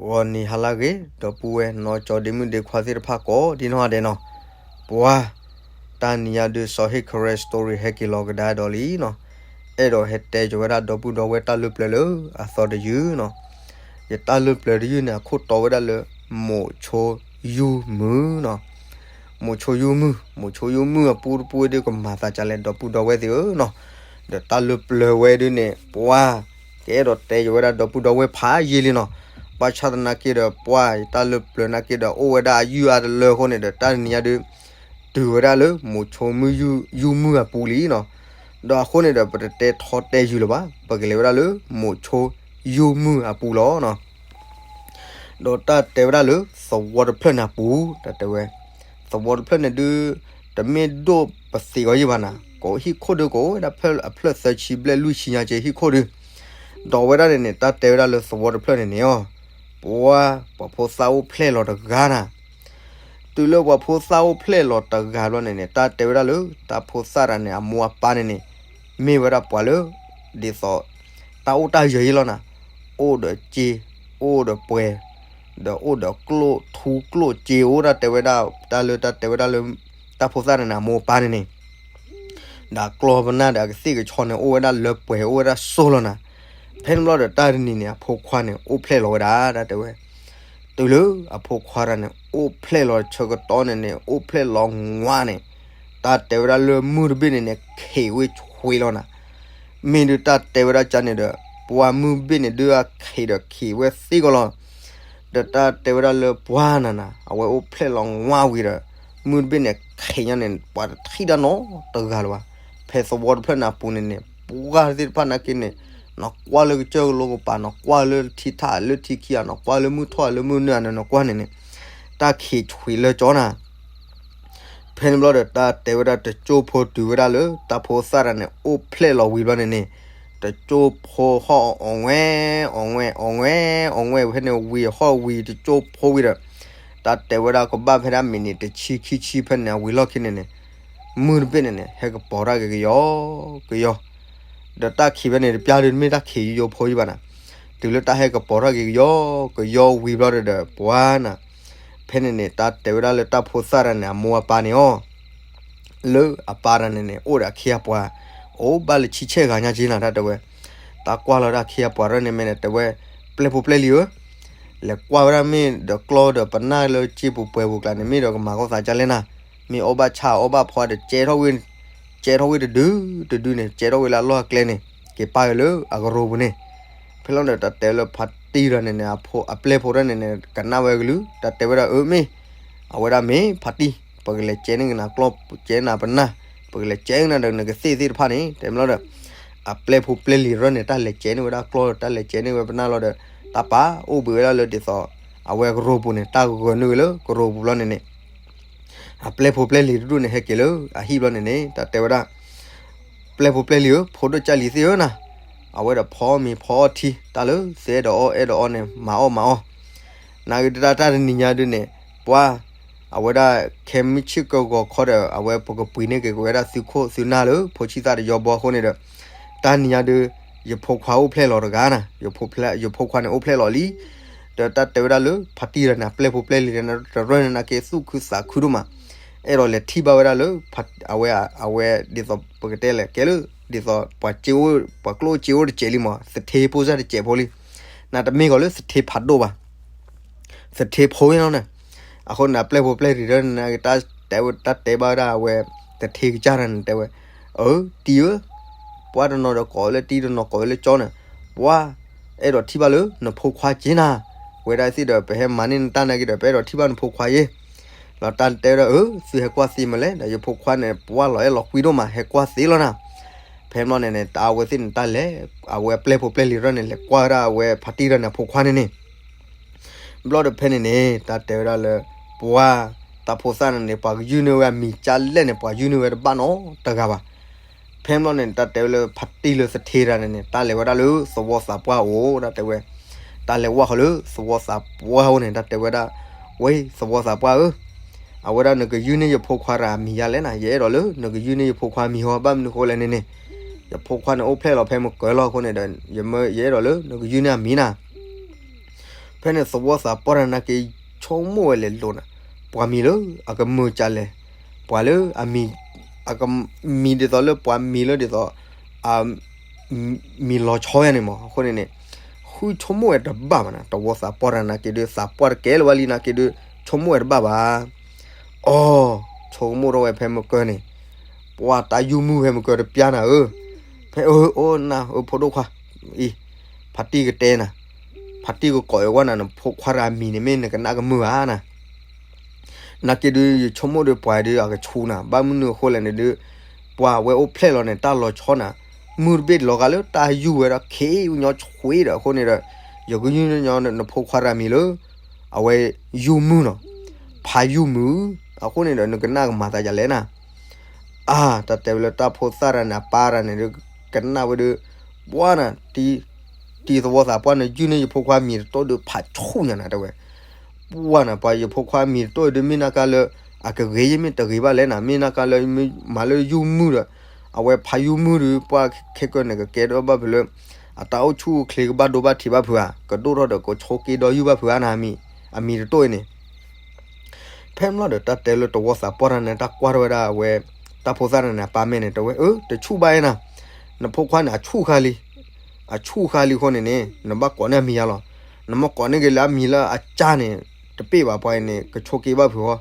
ဂီၤနံၤဟါလၢအဂ့ၤ ဒီပုၢ်ဝဲၢ်နီၢ်ကၠီဒ့မုၣ်ဒ့ခွါသ့ၣ်တဖၣ်ကိးဒ်နီၢ်ဂၤဒဲးနီၤ, ပှၤ တၢ်နံၤညါဒုး စီၤဟ့ၣ်ခရဲ story ဟဲက့ၤလီၤကဒါဒီးလံနီၤ, အဲၣ်ဒိးဟဲတဲကၠီၤဝဲဒၣ်ဒီပုၢ်ဒီဝဲၢ်တၢ်လၢပျၢၤလၢအသီတယုၢ်နီၤ, ယတၢ်လၢပျၢၤတယုၢ်န့ၣ် အခိၣ်တီဝဲဒၣ်လၢ မိးဆိယူၢ်မုၢ်နီၤ, မိးဆိယူၢ်မုၢ် မိးဆိယူၢ်မုၢ်အပူတပူဒုးကမၤသးဒ်လဲၣ် ဒီပုၢ်ဒီဝဲၢ်သ့ၣ်ဧၢနီၤ, ဒီးတၢ်လၢပျၢၤဝဲဒုးန့ၣ် ပှၤ ကအဲၣ်ဒိးတဲကၠီၤဝဲဒၣ်ဒီပုၢ်ဒီဝဲၢ်ဖးယံာ်လံနီၤ, ဘၣ်ဆၣ်သနာ်က့ဒီး ပှၤ ယတၢ်လၢပျၢၤနာ်က့ဒီး အိၣ်ဝဲဒၣ်အယုၢ်အါတလၢအဃိန့ၣ်ဒီး တၢ်နံၤညါဒုး တုၤဝဲဒၣ်လၢ မိးဆိယူၢ်မုၢ်အပူလံနီၤ, ဒီးအဃိန့ၣ်ဒီး ပတတဲထီတဲယုာ်လၢၤဘၣ်, ပကလဲၤဝဲဒၣ်လၢ မိးဆိယူၢ်မုၢ်အပူလီၤနီၤ. ဒီးတၢ်တဲဝဲဒၣ်လၢ သဝီတဖျၢၣ်န့ၣ်အပူၤ တၢ်တဲဝဲ, သဝီတဖျၢၣ်န့ၣ်ဒုး တမ့ၢ်ဒိၣ်ပသ့ၣ်အီၤယံၤဘၣ်နၤ, ကိးဟံၣ်ခိၣ်ဒုး ကိးဝဲဒၣ်အဖျၢၣ်သၢဆံဘျဲၣ်လွံၢ်ဆံညါက့ဟံၣ်ခိၣ်ဒုး, ဒီးဝဲဒၣ်န့ၣ်န့ၣ် တၢ်တဲဝဲဒၣ်လၢသဝီတဖျၢၣ်န့ၣ်န့ၣ်အီၤ, ပှၤ ပှၤဖိသၣ်အိၣ်ဖျဲၣ်လီၤတဂၤနၤ တုၤလၢပှၤဖိသၣ်အိၣ်ဖျဲၣ်လီၤတဂၤဘျီန့ၣ်န့ၣ် တၢ်တဲဝဲဒၣ်လၢ တၢ်ဖိသၣ်တဂၤန့ၣ် အမိၢ်အပၢ်န့ၣ်န့ၣ် မ့ၢ်ဝဲဒၣ်ပှၤလၢ ဒ်သိး တၢ်အိၣ်တၢ်ယၢၤယံၤလီၤနၤ, အိၣ်ဒီးစ့, အိၣ်ဒီးပှဲၤ, ဒီးအိၣ်ဒီးကျိၣ်ထူကျိၣ်စ့အိၣ် တၢ်တဲဝဲဒၣ် တၢ်လၢတၢ်တဲဝဲဒၣ်လၢ တၢ်ဖိသၣ်တဂၤန့ၣ် အမိၢ်အပၢ်န့ၣ်န့ၣ် ဒီးကျီၢ်ပနၢ်ဒီးအကသ့ၣ်ကဆီန့ၣ် အိၣ်ဝဲဒၣ်လၢပှဲၤ အိၣ်ဝဲဒၣ်စိၢ်လီၤနၤ, ဖဲန့ၣ်ဘျီဒီးတၢ်တနံၤန့ၣ် အဖိခွါန့ၣ် အိၣ်ဖျဲၣ်လီၤဝဲဒၣ် တၢ်တဲဝဲ တုၤလၢအဖိခွါတဂၤန့ၣ် အိၣ်ဖျဲၣ်လီၤဆၢကတီၢ်န့ၣ်န့ၣ် အိၣ်ဖျဲၣ်လီၤဝါန့ၣ်, တၢ်တဲဝဲဒၣ်လၢမုၢ်တဘ့ၣ်န့ၣ်န့ၣ် ခံးဝဲဆှံလီၤနၤ, မ့ၢ်ဒုးတၢ်တဲဝဲဒၣ်ကန့ၣ်ဒီး ပှၤမုၢ်ဘ့ၣ်န့ၣ်ဒုးအခံးဒီးခံးဝဲသ့ကီးလီၤ, ဒီးတၢ်တဲဝဲဒၣ်လၢပှၤနၤနၤ အဝဲအိၣ်ဖျဲၣ်လီၤဝါဝံၤဒီး မုၢ်တဘ့ၣ်န့ၣ် ခံးညါန့ၣ် ပှၤတထံၣ်တၢ်နီတဂၤလၢၤဘၣ်, ဖဲသဝီတဖျၢၣ်န့ၣ်အပူၤန့ၣ်န့ၣ် ပှၤသ့ၣ်တဖၣ်နာ်က့န့ၣ် နီၢ်ကွၢ်လၢကစၢၢ်ကလိကပၤ နီၢ်ကွၢ်လၢထံထၣ်လၢထံခံဂၤ နီၢ်ကွၢ်လၢမုၢ်ထီၣ်လၢမုၢ်နုာ်န့ၣ် နီၢ်ကွၢ်န့ၣ်န့ၣ် တၢ်ခံးဆှံလၢကၠီနၤ ဖဲန့ၣ်ဘျီဒီးတၢ်တဲဝဲဒၣ်တကၠိဖိတုၤဝဲဒၣ်လၢ တၢ်ဖိသၣ်တဂၤန့ၣ် အိၣ်ဖျဲၣ်လီၤဝံၤဘျီန့ၣ်န့ၣ်, တကၠိဖိဟီၣ်အီၣ်ဝဲ အီၣ်ဝဲ အီၣ်ဝဲ အီၣ်ဝဲ ဖဲန့ၣ်ဝံၤဟီၣ်ဝံၤတကၠိဖိဝံၤဒီး တၢ်တဲဝဲဒၣ်ကဘၣ်ဖဲဒၣ်မံးနံးတဆံခံဆံဖဲန့ၣ် အဝံၤလီၢ်ခံန့ၣ်န့ၣ် မုၢ်တဘ့ၣ်န့ၣ်န့ၣ် ဟဲကပီၤထီၣ်က့ၤကယီကယီ ဒီးတၢ်ခံးဖဲန့ၣ်တပျၢ်ဒုးတမ့ၢ်တၢ်ခံးယိယိဖိယံၤဘၣ်နၤ, တုၤလၢတၢ်ဟဲကပီၤထီၣ်က့ၤကယီကယီဝံၤဘျီဒီး ပှၤနၤ, ဖဲန့ၣ်န့ၣ် တၢ်တဲဝဲဒၣ်လၢတၢ်ဖိသၣ်တဂၤန့ၣ် အမိၢ်အပၢ်န့ၣ်အီၤ လၢအပၢ်တဂၤန့ၣ်န့ၣ် အိၣ်ဒီးအခ့အပှၤ အိၣ်ဘၣ်လၢဆံဆဲၣ်ဂၤညါက့နၤ တၢ်တဲဝဲ, တၢ်ကွၢ်လီၤဒၣ်အခ့အပှၤတဂၤန့ၣ်မ့ၢ်န့ၣ် တဲဝဲ, ပျဲၢ်ဖိပျဲၢ်လံၤဧၢ, လဲၤကွၢ်ဝဲဒၣ်မ့ၢ်ဒီးကျီဒီးပနၢ်လၢစ့ပူၤပှဲၤပူၤကျါန့ၣ် မ့ၢ်ဒီးကမၤကီၢ်သးကလဲၣ်နၤ, မ့ၢ်အီၣ်ဘၣ်ဆၣ်အီၣ်ဘၣ်ဖီဒီး ကဲထီၣ်ဝဲတဒုတဒုန့ၣ် ကဲထီၣ်ဝဲလၢအလီၢ်အကျဲန့ၣ် က့ၤပာ်ဝဲလၢအကရိပူၤန့ၣ်, ဖဲလီၤဒီးတၢ်တဲလၢဖါတံၢ်တဂၤန့ၣ်န့ၣ် အပျဲၢ်ဖိတဂၤန့ၣ်န့ၣ် ကနၣ်ဝဲကလုၢ် တၢ်တဲဝဲဒၣ်အၢမ့ၢ် အဝဲဒၣ်မ့ၢ်ဖါတံၢ် ပကလဲၤကဲန့ၢ်ကနၤကျီ ကဲနၤပနၢ် ပကလဲၤကဲကနၤဒီးနကသ့ၣ်သ့ၣ်တဖၣ်န့ၣ် တဲမ့ၢ်လီၤဒီး အပျဲၢ်ဖိပျဲၢ်လံၤတဂၤန့ၣ် တၢ်လဲၤကဲန့ၢ်ဝဲဒၣ်ကျီ တၢ်လဲၤကဲန့ၢ်ဝဲပနၢ်လီၤဒီး တၢ်ပာ်အိၣ်ဘှံးဝဲဒၣ်လၢဒ်သိး အဝဲကရိပူၤန့ၣ် တၢ်ဂၢၢ်န့ၢ်ဝဲလၢကရိပူၤဘျီန့ၣ်န့ၣ် အပျဲၢ်ဖိပျဲၢ်လံၤတဒူၣ်န့ၣ် ဟဲက့ၤလၢအဟံၣ်ဘျီန့ၣ်န့ၣ် တၢ်တဲဝဲဒၣ် ပျဲၢ်ဖိပျဲၢ်လံၤဧၢ ဖိဒိၣ်ကၢ်လံၤသ့ၣ်ဧၢနၤ, အဝဲဒီးဖီမ့ၤဖီအီထံ တၢ်လၢသုအဲၣ်ဒိးအီၣ်အဲၣ်ဒိးအီန့ၣ် မၤအီၣ်မၤအီၣ်, နာ်က့တၢ်တၢ်တနံၤညါဒုးန့ၣ် ပှၤ အဝဲဒၣ်ခဲမုၢ်ဆ့ၣ်ကဂီၤခီဒီး အဝဲပကပှ့ၤန့ၢ်က့ၤကဝဲဒၣ်သုခိၣ်သုနၢ်လၢ ဖိဆံသၣ်တယီဘီအဃိန့ၣ်ဒီး တၢ်နံၤညါဒုး ယဖိခွါအိၣ်ဖျဲၣ်လီၤတဂၤနၤ, ယဖိခွါန့ၣ်အိၣ်ဖျဲၣ်လီၤလံ, ဒီးတၢ်တဲဝဲဒၣ်လၢ ဖါတံၢ်တဂၤန့ၣ် အပျဲၢ်ဖိပျဲၢ်လံၤတဂၤန့ၣ် တရၢန့ၣ်နာ်က့သူၣ်ခုသးခုဒိၣ်မး, အဲၣ်ဒိးလဲၤထံၣ်ဘၣ်ဝဲဒၣ်လၢ အဝဲ အဝဲဒ်သိးပကတဲလဲၣ် ကဲလၢ ဒ်သိး ပှၤကျိၣ်အိၣ်စ့အိၣ်တစဲးလံမး သထ့ဖိစၢ်တစဲးဖိလံ, နတမ့ၢ်ဂီၤလၢသထ့ဖးဒိၣ်ဘၣ် သထ့ဖိလီၤန့ၣ်, အဃိန့ၣ် အပျဲၢ်ဖိပျဲၢ်လံၤတဂၤန့ၣ် တၢ်တဲဘၣ်ဝဲဒၣ်အဝဲ သထ့ကစၢ်တဂၤန့ၣ် တဲဝဲ, အၢ တံၢ်ဧၢ, ပှၤတနီၤဒီးကိးဝဲလၢတံၢ် တနီၤကိးဝဲလၢကၠီန့ၣ်, ပှၤ အဲၣ်ဒိးထံၣ်ဘၣ်လၢနဖိခွါက့နၤ, ဝဲဒၣ်သ့ၣ်ဒီး ပဟဲမၤန့ၢ်နတၢ်နာ်က့ဒီး ပအဲၣ်ဒိးထံၣ်ဘၣ်နဖိခွါယ့ၢ်, လီၤတၢ်တဲဝဲဒၣ် အၢ သုဟဲကွၢ်သ့မးလဲၣ်, ဒီးယဖိခွါန့ၣ် ပှၤလီၤအဲၣ်လီၤကွံဒိၣ်မး ဟဲကွၢ်သ့လီၤနၤ, ဖဲမီၢ်န့ၣ်န့ၣ် တၢ်အဝဲသ့ၣ်န့ၣ် တၢ်လဲၤ အဝဲအပျဲၢ်ဖိပျဲၢ်လံၤတဂၤန့ၣ် လဲၤကွၢ်ဝဲဒၣ်အဝဲဖါတံၢ်တဂၤန့ၣ် အဖိခွါန့ၣ်န့ၣ် ဘျီဒီးဖဲန့ၣ်န့ၣ် တၢ်တဲဝဲဒၣ်လၢ ပှၤ တၢ်ဖိသၣ်န့ၣ်န့ၣ် ပှၤကယုၢ်န့ၢ်ဝဲအမံၤကၢ်လဲၣ်န့ၣ် ပှၤယုၢ်န့ၢ်ဝဲတဘၣ်နီတဂၤဘၣ်. ဖဲဘျီန့ၣ် တၢ်တဲဝဲလၢဖါတံၢ်လၢသထ့တဂၤန့ၣ်န့ၣ် တၢ်လဲၤဝဲဒၣ်လၢသဝီသးပှၢ်အိၣ် တၢ်တဲဝဲ, တၢ်လဲၤဝဲဃီလၢသဝီသးပှၢ်အိၣ်န့ၣ် တၢ်တဲဝဲဒၣ်, ဝဲသဝီသးပှၢ်ဧၢ, အဝဲဒၣ်နကယုၢ်န့ၢ်ယဖိခွါတဂၤအမံၤယါလဲၣ်နၤ, ယအဲၣ်ဒိးလၢနကယုၢ်န့ၢ်ယဖိခွါမံၤဟီ ဘၣ်မနုၤဃိလဲၣ်န့ၣ်န့ၣ်, ယဖိခွါန့ၣ်အိၣ်ဖျဲၣ်လီၤဖဲမုၢ်ကၢၤလီၤအဃိန့ၣ်ဒီး ယမၢ ယအဲၣ်ဒိးလၢနကယုၢ်န့ၢ်အမံၤနၤ. ဖဲန့ၣ်သဝီသးပှၢ်တၢ်နာ်က့ ဆိကမိၣ်ဝဲလဲၤလိၤနၤ, ပှၤမံၤလၢအကမုာ်ကလဲၣ်, ပှၤလၢအမံၤ, အကမံၤဒ်သိးလၢပှၤမံၤလၢဒ်သိး မံၤလီၤဆီယၤန့ၣ်မး. အဃိန့ၣ်န့ၣ် ဃုဆိကမိၣ်ဝဲတဘၣ်ဘၣ်နၤ, သဝီသးပှၢ်တၢ်နာ်က့ဒုး သးပှၢ်တကဲလၢၤဘၣ်လံနာ်က့ဒုး ဆိကမိၣ်ဝဲတဘၣ်ဘၣ်. အီ, ဆိကမိၣ်ထီၣ်ဝဲဖဲမုၢ်ကၢန့ၣ်, ပှၤတၢ်ယူၢ်မုၢ်ဖဲမုၢ်ကၢတပျၢ်နၤဧၢ, ဖဲအၢ အိၣ်နၤဧၢ ဖိဒိၣ်ခွါ, အံၤ, ဖါတံၢ်ကတဲနၤ, ဖါတံၢ်ကကိးအၢကွၢ်နၤ နဖိခွါတဂၤအမံၤန့ၣ် မ့ၢ်နကနၣ်ကမုာ်ဧါနၤ နာ်က့ဒုး ယဆိကမိၣ်ဒီးပှၤဒုး အကဆူနၤ, ဘၣ်မနုၤအဃိလဲၣ်န့ၣ်ဒုး ပှၤဝဲအိၣ်ဖျဲၣ်လီၤန့ၣ် တၢ်လီၤဆီနၤ, မုၢ်တဘ့ၣ်လီၤဂာ်လၢတၢ်ယူၢ်ဝဲဒီး ခ့ဝညီဆွ့ဒီး အဃိန့ၣ်ဒီး ယကယူၢ်ညီနဖိခွါတဂၤအမံၤလၢ အဝဲယူၢ်မုၢ်နီၤ, ဖးယူၢ်မုၢ်, အဃိန့ၣ်ဒီး နကနၣ်ကမၤသးဒ်လဲၣ်နၤ အါ, တၢ်တဲဝဲလၢတၢ်ဖိသၣ်တဂၤန့ၣ် အပၢ်တဂၤန့ၣ်ဒုး ကနၣ်ဝဲဒုး, ပှၢ်နၤ, တံၤသဝီသးပှၢ်န့ၣ် ယူၢ်န့ၢ်ယဖိခွါမံၤတတိၢ်ဒုး ဖးဆူၣ်ညါနၤတဲဝဲ, ပှၢ်နၤ ပှၤယဖိခွါမံၤတတိၢ်ဒုး မ့ၢ်နၢ်ကါလၢ အကဂ့ၤယမ့ၢ်တဂ့ၤဘၣ်လဲၣ်နၤ, မ့ၢ်နၢ်ကါလၢ မ့ၢ်မၤလၢယူၢ်မုၢ်ဒီး အဝဲဖးယူၢ်မုၢ်ဒုး ပှၢ်ခဲကၢန့ၣ် ကကဲထီၣ်ဘၣ်ဖုးလၢ အတၢ်အိၣ်ဆူၣ်အိၣ်ချ့ကဘၣ်ဒိဘၣ်ထံးဘၣ်ဖုးဧါ, ကဒိၣ်ထီၣ်ဒီးကဆိးက့ဒီယူၢ်ဘၣ်ဖုးဧါနၤ, အမံၤတတိၢ်အံၤန့ၣ် ဖဲမ့ၢ်လီၤဒီးတၢ်တဲလၢတဝီသးပှၢ်တဂၤန့ၣ် တၢ်ကွၢ်ထီၣ်ဝဲဒၣ်အဝဲ တၢ်ဖိသၣ်တဂၤန့ၣ် အပၢ်မဲာ်န့ၣ် တဲဝဲ အၢ တဆူၣ်ဘၣ်အဲၣ်နၤ, နဖိခွါန့ၣ် အဆူၣ်ဃါလံ, အဆူၣ်ဃါလံအဃိန့ၣ်န့ၣ် နဘၣ်ကိးန့ၢ်အမံၤယါလီၤ, နမ့ၢ်ကိးန့ၢ်က့ၤလၢအမံၤလၢအကၢ်န့ၣ် တပ့ၢ်ဘၣ်ပှၤအံၤန့ၣ် ကဆိးက့ဘၣ်ဖုးဃီ,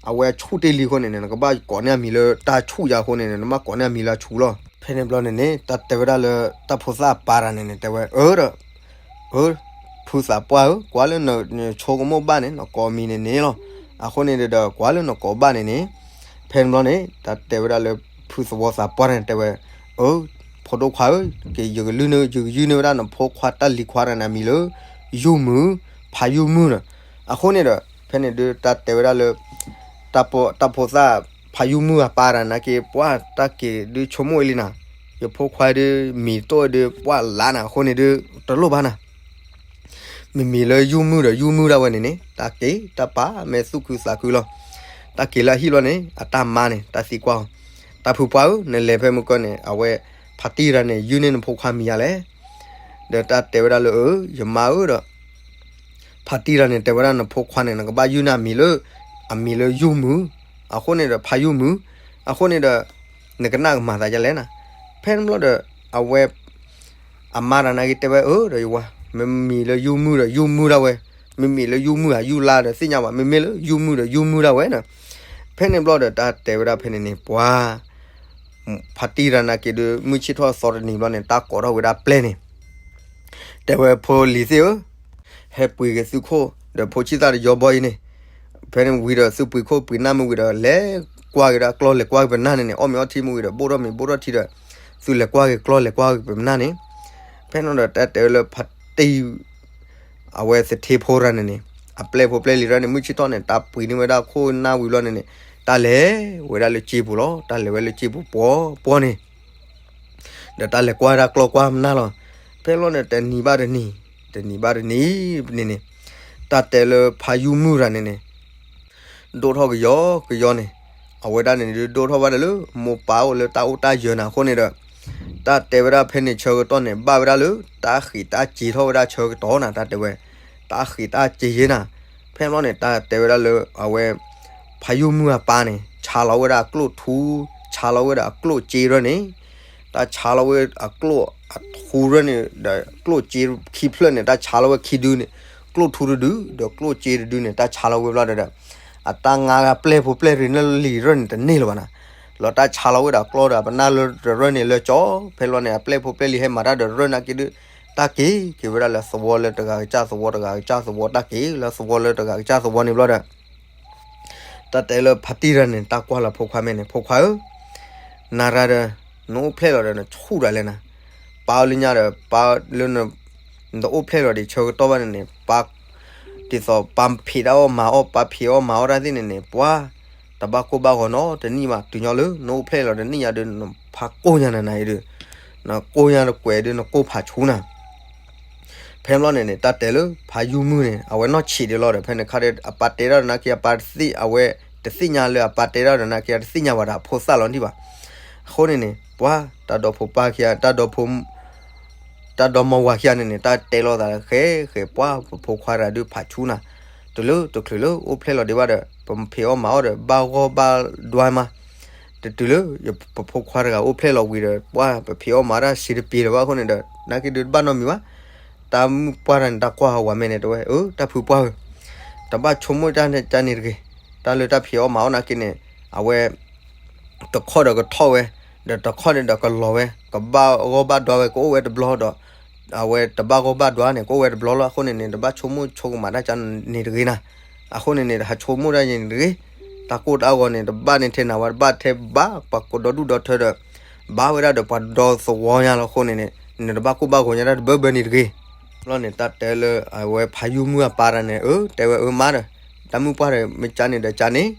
အဝဲအဆူၣ်တ့ၢ်လံအဃိန့ၣ်န့ၣ် နကဘၣ်ကိးန့ၢ်အမံၤလၢတၢ်ဆူၣ်ယါအဃိန့ၣ်န့ၣ် နဘၣ်ကိးန့ၢ်အမံၤလၢအဆူၣ်လီၤ. ဖဲန့ၣ်ဘျီန့ၣ်န့ၣ် တၢ်တဲဝဲဒၣ်လၢတၢ်ဖိသၣ်အပၢ်တဂၤန့ၣ်န့ၣ် တဲဝဲ အၢဒီး အၢ ဖုသးပှၢ်ဧၢ, ကွၢ်လၢနဆိကမိၣ်ဘၣ်န့ၣ် နကိးမံၤန့ၣ်န့ၣ်လီၤ. အဃိန့ၣ်ဒီး ကွၢ်လၢနကိးဘၣ်န့ၣ်န့ၣ်, ဖဲန့ၣ်ဘျီန့ၣ် တၢ်တဲဝဲဒၣ်လၢဖုသဝီသးပှၢ်န့ၣ် တဲဝဲ အၢ ဖိဒိၣ်ခွါဧၢ, က့ၤယကလုၢ်န့ၢ် ယကယုၢ်န့ၢ်ဝဲဒၣ်နဖိခွါတၢ်လံၤခွါတဂၤန့ၣ် အမံၤလၢယူၢ်မုၢ်, ဖးယူၢ်မုၢ်န့ၣ်. အဃိန့ၣ်ဒီး ဖဲန့ၣ်ဒုးတၢ်တဲဝဲဒၣ်လၢ တၢ်ဖိသၣ်ဖးယူၢ်မုၢ်အပၢ်တဂၤနာ်က့ ပှၤတၢ်က့ၤဒုးဆိကမိၣ်အံၤလံနၤ, ယဖိခွါဒုးမံၤတတိၢ်ဒုး ပှၤလါနၤအဃိန့ၣ်ဒုး တလိၣ်ဘၣ်နၤ မ့မ့ၢ်လၢယူၢ်မုၢ်ဒီးယူၢ်မုၢ်ဒၣ်ဝဲန့ၣ်န့ၣ် တၢ်က့ၤတၢ်ပာ်မဲာ်သူၣ်ခုသးခုလီၤ. တၢ်က့ၤလၢအဟံၣ်လီၤန့ၣ် အတၢ်မါန့ၣ် တၢ်သံကွၢ်အီၤ, တၢ်ဖုပှၢ်ဧၢ, နလဲၤဖဲမုၢ်ကၢန့ၣ် အဝဲဖါတံၢ်တဂၤန့ၣ် ယုၢ်န့ၢ်နဖိခွါမံၤယါလဲၣ်. ဒီးတၢ်တဲဝဲဒၣ်လၢ အၢ ယမါဧၢဒီး ဖါတံၢ်တဂၤန့ၣ် တဲဝဲဒၣ်နဖိခွါန့ၣ် နကဘၣ်ယုၢ်န့ၢ်အမံၤလၢ အမံၤလၢယူၢ်မုၢ်, အဃိန့ၣ်ဒီး ဖးယူၢ်မုၢ်, အဃိန့ၣ်ဒီး နကနၣ်ကမၤသးဒ်လဲၣ်နၤ. ဖဲန့ၣ်ဘျီဒီး အဝဲ အမါတဂၤနာ်က့တဲဝဲ အၢ ဒီးယဝၤ မ့မ့ၢ်လၢယူၢ်မုၢ်ဒီးယူၢ်မုၢ်ဒၣ်ဝဲ, မ့မ့ၢ်လၢယူၢ်မုၢ်ဧါ ယူၢ်လါဒီးသ့ၣ်ညါဘၣ်, မ့မ့ၢ်လၢယူၢ်မုၢ်ဒီးယူၢ်မုၢ်ဒၣ်ဝဲန့ၣ်. ဖဲန့ၣ်ဘျီဒီးတၢ်တဲဝဲဒၣ်ဖဲန့ၣ်န့ၣ် ပှၤ ဖါတံၢ်တဂၤနာ်က့ဒီး မုၢ်ဆ့ၣ်ထီၣ်သီတနံၤဘျီန့ၣ် တၢ်ကိးထီၣ်ဝဲဒၣ်ပျဲၢ်န့ၣ် တဲဝဲ ဖိလံၤသ့ၣ်ဧၢ, ဟဲပှ့ၤက့ၤသုးခိၣ်ဒီးဖိဆံၣ်သၣ်တယီဘီအံၤန့ၣ်. ဖဲန့ၣ်ဝံၤဒီး သုးပှ့ၤခိၣ်ပှ့ၤနၢ်မ့ၢ်ဝံၤဒီး လဲၤကွၢ်က့ၤဒၣ်ကျီၢ် လဲၤကွၢ်က့ၤပနၢ်န့ၣ်န့ၣ်, အီၣ်မ့ၤအီထံမ့ၢ်ဝံၤဒီး ဘိၣ်ထီၣ်မ့ၤဘိၣ်ထီၣ်ထံဒီး သုးလဲၤကွၢ်က့ၤကျီၢ် လဲၤကွၢ်က့ၤပနၢ်န့ၣ်. ဖဲန့ၣ်ဒီးတၢ်တဲဝဲလၢဖါတံၢ် အဝဲသထ့ဖိတဂၤန့ၣ်န့ၣ် အပျဲၢ်ဖိပျဲၢ်လံၤတဂၤန့ၣ် မုၢ်ဆ့ၣ်ထီၣ်န့ၣ် တၢ်ပှ့ၤန့ၢ်ဝဲဒၣ်ခိၣ်နၢ်ဝံၤဘျီန့ၣ်န့ၣ် တၢ်လဲၤဝဲဒၣ်လၢစ့ပူၤလီၤ. တၢ်လဲၤဝဲလၢစ့ပူၤပှီၤပှီၤန့ၣ် ဒီးတၢ်လဲၤကွၢ်ဒၣ်ကျီၢ်ကွၢ်ပနၢ်လီၤ. ဖဲလီၤန့ၣ် တနံၤဘၣ်တနံၤ, တနံၤဘၣ်တနံၤန့ၣ်န့ၣ် တၢ်တဲလၢဖါယူၢ်မုၢ်တဂၤန့ၣ်န့ၣ် ဒိၣ်ထီၣ်ကယီကယီန့ၣ်, အဝဲဒၣ်န့ၣ်ဒုးဒိၣ်ထီၣ်ဘၣ်ဒီးလၢမိၢ်ပၢ်အိၣ်လၢတၢ်အိၣ်တၢ်ယၢၤနၤအဃိန့ၣ်ဒီး တၢ်တဲဝဲဒၣ်ဖဲန့ၣ်ဆၢကတီၢ်န့ၣ် ဘၣ်ဝဲဒၣ်လၢ တၢ်ဃံးတၢ်စ့ၤထီၣ်ဝဲဒၣ်ဆၢကတီၢ်နၤ, တၢ်တဲဝဲ တၢ်ဃံးတၢ်စ့ၤယဲနၤ. ဖဲန့ၣ်ဘျီန့ၣ် တၢ်တဲဝဲဒၣ်လၢအဝဲ ဖါယူၢ်မုၢ်အပၢ်န့ၣ် ဆါလီၤဝဲဒၣ်အကျိၣ်ထူ, ဆါလီၤဝဲဒၣ်အကျိၣ်စ့ရၢၢ်န့ၣ် တၢ်ဆါလီၤဝဲအကျိၣ်အထူရၢၢ်န့ၣ် ဒီးကျိၣ်စ့ခံဖျၢၣ်န့ၣ် တၢ်ဆါလီၤဝဲခံဒုန့ၣ်, ကျိၣ်ထူတဒု ဒီးကျိၣ်စ့တဒုန့ၣ် တၢ်ဆါလီၤဝဲဘျီဒီး အတၢ်ငါဂၤပျဲၢ်ဖိပျဲၢ်လံၤလၢလံၤရၢၢ်န့ၣ်တန့ၢ်လၢၤဘၣ်နၤ. လီၤတၢ်ဆါလီၤဝဲဒီးအကျီၢ်ဒီးအပနၢ်လၢတရၢၢ်န့ၣ်လၢကၠီ, ဖဲလီၤန့ၣ် အပျဲၢ်ဖိပျဲၢ်လံၤဟဲမၤတၢ်ဒီးရၢၢ်နာ်က့ဒုး တၢ်က့ၤက့ၤဝဲဒၣ်လၢသဝီလၢတဂၤကစၢ်သဝီ တဂၤကစၢ်သဝီ တၢ်က့ၤလၢသဝီလၢတဂၤကစၢ်သဝီန့ၣ်ဘျီဒီး တၢ်တဲလၢဖါတံၢ်တဂၤန့ၣ် တၢ်ကွၢ်လၢဖိခွါမဲာ်န့ၣ် ဖိခွါဧၢ, နၤရၤဒီး နအိၣ်ဖျဲၣ်လီၤဒီးနဆူၣ်တၢ်လဲၣ်နၤ, ပၢ်လၢညါဒီး ပၢ်လၢ နတအိၣ်ဖျဲၣ်လီၤဒံးဆၢကတီၢ်ဘၣ်န့ၣ်န့ၣ် ပၢ် ဒ်သိးပၢ်ဖံးတၢ်အီၣ်မၤအီၣ် ပၢ်ဖံးအီၣ်မၤအီၣ်တၢ်သ့ၣ်န့ၣ်န့ၣ် ပှၤ တဘၣ်ကိၢ်ဘၣ်ဂီၤနီတနံၣ်ဘၣ် တုၤညီလၢ နအိၣ်ဖျဲၣ်လီၤတနံၣ်ညါဒီး နဖးကိၢ်ညါနၤနၤအံၤဒီး နကိၢ်ညါတကွဲးဒီး နကိၢ်ဖးဆူၣ်နၤ ဖဲဘျီန့ၣ်န့ၣ် တၢ်တဲလၢဖါယူၢ်မုၢ်န့ၣ် အဝဲနီၢ်ဆံးဒံးလီၤဒီး ဖဲန့ၣ်ခါဒီး အပၢ်တဲတၢ်ဒီးနာ်က့ အပၢ်တသ့ အဝဲတသ့ၣ်ညါလၢအပၢ်တဲတၢ်ဒီးနာ်က့ တသ့ၣ်ညါဘၣ်ဒီးအဖိသၣ်လီၤဒံးဘၣ်. အဃိန့ၣ်န့ၣ် ပှၤ တၢ်ဒီဖိပၢ်ခံဂၤ တၢ်ဒီဖိ တၢ်ဒီမါဝၤခံဂၤန့ၣ်န့ၣ် တၢ်တဲလိာ်သးဃဲးဃဲး ပှၢ်ပဖိခွါတဂၤဒုးဖးဆူၣ်နၤ, တုၤလၢတချုးလၢအိၣ်ဖျဲၣ်လီၤဒံးဘၣ်ဒီး ပဖံးအီၣ်မၤအီၣ်ဒီး ဘၣ်ဂီၢ်ဘၣ်ဒွါမး, တတုၤလၢပဖိခွါတဂၤအိၣ်ဖျဲၣ်လီၤဝံၤဒီး ပှၢ်ပဖံးအီၣ်မၤတၢ်စံးတပ့ၤလၢၤဘၣ်အဃိန့ၣ်ဒီး နာ်က့ဒုးတဘၣ်နီတမံၤဘၣ်. တၢ်မုၣ်ပှၢ်တဂၤန့ၣ် တၢ်ကွၢ်ဟးဝၤမဲာ်န့ၣ် တဲဝဲ အၢ တၢ်ဖုပှၢ်ဧၢ, တဘၣ်ဆိကမိၣ်တၢ်န့ၣ်တဂ့ၤ, တၢ်လၢတၢ်ဖံးအီၣ်မၤအီၣ်နာ်က့န့ၣ် အဝဲ တခီဒီးကထီၣ်ဝဲ, ဒီးတခီန့ၣ်ဒီးကလီၤဝဲ, ကဘၣ်ဂီၢ်ဘၣ်ဒွါဝဲ ကအိၣ်ဝဲတဘျီဒီး အဝဲတဘၣ်ဂီၢ်ဘၣ်ဒွါန့ၣ် ကအိၣ်ဝဲတဘျီလီၤ. အဃိန့ၣ်န့ၣ် တဘၣ်ဆိကမိၣ်ဆိကမးတၢ်ကန့ၣ်တဂ့ၤနၤ, အဃိန့ၣ်န့ၣ် ဟးဆိကမိၣ်တၢ်ယဲန့ၣ်တဂ့ၤ, တၢ်ကိၢ်တၢ်ဂီၤန့ၣ် တဘၣ်န့ၣ်ထဲနၤဝဲ တဘၣ်ထဲဘၣ်ပှၤကိးဒီဒူၣ်ဒီထၢဒီး ဘၣ်ဝဲဒၣ်ဒီးပှၤဒီသဝီညါလီၤ. အဃိန့ၣ်န့ၣ် နတဘၣ်ကိၢ်ဘၣ်ဂီၤညါတၢ်တဘၢဘၢန့ၣ်တဂ့ၤ. ဘျီန့ၣ် တၢ်တဲလၢအဝဲဖးယုၢ်မုၢ်အပၢ်တဂၤန့ၣ် အၢ တဲဝဲအၢမးဒီး တၢ်မုၣ်ပှၢ်ဒီး မ့ၢ်ကန့ၣ်ဒီးကန့ၣ်,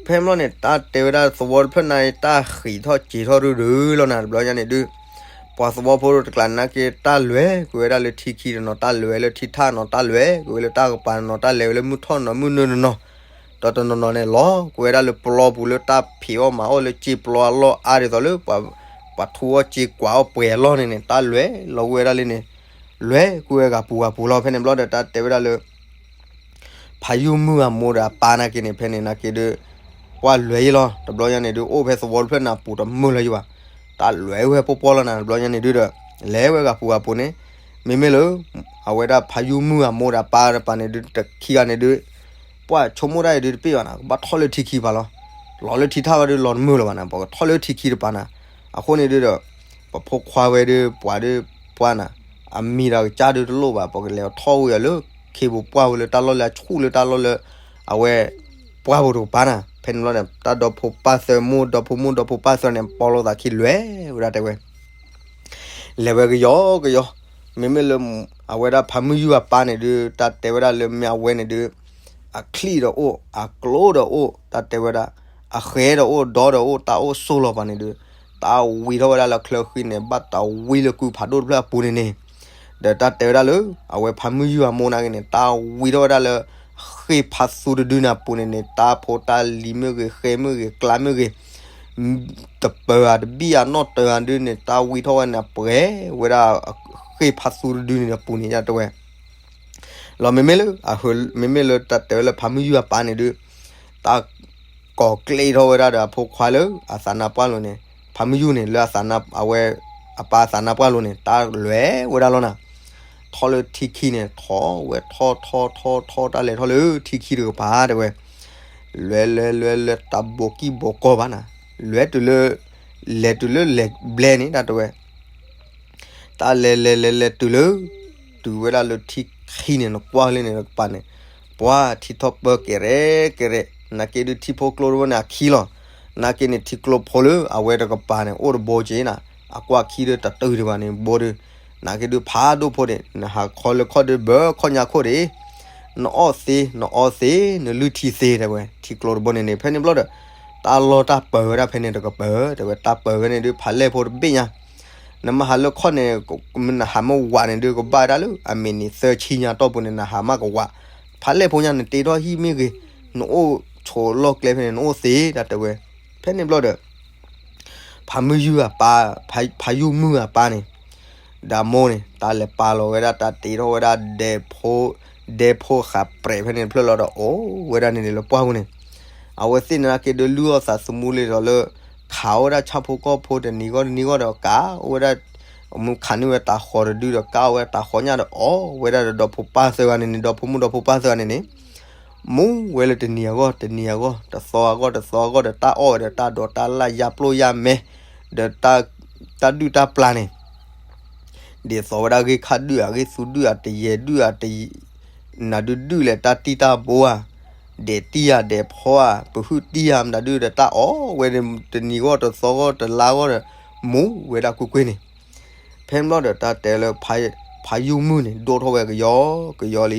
ဖဲဘျီန့ၣ် တၢ်တဲဝဲဒၣ်သဝီတဖျၢၣ်န့ၣ် တၢ်ဃံးထီၣ်စံးထီၣ်ဒုဒုလီၤနၤ တဘျီညါန့ၣ်ဒုး ပှၤသဝီဖိတကျါနာ်က့ တၢ်လဲၤကွံာ်ဝဲဒၣ်လၢထံခံတနီၤ, တၢ်လဲၤဝဲလၢထံထၣ်နီၤ, တၢ်လဲၤကွံာ်ဝဲလၢတၢ်ကပၤတနီၤ, တၢ်လဲၤဝဲလၢမုၢ်ထီၣ်နီၤ မုၢ်နုာ်တနီၤ, ဒီးတနီၤနီၤန့ၣ် လီၤကွံာ်ဝဲဒၣ်လၢပျီပူၤလၢတၢ်ဖံးအီၣ်မၤအီၣ်လၢစ့ပျီအလီၢ်အါဒ်သိးလၢ ပှၤထူအီၣ်စ့ကွၢ်အီၣ်ပှဲၤအလီၢ်န့ၣ်န့ၣ် တၢ်လဲၤလီၤကွံာ်ဝဲဒၣ်လၢန့ၣ်, လဲၤကွံာ်ဝဲဂၤပူၤဂၤပူၤလီၤ. ဖဲန့ၣ်ဘျီဒီး တၢ်တဲဝဲဒၣ်လၢ ဖးယုၢ်မုၢ်အမိၢ်ဒီးအပၢ်နာ်က့န့ၣ် ဖဲန့ၣ်နာ်က့ဒုး ပှၢ်လဲၤယံၤလီၤ. တဘျီညါန့ၣ်ဒုး အိၣ်ဖဲသဝီတဖျၢၣ်န့ၣ် အပူၤတမုာ်လၢၤယံၤဘၣ်, တၢ်လဲၤဝဲပှီၢ်ပှီၢ်လီၤနၤ တဘျီညါန့ၣ်ဒုးဒီး လဲၤဝဲဂၤပူၤဂၤပူၤန့ၣ်, မ့မ့ၢ်လၢ အဝဲဒၣ်ဖးယုၢ်မုၢ်အမိၢ်ဒီးအပၢ်တပၤန့ၣ်ဒုး တခံဂၤန့ၣ်ဒုး ပှၢ်ဆိကမိၣ်တၢ်အံၤဒုးတပ့ၢ်ဘၣ်နၤ, ကဘၣ်ထီၣ်လၢထံခံပၤလီၤ. လီၤလၢထံထၣ်ဝဲဒုး လီၤတမုာ်လၢၤဘၣ်နၤ, ပကထီၣ်လၢထံခံတပၤနၤ. အဃိန့ၣ်ဒုးဒီး ပဖိခွါဝဲဒုး ပှၤဒုး ပှၢ်နၤ အမံၤဒီးကစၢ်ဒုးတလိၣ်ဘၣ်, ပကလဲၤထီၣ်ဝဲလၢ ခ့ပူၤပှၢ်ဝဲလၢတၢ်လီၢ်လၢ အဆူၣ်လၢတၢ်လီၢ်လၢ အဝဲ ပှၢ်ပူၤတကပၤနၤ. ဖဲန့ၣ်ဘျီန့ၣ် တၢ်ဒီဖိပၢ်သၢမူ ဒီဖိမုၣ်ဒီဖိပၢ်သၢန့ၣ် ပီလိာ်သးခံ လဲၤဝဲဒၣ်တဲဝဲ လဲၤဝဲကယီကယီ, မ့မ့ၢ်လၢ အဝဲဒၣ်ဖးမုၢ်ယုၢ်အပၢ်န့ၣ်ဒုး တၢ်တဲဝဲဒၣ်လၢမ့ၢ်အဝဲန့ၣ်ဒုး အချံၣ်ဒီးအိၣ် အကျိဒီးအိၣ် တၢ်တဲဝဲဒၣ် အဃဲဒီးအိၣ် ဒီဒီးအိၣ် တၢ်အိၣ်ဆိးလီၤပှၤန့ၣ်ဒုး တၢ်ဝံထီၣ်ဝဲဒၣ်လၢချၢဃံန့ၣ် ဘၣ်တၢ်ဝံလၢကုဖးဒိၣ်တဖျၢၣ်အပူၤန့ၣ်န့ၣ်, ဒီးတၢ်တဲဝဲဒၣ်လၢ အဝဲဖးမုၢ်ယုၢ်အမိၢ်နာ်က့န့ၣ် တၢ်ဝံထီၣ်ဝဲဒၣ်လၢ ဃ့ၢ်ဖးသူတဒုန့ၣ်အပူၤန့ၣ်န့ၣ် တၢ်ဖိတၢ်လံၤမ့ၢ်ဂ့ၤ ဃဲမ့ၢ်ဂ့ၤ ကျါမ့ၢ်ဂ့ၤ တပၢၤဧါ တဘံၣ်ဧါ နီၣ်တၢၤဧါဒုးန့ၣ် တၢ်ဝံထီၣ်ဝဲန့ၣ် ပှဲၤဝဲဒၣ် ဃ့ၢ်ဖးသူတဒုန့ၣ်အပူၤန့ၣ် တၢ်တဲဝဲ လီၤမ့မ့ၢ်လၢ မ့မ့ၢ်လၢတၢ်တဲဝဲလၢဖးမုၢ်ယုၢ်အပၢ်န့ၣ်ဒုး တၢ်ကိးကျဲထီၣ်ဝဲဒၣ်ဒီးအဖိခွါလၢအသးနါပှၢ်လိၤန့ၣ် ဖးမုၢ်ယုၢ်န့ၣ် လၢအသးနါ အဝဲ အပၢ်အသးနါပှၢ်လိၤန့ၣ် တၢ်လဲၤဝဲဒၣ်လီၤနၤ, ထီၣ်လၢထံခံန့ၣ် ထီၣ်ဝဲထီၣ်ထီၣ်ထီၣ်ထီၣ် တၢ်လဲၤထီၣ်လၢထံခံတကပၤတဲဝဲ လဲၤလဲၤလဲၤလဲၤ တၢ်ဘိးကံၢ်ဘိးကီၢ်ဘၣ်နၤ, လဲၤတုၤလၢ လဲၤတုၤလၢလဲၤဘျဲန့ၣ် တၢ်တဲဝဲ တၢ်လဲၤလဲၤလဲၤလဲၤတုၤလၢ တုၤဝဲဒၣ်လၢထံခံန့ၣ် နကွၢ်လၢန့ၣ်တကပၤန့ၣ် ပှၤထံထီၣ်ပၢကဲးရဲၣ်ကဲးရဲၣ် နာ်က့ဒုးထံဖိကျိတဘိန့ၣ်အခံလီၤ, နာ်က့န့ၣ်ထံကျိဖိလၢအဝဲတကပၤန့ၣ် အိၣ်တဘိက့ၤနၤ, အကွၢ်ခံဒုးတတုၤဒံးဘၣ်န့ၣ် ဘိဒုး နာ်က့ဒုးဖးဒိၣ်ဖိဒံး နဟးခီလၢခီၣ်ဒုးဘၢခီၣ်ညါခိၣ်ဒံး နအီၣ်သ့ နအီသ့ နလုၢ်ထံသ့ တဲဝဲ ထံကျိတဘိန့ၣ်န့ၣ် ဖဲန့ၣ်ဘျီဒီး တၢ်လီၢ်တၢ်ပၢၤဝဲဒၣ်ဖဲန့ၣ်တကပၤ တဲဝဲ တၢ်ပၢၤဝဲန့ၣ်ဒုး ဖးလဲၢ်ဖိတဘ့ၣ်ညါ နမ့ၢ်ဟးလၢခီၣ်န့ၣ် နဟးမ့ၢ်ဝးန့ၣ်ဒုး ကဘၣ်ဝဲဒၣ်လၢ အမံးနံးသၢဆံညါတီၢ်ပူၤန့ၣ် နဟးမးကဝး ဖးလဲၢ်ဖိညါ နတ့ထီၣ်ဟံၣ်မ့ၢ်ဂ့ၤ နအိၣ်ဆိးလီၢ်ကျဲဖဲန့ၣ် နအိၣ်သ့ တၢ်တဲဝဲ ဖဲန့ၣ်ဘျီဒီး ဖးမုၢ်ယုၢ်အပၢ် ဖး ဖးယုၢ်မုၢ်အပၢ်န့ၣ် ဒီးအမိၢ်န့ၣ် တၢ်လဲၤပာ်လီၤဝဲဒၣ် တၢ်တ့ထီၣ်ဝဲဒၣ် ဒဲဖိ ဒဲဖိဃာ်ပြဲးဖဲန့ၣ်တဖျၢၣ်လီၤဒီး အိၣ်ဝဲဒၣ်န့ၣ်လၢပှၢ်ပူၤန့ၣ် အဝဲသ့ၣ်န့ၣ်က့ၤဒုးလုၢ်အီၣ်သးသမူလံဒီးလၢ ခးဝဲဒၣ်ဆၣ်ဖိကီၢ်ဖိတနံၤဂီၢ်တနံၤဂီၢ်ဒီးကးဝဲဒၣ် မုၢ်ခးန့ၢ်ဝဲတၤဃီၤတဒုဒီးကးဝဲတၤဃီၤညၣ်ဒီးအီၣ်ဝဲဒၣ်ဒီးဒီဖိပၢ်သၢဂၤန့ၣ်န့ၣ် ဒီဖိမုၣ်ဒီဖိပၢ်သၢဂၤန့ၣ်န့ၣ် မူဝဲလၢတနံၤအဂီၢ် တနံၤအဂီၢ် တသီအဂီၢ် တသီအဂီၢ်ဒီး တၢ်အီၣ်ဝဲဒီးတၢ်ဒိးတၢ်လၢ်ယါပျိယါမဲ ဒီး တၢ်ဒုၣ်တၢ်ပျၢ်န့ၣ် ဒ်သိးဝဲဒၣ်ဂ့ၢ်ခါဒုၣ်ဧါ ဂ့ၢ်သူဒုၣ်ဧါ တယဲၤဒုၣ်ဧါ တ နဒုးဒုၣ်လဲၣ် တၢ်တံၢ်တၢ်ဘိဧါ ဒဲးတံၢ်ဧါ ဒဲးဖီဧါ ပဟုၣ်တံၢ်ဧါ မတၤဒုးဒီး တၢ်အီၣ်ဝဲန့ၣ် တနံၤဂီၢ်တသီဂီၢ်တလါဂီၢ်ဒီး မူဝဲဒၣ်ကွ့ၢ်ကွ့ၢ်န့ၣ် ဖဲန့ၣ်ဘျီဒီး တၢ်တဲလၢ ဖးယုၢ်မုၢ်န့ၣ် ဒိၣ်ထီၣ်ဝဲကယီကယီလံ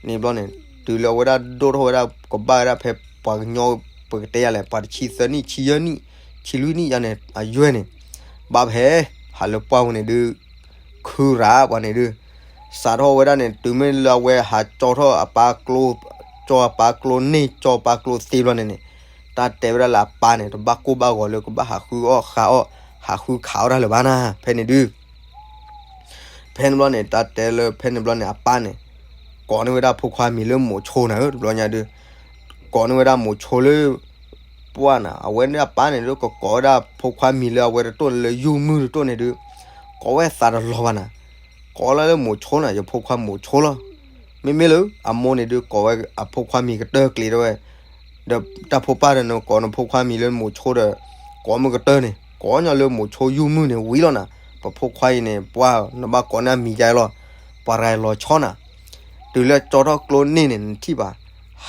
န့ၣ်ဘျီန့ၣ် တုၤလၢအဝဲဒၣ်ဒိၣ်ထီၣ်ဝဲဒၣ် ကဘၣ်ဝဲဒၣ်ဖဲပှၤကညီ ပကတဲယၤလဲၣ် ပှၤတဆံသၢနံၣ် ဆံယဲၢ်နံၣ် ဆံလွံၢ်နံၣ်ယါန့ၣ် အယွဲၢ်န့ၣ် ဘၣ်ဖဲ ဟးလၢပှၢ်ပူၤန့ၣ်ဒုး ခုရၣ်ပှၤန့ၣ်ဒုး စးထီၣ်ဝဲဒၣ်န့ၣ် တုၤမ့ၢ်လၢအဝဲဟးကၠီထီၣ်အပၢ်ကျိ ကၠီအပၢ်ကျိန့ၢ် ကၠီပၢ်ကျိသ့ဘျီန့ၣ်န့ၣ် တၢ်တဲဝဲဒၣ်လၢအပၢ်န့ၣ် တဘၣ်ကိၢ်ဘၣ်ဂီၤလၢကဘၣ်ဟးဃုအီၣ်ဃုအီၣ် ဟးဃုခးအီၣ်တၢ်လၢၤဘၣ်နၤ ဖဲန့ၣ်ဒုး ဖဲန့ၣ်ဘျီန့ၣ် တၢ်တဲလၢဖဲန့ၣ်ဘျီန့ၣ် အပၢ်န့ၣ် ကိးန့ၢ်ဝဲဒၣ်ဖိခွါမံၤလၢမိၤဆိနၤဧၢ တဘျီညါဒုး ကိးန့ၢ်ဝဲဒၣ်မိၤဆိလၢ ပှၢ်နၤ အဝဲန့ၣ်အပၢ်န့ၣ်ဒုး ကကိးဝဲဒၣ်ဖိခွါမံၤလၢအဝဲတတိၢ်န့ၣ်လၢယုၢ်မုၢ်တတိၢ်န့ၣ်ဒုး ကိးဝဲသးတလီၤဘၣ်နၤ, ကိးလၢလၢမိၤဆိနၤ ယဖိခွါမိၤဆိလီၤ. မ့မ့ၢ်လၢအမိၢ်န့ၣ်ဒုး ကိးဝဲအဖိခွါမံၤကတၢၢ်ကျ့ၤဒၣ်ဝဲ ဒီးတၢ်ဖိပၢ်ဒီးနကိးနဖိခွါမံၤလၢမိၤဆိဒီး ကိးမုၢ်ကတၢၢ်န့ၣ် ကိးညီလၢမိၤဆိယုၢ်မုၢ်န့ၣ်ဝံၤလီၤနၤ, ပဖိခွါအံၤန့ၣ် ပှၢ်နဘၣ်ကိးန့ၢ်အမံၤယါလီၤ, ပှၤရၤလီၤဆီနၤ, တုၤလၢကၠီထီၣ်ကျိန့ၢ်န့ၣ် နထံၣ်ဘၣ်,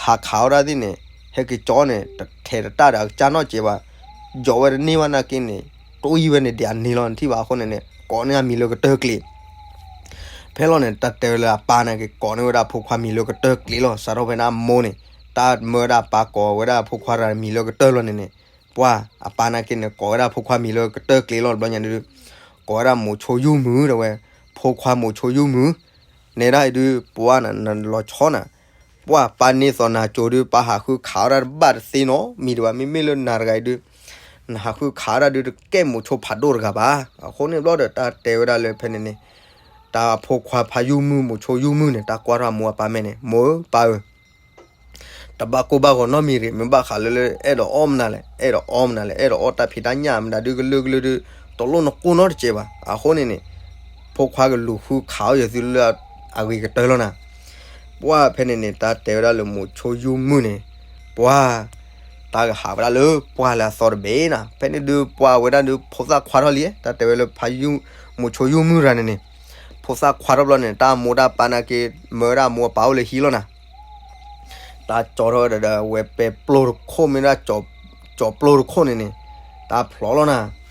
ဟးခးဝဲဒၣ်သ့ၣ်န့ၣ် ဟဲက့ၤကၠီန့ၣ် တထဲးတတၢ်ဒီးအကစၢ်နီတစဲးဘၣ်, ယိးဝဲတန့ၢ်ဘၣ်နာ်က့န့ၣ် တွံၢ်ဝဲန့ၣ်ဒံးအန့ၣ်လီၤ နထံၣ်ဘၣ်အဃိန့ၣ်န့ၣ် ကိးန့ၢ်အမံၤလၢကတၢၢ်ကျ့ၤ ဖဲလီၤန့ၣ် တၢ်တဲဝဲလၢအပၢ်နာ်က့ ကိးန့ၢ်ဝဲဒၣ်ဖိခွါမံၤလၢကတၢၢ်ကျ့ၤလီၤ. စးထီၣ်ဖဲန့ၣ်အမိၢ်န့ၣ် တၢ်မၢဝဲဒၣ်အပၢ်ကိးဝဲဒၣ်ဖိခွါတဂၤမံၤလၢကတၢၢ်လီၤန့ၣ်န့ၣ်, ပှၢ်အပၢ်နာ်က့န့ၣ် ကိးဝဲဒၣ်ဖိခွါမံၤလၢကတၢၢ်ကျ့ၤလီၤ တဘျီညါဒုး ကိးဝဲဒၣ်မိၤဆိယုၢ်မုၢ်ဒၣ်ဝဲ, ဖိခွါမိၤဆိယုၢ်မုၢ်, နဲဒၣ်အံၤဒုး ပှၢ်နၤ နလီၤဆီနၤ, ပှၢ်ပၢ်န့ၢ်သိးနၤကၠိဒုး ပၢ်ဟးဃုခးဝဲဒၣ်တဘၣ်တသ့နီတမံၤဒံးဘၣ်, မ့မ့ၢ်လၢနၤတဂၤအံၤဒုး နဟးဃုခးဝဲဒၣ်ဒုး တကဲမိၤဆိဖးဒိၣ်တဂၤဘၣ်. အဃိန့ၣ်ဘျီဒီး တၢ်တဲဝဲဒၣ်လၢဖဲန့ၣ်န့ၣ် တၢ်ဖိခွါဖးယုၢ်မုၢ် မိၤဆိယုၢ်မုၢ်န့ၣ် တၢ်ကွၢ်ထီၣ်အမိၢ်အပၢ်မဲာ်န့ၣ်, မိၢ်ဧၢ ပၢ်ဧၢ တဘၣ်ကိၢ်ဘၣ်ဂီၤနီတမံၤတဂ့ၤ, မ့ၢ်ဘၣ်ဃးလၢလၢ အဲၣ်ဒိးအီၣ်မနုၤလဲၣ်, အဲၣ်ဒိးအီမနုၤလဲၣ်, အဲၣ်ဒိးအီတၢ်ဖံးတၢ်ညၣ်မတၤဒုး ကလုာ်ကလုာ်ဒုး တလိၣ်နကိၢ်နီတစဲးဘၣ်. အဃိန့ၣ်န့ၣ် ဖိခွါကလူၤဃုခးအီၣ်ယသုလၢအဂ့ၤကတၢၢ်လီၤနၤ. ပှၢ်ဖဲန့ၣ်န့ၣ် တၢ်တဲဝဲဒၣ်လၢမိၤဆိယုၢ်မုၢ်န့ၣ်, ပှၢ် တၢ်ကဟးဝဲဒၣ်လၢပှၢ်လၢအသီတဘ့ၣ်နၤ, ဖဲန့ၣ်ဒုးပှၢ်ဝဲဒၣ်ဒုး ဖိသၣ်ခွါထီၣ်လံ, တၢ်တဲဝဲလၢဖးယုၢ် မိၤဆိယုၢ်မုၢ်တဂၤန့ၣ်န့ၣ် ဖိသၣ်ခွါထီၣ်ဘျီန့ၣ် တၢ်မိၢ်တၢ်ပၢ်နာ်က့ မၢဝဲဒၣ်အမိၢ်အပၢ်အိၣ်လၢဟံၣ်လီၤနၤ. တၢ်ကၠီထီၣ်ဝဲဒၣ်ဒီး အဝဲပဲပျိတခိၣ် မ့ၢ်ဒၣ်ကၠီပျိတခိၣ်န့ၣ်န့ၣ် တၢ်ဖျီလီၤနၤ.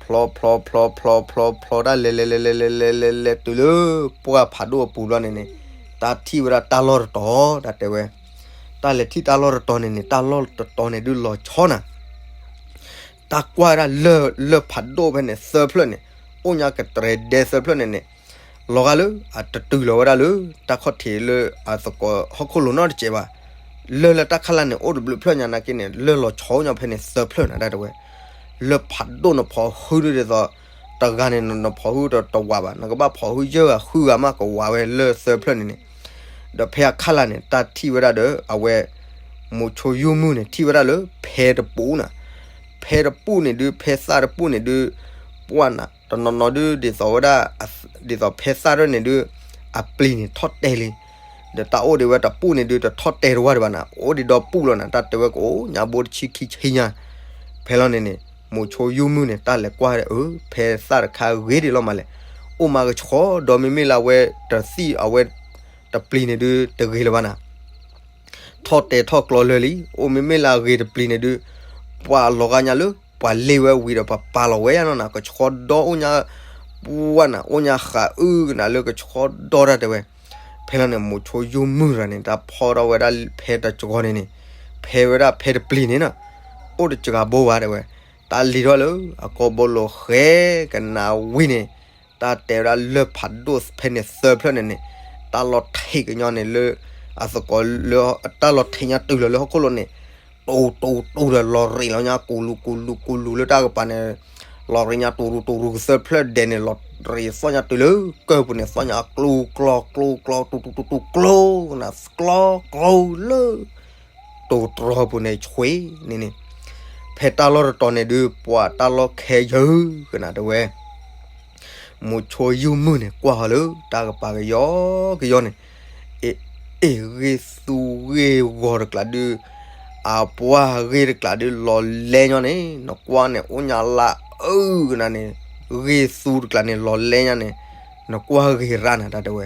ဖျီဖျီဖျီဖျီဖျီဖျီ တၢ်လဲၤလဲၤလဲၤလဲၤလဲၤလဲၤလဲၤလဲၤတုၤလၢပှၢ်ဖးဒိၣ်အပူၤဘျီန့ၣ်န့ၣ် တၢ်ထံၣ်ဝဲဒၣ်တၢ်လီၢ်တတီၤ တၢ်တဲဝဲ. တၢ်လဲၤထံၣ်တၢ်လီၢ်တတီၤန့ၣ်န့ၣ် တၢ်လီၢ်တတီၤန့ၣ်ဒုးလီၤဆီနၤ. တၢ်ကွၢ်ဝဲဒၣ်လၢၢ်ဖးဒိၣ်ဖဲန့ၣ်သၢဖျၢၣ်န့ၣ် အိၣ်ညါကတြဲၤဒဲသၢဖျၢၣ်န့ၣ်န့ၣ် လီၤဂာ်လၢအတတုၤလီၤဝဲဒၣ်လၢ တၢ်ခီၣ်ထံးလၢအသကိးဟီၣ်ခိၣ်လိၤနီတစဲးဘၣ်. လၢၢ်လၢတၢ်ခီၣ်လာ်န့ၣ် အိၣ်တဘျုးဖျၢၣ်ညါနာ်က့န့ၣ် လၢၢ်လီၤဆီညါဖဲန့ၣ်သၢဖျၢၣ်နၤ တၢ်တဲဝဲ. လၢၢ်ဖးဒိၣ်နဖီၣ်ဟုၣ်ဒ်သိး တဂၤန့ၣ် နဖီၣ်ဟုၣ်တဝးဘၣ်, နကဘၣ်ဖီၣ်ဟုၣ်ယဲၢ်ဂၤဃုဂၤမးကဝးဝဲလၢၢ်သၢဖျၢၣ်န့ၣ်န့ၣ်. ဒီးဖဲအခီၣ်လာ်န့ၣ် တၢ်ထံၣ်ဝဲဒၣ်ဒီး အဝဲ မိၤဆိယုၢ်မုၢ်န့ၣ် ထံၣ်ဝဲဒၣ်လၢဖဲတပူၤနၤ. ဖဲတပူၤန့ၣ်ဒုး ဖဲသၣ်တပူၤန့ၣ်ဒုး ပှၢ်နၤ တနီၤနီၤဒုး ဒ်သိးဝဲဒၣ် ဒ်သိးဖဲသၣ်ရဲၣ်န့ၣ်ဒုး အပျံၤန့ၣ်ထီၣ်တဲာ်လံ. ဒီးတၢ်အိၣ်ဒံးဝဲတပူၤန့ၣ်ဒုး တထီၣ်တဲာ်တဝၢ်ဒံးဘၣ်နၤ, အိၣ်ဒံးဒီပူၤလီၤနၤ, တၢ်တဲဝဲကအိၣ်ညါဘိတဆံခံဆံညါ. ဖဲလီၤန့ၣ်န့ၣ် မိၤဆိယုၢ်မုၢ်န့ၣ် တၢ်လဲၤကွၢ်ဒီး အၢ ဖဲသၣ်တခါဂ့ၤဒံးလီၤမးလဲၣ်, အိၣ်မးကဆှီဒီး မ့မ့ၢ်လၢအဝဲတသံၣ်အဝဲတပျံၤန့ၣ်ဒုး တဂ့ၤလၢၤဘၣ်နၤ. ထီၣ်တဲာ်ထီၣ်ကျီလၢာ်လံ, အိၣ်မ့မ့ၢ်လၢအဂ့ၤတပျံၤန့ၣ်ဒုး ပှၤလီၤဂာ်ညါလၢ ပှၤလ့ဝဲဝံၤဒီး ပှၤပာ်လီၤဝဲယါနီၤနၤ, ကဆှီဒီအိၣ်ညါ ပှၢ်နၤ အိၣ်ညါဃးအုကနၤလၢကဆှီဒီတၢ်တဲဝဲ. ဖဲလီၤန့ၣ် မိၤဆိယုၢ်မုၢ်တဂၤန့ၣ် တၢ်ဖီထီၣ်ဝဲဒၣ်ဖဲတစှီၤန့ၣ်န့ၣ်, ဖဲဝဲဒၣ်ဖဲတပျံၤန့ၣ်နီၤ, အိၣ်တစှၤဘိဘၣ်တဲဝဲ. တၢ်လံၤထီၣ်လၢအကိာ်ဘိလိၤဃဲကနၤဝံၤန့ၣ် တၢ်တဲဝဲဒၣ်လၢၢ်ဖးဒိၣ်ဖဲန့ၣ်သၢဖျၢၣ်န့ၣ်န့ၣ် တၢ်လီၤထံးကညီန့ၣ်လၢ အသကိးလၢ တၢ်လီၤထံးညါတုၤလီၤလၢဟီၣ်ခိၣ်လိၤန့ၣ် တူတူတူဒီး လီၤရ့းလီၤညါကူလူကူလူကူလူလၢတၢ်ကပၤန့ၣ် လီၤရ့းညါတူတူတူကသၢဖျၢၣ်ဒဲးန့ၣ် လီၤရ့းသီၣ်ညါတုၤလၢကၢၢ်ပူၤန့ၣ် သီၣ်ညါကျူကျီကျူကျီ တူတူတူတူကျိ ကနၣ်ကျီကျီလၢ တူတြီပူၤန့ၣ်ဆွ့န့ၣ်န့ၣ်, ဖဲတၢ်လီၢ်တတီၤန့ၣ်ဒုး ပှၤတၢ်လီၢ်ခဲယုၢ်ကနၣ်တဲဝဲ မိၤဆိယုၢ်မုၢ်န့ၣ် ကွၢ်ဃီၤလၢတၢ်ကပၤကယီကယီန့ၣ်, အ့ၣ် ဂ့ၢ်သူဂ့ၢ်ဂီၤတကျးဒုး အပှၢ်ဂ့ၢ်တကျးဒုး လီၤလဲညါန့ၣ် နကွၢ်န့ၣ် အိၣ်ညါလၢအအုကနၤန့ၣ်, ဂ့ၢ်သူတကျးန့ၣ် လီၤလဲညါန့ၣ် နကွၢ်ဂ့ၤရၣ်နၤ တၢ်တဲဝဲ.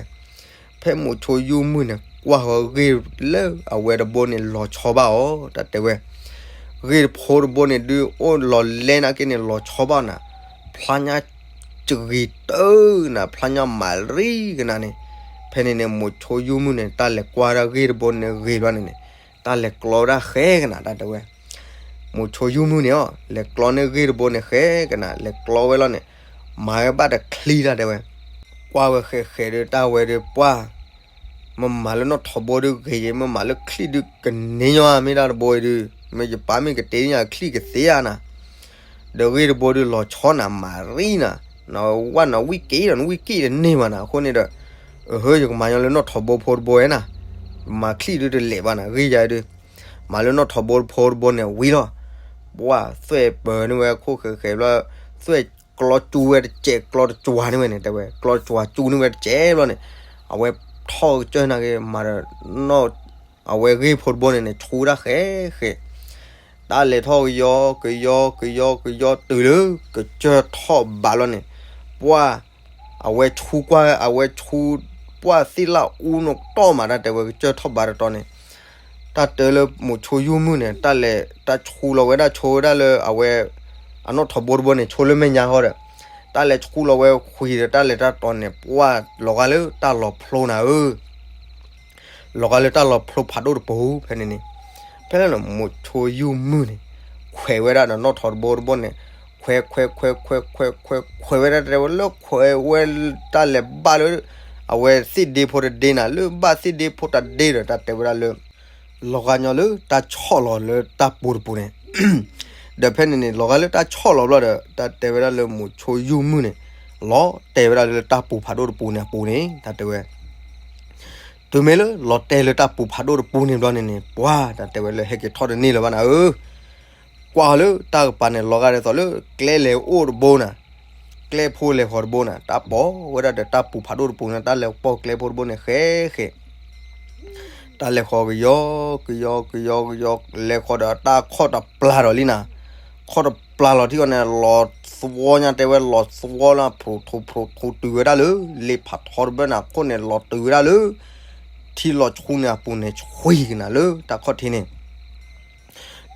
ဖဲမိၤဆိယုၢ်မုၢ်န့ၣ် ကွၢ်ဃီၤဂ့ၢ်လၢအဝဲတဘိန့ၣ် လီၤဆီဘၣ်အီၤ တၢ်တဲဝဲ. ဂ့ၢ်တဖိတဘိန့ၣ်ဒုး အိၣ်လီၤလဲနာ်က့န့ၣ် လီၤဆီဘၣ်နၤ, ဖျါညါစဂ့ၤတၢၢ်နၤ, ဖျါညါမၤရံကနၤန့ၣ်. ဖဲန့ၣ်န့ၣ် မိၤဆိယုၢ်မုၢ်န့ၣ် တၢ်လဲၤကွၢ်ဒၣ်ဂ့ၢ်တဘိန့ၣ်ဂ့ၤဘျီန့ၣ်န့ၣ် တၢ်လဲၤကျီဝဲဒၣ်ဃဲကနၤ တၢ်တဲဝဲ. မိၤဆိယုၢ်မုၢ်န့ၣ်အီၤ လဲၤကျီန့ၢ်ဂ့ၢ်တဘိန့ၣ်ဃဲကနၤ လဲၤကျီဝဲလီၤန့ၣ်, မၤဝဲဘၣ်တချံ တၢ်တဲဝဲ. ကွၢ်ဝဲဃဲးဃဲးဒီး တၢ်ဝဲဒီး ပှၢ် မ့ၢ်မၤလၢနီၣ်ထိးဘိဒုးဂ့ၤယဲ, မ့ၢ်မၤလၢချံၣ်ဒုးကန့ၢ်ညီ မ့ၢ်တၢ်တဘိအံၤဒုး မ့ၢ်ယပၢ်မ့ၢ်ကတဲညါချံၣ်ကသ့ဧါနၤ, ဒီးဂ့ၢ်တဘိဒုးလီၤဆီနၤ မၤရံနၤ, နဝဲနဝံၣ်က့ၤဒီး နဝံၣ်က့ၤတန့ၢ်ဘၣ်နၤ အဃိန့ၣ်ဒီး အဟၢ ယကမၤညီလၢနီၣ်ထိးဘိဖိတဘိဝဲနၤ, မၤချံၣ်ဒုတလဲၤဘၣ်နၤ ဂ့ၢ်ယၤဒု, မၤလၢနီၣ်ထိးဘိတဖိတဘိန့ၣ်ဝံၤလီၤ. ပှၢ်သွဲၣ်ပၢၤန့ၢ်ဝဲခိၣ်ဃဲးဃဲးဘျီ, သွဲၣ်ကျီစူဝဲတစဲး ကျီတကွၤန့ၢ်ဝဲန့ၣ် တဲဝဲ ကျီတကွၤစူန့ၢ်ဝဲတစဲးဘျီန့ၣ်, အဝဲထီၣ်ကစၢၢ်နာ်က့ မၤဒီးနီၣ် အဝဲဂ့ၢ်ဖိတဘိန့ၣ်န့ၣ် ဆူတၢ်ဃဲးဃဲး တၢ်လဲၤထီၣ်ကယီကယီကယီကယီတုၤလၢ ကစၢၢ်ထီၣ်ဘးလီၤန့ၣ်, ပှၢ် အဝဲဆူကွၢ် အဝဲဆူ ပှၢ်သ့ၣ်လၣ်အူနီၣ်တီၢ်မး တၢ်တဲဝဲကစၢၢ်ထီၣ်ဘးတတီၤန့ၣ်, တၢ်တဲလၢမိၤဆိယူၢ်မုၢ်န့ၣ် တၢ်လဲၤတၢ်ဆူလီၤဝဲဒၣ်ဆိဝဲဒၣ်လၢအဝဲ အနီၣ်ထိးဘိတဘိန့ၣ် ဆိလၢမဲာ်ညါဃီဒီး, တၢ်လဲၤဆူလီၤဝဲဃုာ်ဒီးတၢ်လဲၤတၢ်တီၤန့ၣ် ပှၢ်လီၤဂာ်လၢတၢ်လီၤဖျိနၤဧၢ လီၤဂာ်လၢတၢ်လီၤဖျိဖးဒိၣ်တပူၤဖဲန့ၣ်န့ၣ်, ဖဲလၢန့ၣ် မိၤဆိယူၢ်မုၢ်န့ၣ် ခွဲးဝဲဒၣ်ဒီးနီၣ်ထိးတဘိတဘိန့ၣ်, ခွဲးခွဲးခွဲးခွဲးခွဲးခွဲး ခွဲးဝဲဒၣ်တဲဝဲလၢခွဲးဝဲ တၢ်လဲၤဘၣ်လၢ အဝဲသ့ၣ်ဒ့ဖိတဒ့နၤ လၢဘၣ်သ့ၣ်ဒ့ဖိတဒ့ဒီး တၢ်တဲဝဲဒၣ်လၢ လီၤဂာ်ညီလၢတၢ်ဆီၣ်လီၤလၢတၢ်ပူၤတပူၤန့ၣ်, ဒီးဖဲန့ၣ်န့ၣ် လီၤဂာ်လၢတၢ်ဆီၣ်လီၤဘျီဒီး တၢ်တဲဝဲဒၣ်လၢမိၤဆိယူၢ်မုၢ်န့ၣ် လီၤတဲာ်ဝဲဒၣ်လၢတၢ်ပူၤဖးဒိၣ်တပူၤန့ၣ်အပူၤန့ၣ် တၢ်တဲဝဲ တုၤမ့ၢ်လၢလီၤတဲာ်လၢတၢ်ပူၤဖးဒိၣ်တပူၤန့ၣ်ဘျီန့ၣ်န့ၣ် ပှၢ်တၢ်တဲဝဲလၢဟဲက့ၤထီၣ်တန့ၢ်လၢၤဘၣ်နၤဧၢ, ကွၢ်လၢတၢ်ကပၤန့ၣ် လီၤဂာ်ဒ်သိးလၢကျဲလဲၤအိၣ်တဘိနၤ, ကျဲဖိလဲၤဃီၤတဘိနၤ တၢ်ပိာ်ဝဲဒၣ်ဒီးတၢ်ပူၤဖးဒိၣ်တပူၤန့ၣ် တၢ်လဲၤပိာ်ကျဲဖိတဘိန့ၣ်ဃဲဃဲ တၢ်လဲၤဃီၤကယီကယီကယီကယီကယီ လဲၤဃီၤဒီးတၢ်ခီၣ်တပျၢ်ဒီးလံနၤ, ခီၣ်တပျၢ်လီၤထံဃီန့ၣ် လီၤသဝီညါတဲဝဲလီၤသဝီလၢဖျိးထီဖျိးထီတုၤဝဲဒၣ်လၢ လ့ဖးထီတဘၢနၤခိၣ်န့ၣ် လီၤတုၤဝဲဒၣ်လၢ ထံလီၤဆူန့ၣ်အပူၤန့ၣ် ဆှံကနၤလၢတၢ်ခီၣ်ထံးန့ၣ်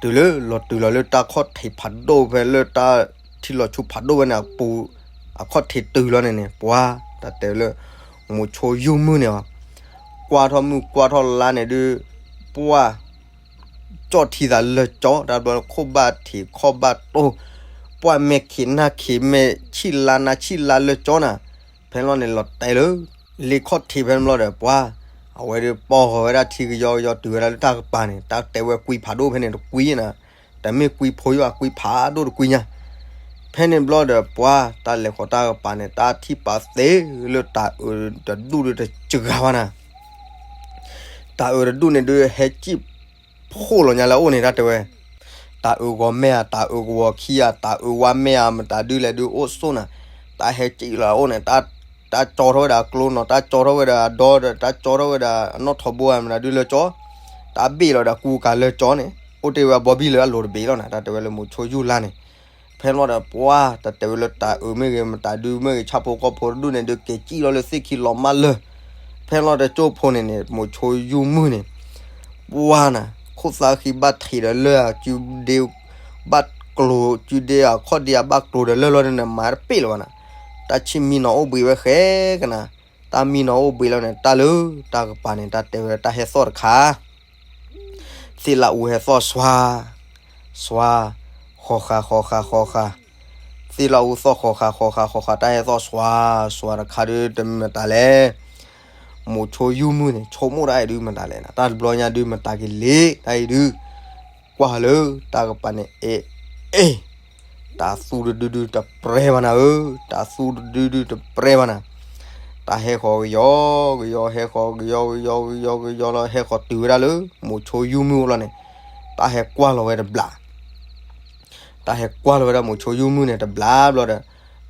တုၤလၢလီၤတုၤလီၤလၢတၢ်ခီၣ်ထံးဖးဒိၣ်ဖဲလၢတၢ်ထံလီၤဆူဖးဒိၣ်ဝဲန့ၣ်အပူၤ အခီၣ်ထံးတုၤလီၤန့ၣ်န့ၣ် ပှၤတၢ်တဲလၢ မိၤဆိယူၢ်မုၢ်န့ၣ်အီၤ ကွၢ်ထီၣ်မုၢ်ကွၢ်ထီၣ်လါန့ၣ်ဒုး ပှၢ် ကၠီၣ်ထံသးလၢာ်ကၠီ တၢ်ဘျီခိၣ်ဘၣ်ထံးခီၣ်ဘၣ်တိၢ် ပှၢ်မဲာ်ခံးနၢ်ခံးမဲာ်ဆံၣ်လါနါဆံၣ်လါလၢာ်ကၠီနၤ ဖဲန့ၣ်ဘျီန့ၣ် လီၤတဲာ်လၢ လ့ခီၣ်ထံးဖဲန့ၣ်ဘျီဒီး ပှၤ အဝဲဒုးပိာ်ဃီၤဝဲဒၣ်ထံကယီကယီတုၤဝဲဒၣ်လၢတၢ်ကပၤန့ၣ် တၢ်တဲဝဲကွံဖးဒိၣ်ဖဲန့ၣ်တကွံနၤ တမ့ၢ်ကွံဖိယိၣ်အကွံဖးဒိၣ်တကွံညါ ဖဲန့ၣ်ဘျီဒီးပှၤ တၢ်လဲၤဃီၤတၢ်ကပၤန့ၣ် တၢ်ထံၣ်ပာ်သ့လၢတၤအုးတဒူၣ်ဒုးတစှၤဘၣ်နၤ တၤအုးတဒူၣ်န့ၣ်ဒုးဟဲစံၣ်ဖှိၣ်လီၤညါလၢအအိၣ်န့ၣ် တၢ်တဲဝဲ တၤအုးဂီၤမဲာ်ဧါ တၤအုးကဝီၤခံဧါ တၤအုးဝါမဲာ်ဧါ မတၤဒုးလဲၤဒုးအိၣ်ဆိၣ်နၤ တၢ်ဟဲစံၣ်လီၤအအိၣ်န့ၣ် တၢ်ကၠီထီၣ်ဝဲဒၣ်အကျိနီၤ တၢ်ကၠီထီၣ်ဝဲဒၣ်အဒီဒီး တၢ်ကၠီထီၣ်ဝဲဒၣ်အနီၣ်ထိးဘိဧါ မတၤဒုးလၢာ်ကၠီ တၢ်ဘ့ၣ်လီၤဒီးကူကၤလၢာ်ကၠီန့ၣ် အိၣ်တ့ၢ်ဝဲအဘီဘံၣ်လၢအလိၤတဘ့ၣ်လီၤနၤ တၢ်တဲဝဲလၢမိၤဆိယူၢ်လါန့ၣ် ဖဲန့ၣ်ဘျီဒီးပှၤ တၢ်တဲဝဲလၢတၤအုးမ့ၢ်ဂ့ၤ မတၤဒုးမ့ၢ်ဂ့ၤ ဆၣ်ဖိကီၢ်ဖိတဒူၣ်န့ၣ်ဒုးက့ၤစံၣ်လီၤလၢသ့ၣ်ခံလီၤမၢ်လၢာ် ဖဲန့ၣ်ဘျီဒီးကၠိဖိန့ၣ်န့ၣ် မိၤဆိယူၢ်မုၢ်န့ၣ် ပှၤနၤ ခိၣ်သၣ်ဃံဘၣ်ထံးဒီးလၢာ်ဧါ စုဒ့ ဘၣ်ကျိၤ စုဒ့အခီၣ်ဒ့ဧါ ဘၣ်ကျိၤဒီးလၢာ်လီၤန့ၣ် မၤတပ့ၣ်လၢၤဘၣ်နၤ တၢ်ဆံၣ်မံနီၤအိၣ်ဘှံးဝဲဃဲကနၤ တၢ်မံနီၤအိၣ်ဘှံးလီၤန့ၣ် တၢ်လၢတၢ်ကပၤန့ၣ် တၢ်တဲဝဲတၢ်ဟဲသီၣ်တခါ သ့ၣ်လၣ်အူဟဲသီၣ်စွါ စွါ ဃီၤဃာ်ဃီၤဃာ်ဃီၤဃာ် သ့ၣ်လၣ်အူသီၣ်ဃီၤဃာ်ဃီၤဃာ်ဃီၤဃာ် တၢ်ဟဲသီၣ်စွါ စွါတခါဒုး တမ့ၢ်မတၤလဲၣ် မိၤဆိယူၢ်မုၢ်န့ၣ် ဆိကမိၣ်ဒၣ်အံၤဒုးမတၤလဲၣ်နၤ တၢ်တဘျီညါဒုးမတၤက့ၤလံ တၢ်အံၤဒုး ကွၢ်လၢတၢ်ကပၤန့ၣ် အ့ အ့ တၤသူတဒုဒုတပြဲဘၣ်နၤဧၢ, တၤသူတဒုဒုတပြဲဘၣ်နၤ, တၢ်ဟဲဃီၤကယီကယီ ဟဲဃီၤကယီကယီကယီကယီလီၤ ဟဲဃီၤတုၤဝဲဒၣ်လၢ မိၤဆိယူၢ်မုၢ်အိၣ်လီၤန့ၣ်, တၢ်ဟဲကွၢ်လီၤဝဲတဘျီ တၢ်ဟဲကွၢ်လီၤဝဲဒၣ်မိၤဆိယူၢ်မုၢ်န့ၣ်တဘျီဘျီဒီး,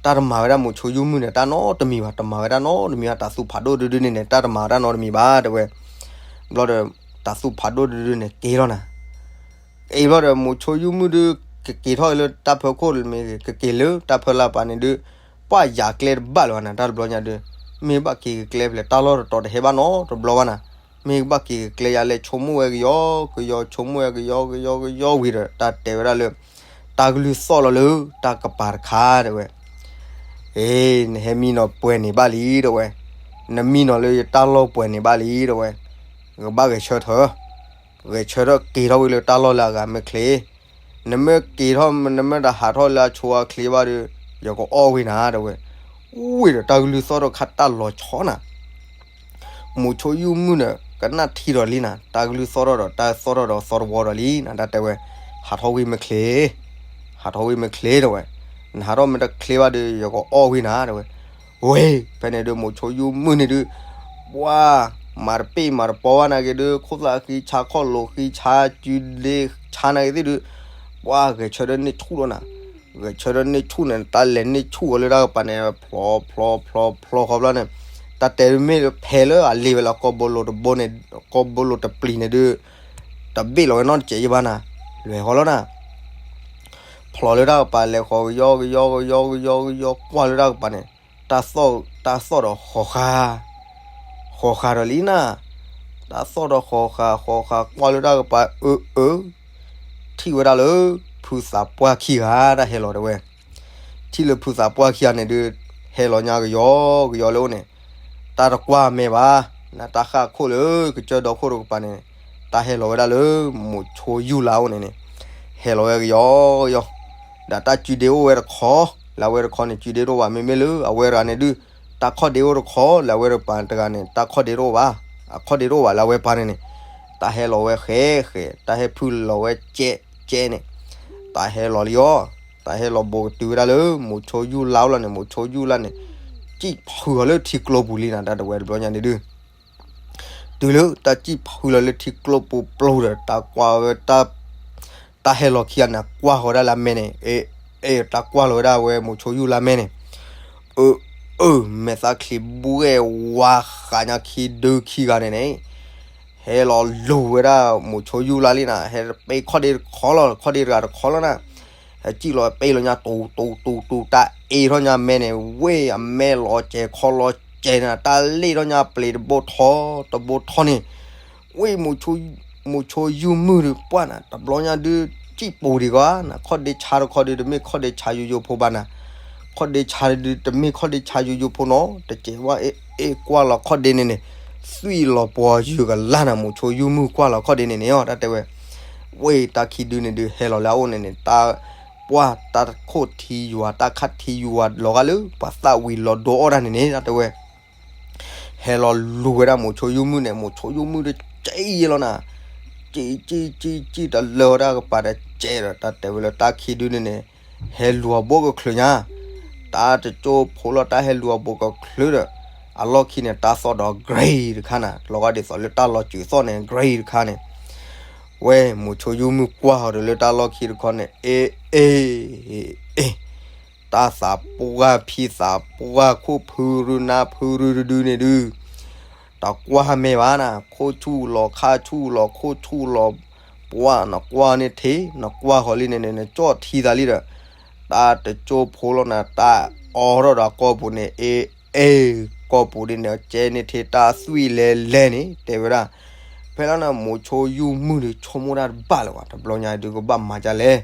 တၢ်တမၤဝဲဒၣ်မိၤဆိယူၢ်မုၢ်န့ၣ် တၢ်နီတမံၤဘၣ်, တမၤဝဲဒၣ်နီတမံၤဘၣ်, တၤသူဖးဒိၣ်ဒုဒုန့ၣ်န့ၣ် တၢ်တမၤဝဲဒၣ်နီတမံၤဘၣ် တဲဝဲ, ဘျီဒီး, တၤသူဖးဒိၣ်ဒုဒုန့ၣ်က့ၤလီၤနၤ အ့ၣ်ဘျီဒီး မိၤဆိယူၢ်မုၢ်ဒုး ကက့ၤထီၣ်လၢတၢ်ဖၢခိၣ်မ့ၢ်ဂ့ၤ ကက့ၤလၢတၢ်ဖၢလၢ်ပၤန့ၣ်ဒုး, ပှၤယၤကျဲတဘၣ်လၢၤဘၣ်နၤ တၢ်တဘျီညါဒုး, မ့ၢ်ဘၣ်က့ၤကကျဲဖဲလဲၣ် တၢ်လီၢ်တတီၤတဟဲဘၣ်နီတဘျီဘၣ်နၤ, မ့ၢ်ဘၣ်က့ၤကကျဲယၤလဲၣ် ဆိကမိၣ်ဝဲကယီကယီ ဆိကမိၣ်ဝဲကယီကယီကယီဝံၤဒီး တၢ်တဲဝဲဒၣ်လၢ တၢ်ကလုၢ်သီၣ်လီၤလၢတၢ်ကပၤတခါတဲဝဲ, အ့ နဟဲမံနီၤပှဲၤန့ၣ်ဘၣ်လံတဲဝဲ, နမံနီၤလၢယတၢ်လီၢ်ပှဲၤန့ၣ်ဘၣ်လံတဲဝဲ, ကဘၣ်ဂဲၤဆၢထၢၣ် ဂဲၤဆၢထၢၣ်က့ၤထီၣ်ဝံၤလၢတၢ်လီၢ်လၢအဂၤမ့ၢ်ချ့, နမ့ၢ်က့ၤထီၣ် နမ့ၢ်တဟးထီၣ်လၢအဆိအချ့ဘၣ်ဒီး, ယကအီၣ်ဝံၤနၤတဲဝဲ, ဝံၤဒီးတၢ်ကလုၢ်သီၣ်ထီၣ်ခါတၢ်လီၤဆီနၤ, မိၤဆိယူၢ်မုၢ်န့ၣ် ကနၣ်ထံဒီးလံနၤ တၢ်ကလုၢ်သီၣ်ထီၣ်ဒီး တၢ်သီၣ်ထီၣ်ဒီးသီတဝီဒီးလံနၤ တၢ်တဲဝဲ, ဟးထီၣ်ဝံၤမ့ၢ်ချ့ ဟးထီၣ်ဝံၤမ့ၢ်ချ့တဲဝဲ, နဟးထီၣ်မ့ၢ်တချ့ဘၣ်ဒီး ယကအီၣ်ဝံၤနၤ တဲဝဲ. ဝ့ၢ် ဖဲန့ၣ်ဒုး မိၤဆိယူၢ်မုၢ်န့ၣ်ဒုး ပှၢ် မၤတပ့ၢ်မၤတပီဘၣ်နာ်က့ၤဒုး ခိၣ်သၣ်ဃံဆါ ခီၣ်လိၤဃံဆါ စုဒ့ဆါနာ်က့ၤသ့ၣ်ဒုး ပှၢ် ဂဲၤဆၢထၢၣ်န့ၢ်ဆူၣ်လီၤနၤ. ဂဲၤဆၢထၢၣ်န့ၢ်ဆူၣ်န့ၣ် တၢ်လဲၤန့ၢ်ဆူၣ်အီၤလၢတၢ်ကပၤန့ၣ် ဖျီဖျီဖျီဖျီဃီဘျီန့ၣ် တၢ်တဲမ့ၢ်ဖဲလၢအလ့ၤဝဲလၢကီၢ်ဘိလိၤတဘိန့ၣ် ကီၢ်ဘိလိၤတပျံၤန့ၣ်ဒုး တဘ့ၣ်လီၤဝဲနီတစဲးယဘၣ်နၤ လွဲၤဃီလီၤနၤ. ဖျီလၢတၢ်ကပၤလဲၤဃီကယီကယီကယီကယီကယီကွၢ်လၢတၢ်ကပၤန့ၣ် တၢ်သီၣ်တၢ်သီၣ်ဒီးဃီၤဃာ် ဃီၤဃာ်ဒီးလံနၤ. တၢ်သီၣ်ဒီးဃီၤဃာ် ဃီၤဃာ်ကွၢ်လၢတၢ်ကပၤ အၢ အၢ ထံၣ်ဝဲဒၣ်လၢ ဖုသးပှၢ်ခံဂၤ တၢ်ဟဲလီၤတဲဝဲ. ထံၣ်လၢဖုသးပှၢ်ခံဂၤန့ၣ်ဒုး ဟဲလီၤညါကယီကယီလၢအိၣ်န့ၣ် တၢ်တကွၢ်မဲာ်ဘၣ် နတၢ်ဃၣ်ခိၣ်လၢကစၢၢ်ဒီခိၣ်တကပၤန့ၣ် တၢ်ဟဲလီၤဝဲဒၣ်လၢ မိၤဆိယူၢ်လါအိၣ်န့ၣ်န့ၣ် ဟဲလီၤဝဲကယီကယီ ဒီးတၢ်စုဒ့အိၣ်ဝဲတခီ လၢအဝဲတခီန့ၣ် စုဒ့တအိၣ်ဘၣ် မ့မ့ၢ်လၢအဝဲတဂၤန့ၣ်ဒုး တၢ်ခီၣ်ဒ့အိၣ်တခီ လၢအဝဲတပၤတဂၤန့ၣ် တၢ်ခီၣ်ဒ့တအိၣ်ဘၣ် အခီၣ်ဒ့တအိၣ်ဘၣ် လၢအဝဲပၤန့ၣ်န့ၣ် တၢ်ဟဲလီၤဝဲဃဲဃဲ တၢ်ဟဲဖုလီၤဝဲကဲကဲန့ၣ် တၢ်ဟဲလီၤလံအီၤ တၢ်ဟဲလီၤဘိးကတုၤဝဲဒၣ်လၢ မိၤဆိယူၢ်လါအိၣ်လီၤန့ၣ် မိၤဆိယူၢ်လါန့ၣ် စံၣ်ဖုအီၤလၢထံကျိပူၤလံနၤ တၢ်တဲဝဲတဘျီညါန့ၣ်ဒုး တုၤလၢတၢ်စံၣ်ဖုလီၤလၢထံကျိပူၤပျိၤဒီး တၢ်ကွၢ်ဝဲ တၢ်ဟဲလီၤခံဂၤန့ၣ် ကွၢ်ဃီၤဒၣ်လၢအမဲန့ၣ် အ့ အ့ တၢ်ကွၢ်လီၤဝဲဒၣ်ဝဲမိၤဆိယူၢ်လါမဲန့ၣ် အၢ အၢ မဲာ်သၣ်ချံဘှဲၣ်ဝါဃးညါခံဒုခံဂၤန့ၣ်န့ၣ် ဟဲလီၤလူၤဝဲဒၣ်မိၤဆိယူၢ်လါလံနၤ ဟဲတပ့ၢ်ခီၣ်ဒ့တခီလီၤ ခီၣ်ဒ့တဂၤတခီလီၤနၤ ဟဲစံၣ်လီၤပ့ၢ်လီၤညါတူၤတူၤတူၤ တၢ်အ့ထီၣ်ညါမဲန့ၣ် ဝ့ၢ်အမဲလီၤစဲၤခီလီၤစဲၤန့ၣ် တၢ်လ့ၣ်ထီၣ်ညါပျ့ၤတဘိထီတဘိထီန့ၣ် ဝ့ၢ် မိၤဆိယူၢ်မုၢ်ဒုးပှၢ်နၤ တဘျီညါဒုး စံၣ်ပူၤဒံးကွၢ်နၤ ခီၣ်ဒ့ဆါတခီဒုး တမ့ၢ်ခီၣ်ဒ့ဆါယိယိဖိဘၣ်နၤ ခီၣ်ဒ့ဆါဒုး တမ့ၢ်ခီၣ်ဒ့ဆါယိယိဖိနီၤ တစဲးဝဲ အ့ အ့ ကွၢ်လီၤခီၣ်ဒ့န့ၣ်န့ၣ် သွံၣ်လီၤပှီၤယုာ်ကလါနၤ မိၤဆိယူၢ်မုၢ်ကွၢ်လီၤခီၣ်ဒ့န့ၣ်န့ၣ် တၢ်တဲဝဲ ဝ့ၢ်တၢ်ခံဒုန့ၣ်ဒုး ဟဲလီၤလၢအအိၣ်န့ၣ်န့ၣ် တၢ်ပှၢ်တၢ်ခိၣ်ထံယွၤ တၢ်ခၣ်ထံယွၤလီၤဂာ်လၢ ပှၤသၣ်ဝံၤလီၤဒိအီၣ်တၢ်န့ၣ်န့ၣ် တၢ်တဲဝဲ ဟဲလီၤလူၤဝဲဒၣ်မိၤဆိယူၢ်မုၢ်န့ၣ် မိၤဆိယူၢ်မုၢ်ဒီးစံၣ်ယဲလီၤနၤ စံၣ်စံၣ်စံၣ်စံၣ်တလၢဝဲဒၣ်ကပၤဒီးစဲးဒီး တၢ်တဲဝဲလၢတၢ်ခံဒုန့ၣ်န့ၣ် ဟဲလူၤအဘိကချုးညါ တၢ်တကၠိဖိလီၤ တၢ်ဟဲလူၤအဘိကချုးဒီး အလီၢ်ခံန့ၣ် တၢ်သီၣ်ဒီး gray တခါနၤ လီၤဂာ်ဒ်သိးလၢတၢ်လီၤစုးသီၣ်န့ၣ် gray တခါန့ၣ် ဝဲ မိၤဆိယူၢ်မုၢ်ကွၢ်ဟီၤဒီးလၢတၢ်လီၢ်ခံတခီန့ၣ် အ့ အ့ အ့ တၢ်သးပှၢ်ဖံသးပှၢ် ခိၣ်ဖုရူနါဖုရူတဒုန့ၣ်ဒုး တကွၢ်မဲာ်ဘၣ်နၤ ခိၣ်ဆူၣ်လီၤခါဆူၣ်လီၤ ခိၣ်ဆူၣ်လီၤ ပှၢ်နကွၢ်န့ၣ်ထံ နကွၢ်ဃီၤလံန့ၣ်န့ၣ် နကၠီၣ်ထံသးလံဒီး တၢ်တကၠိဖိလီၤနၤ တၢ်အိးထီၣ်ဒီးကီၢ်ပူၤန့ၣ် အ့ အ့ ကီၢ်ပူၤဒ်န့ၣ် ကဲန့ၣ်ထံ တၢ်သွံၣ်လဲၤလဲၤန့ၣ် တဲဝဲဒၣ် ဖဲလီၤနၤ မိၤဆိယူၢ်မုၢ်ဒီး ဆိကမိၣ်တၢ်တဘၣ်လၢၤဘၣ် တဘျီညါဒုးကဘၣ်မၤဒ်လဲၣ်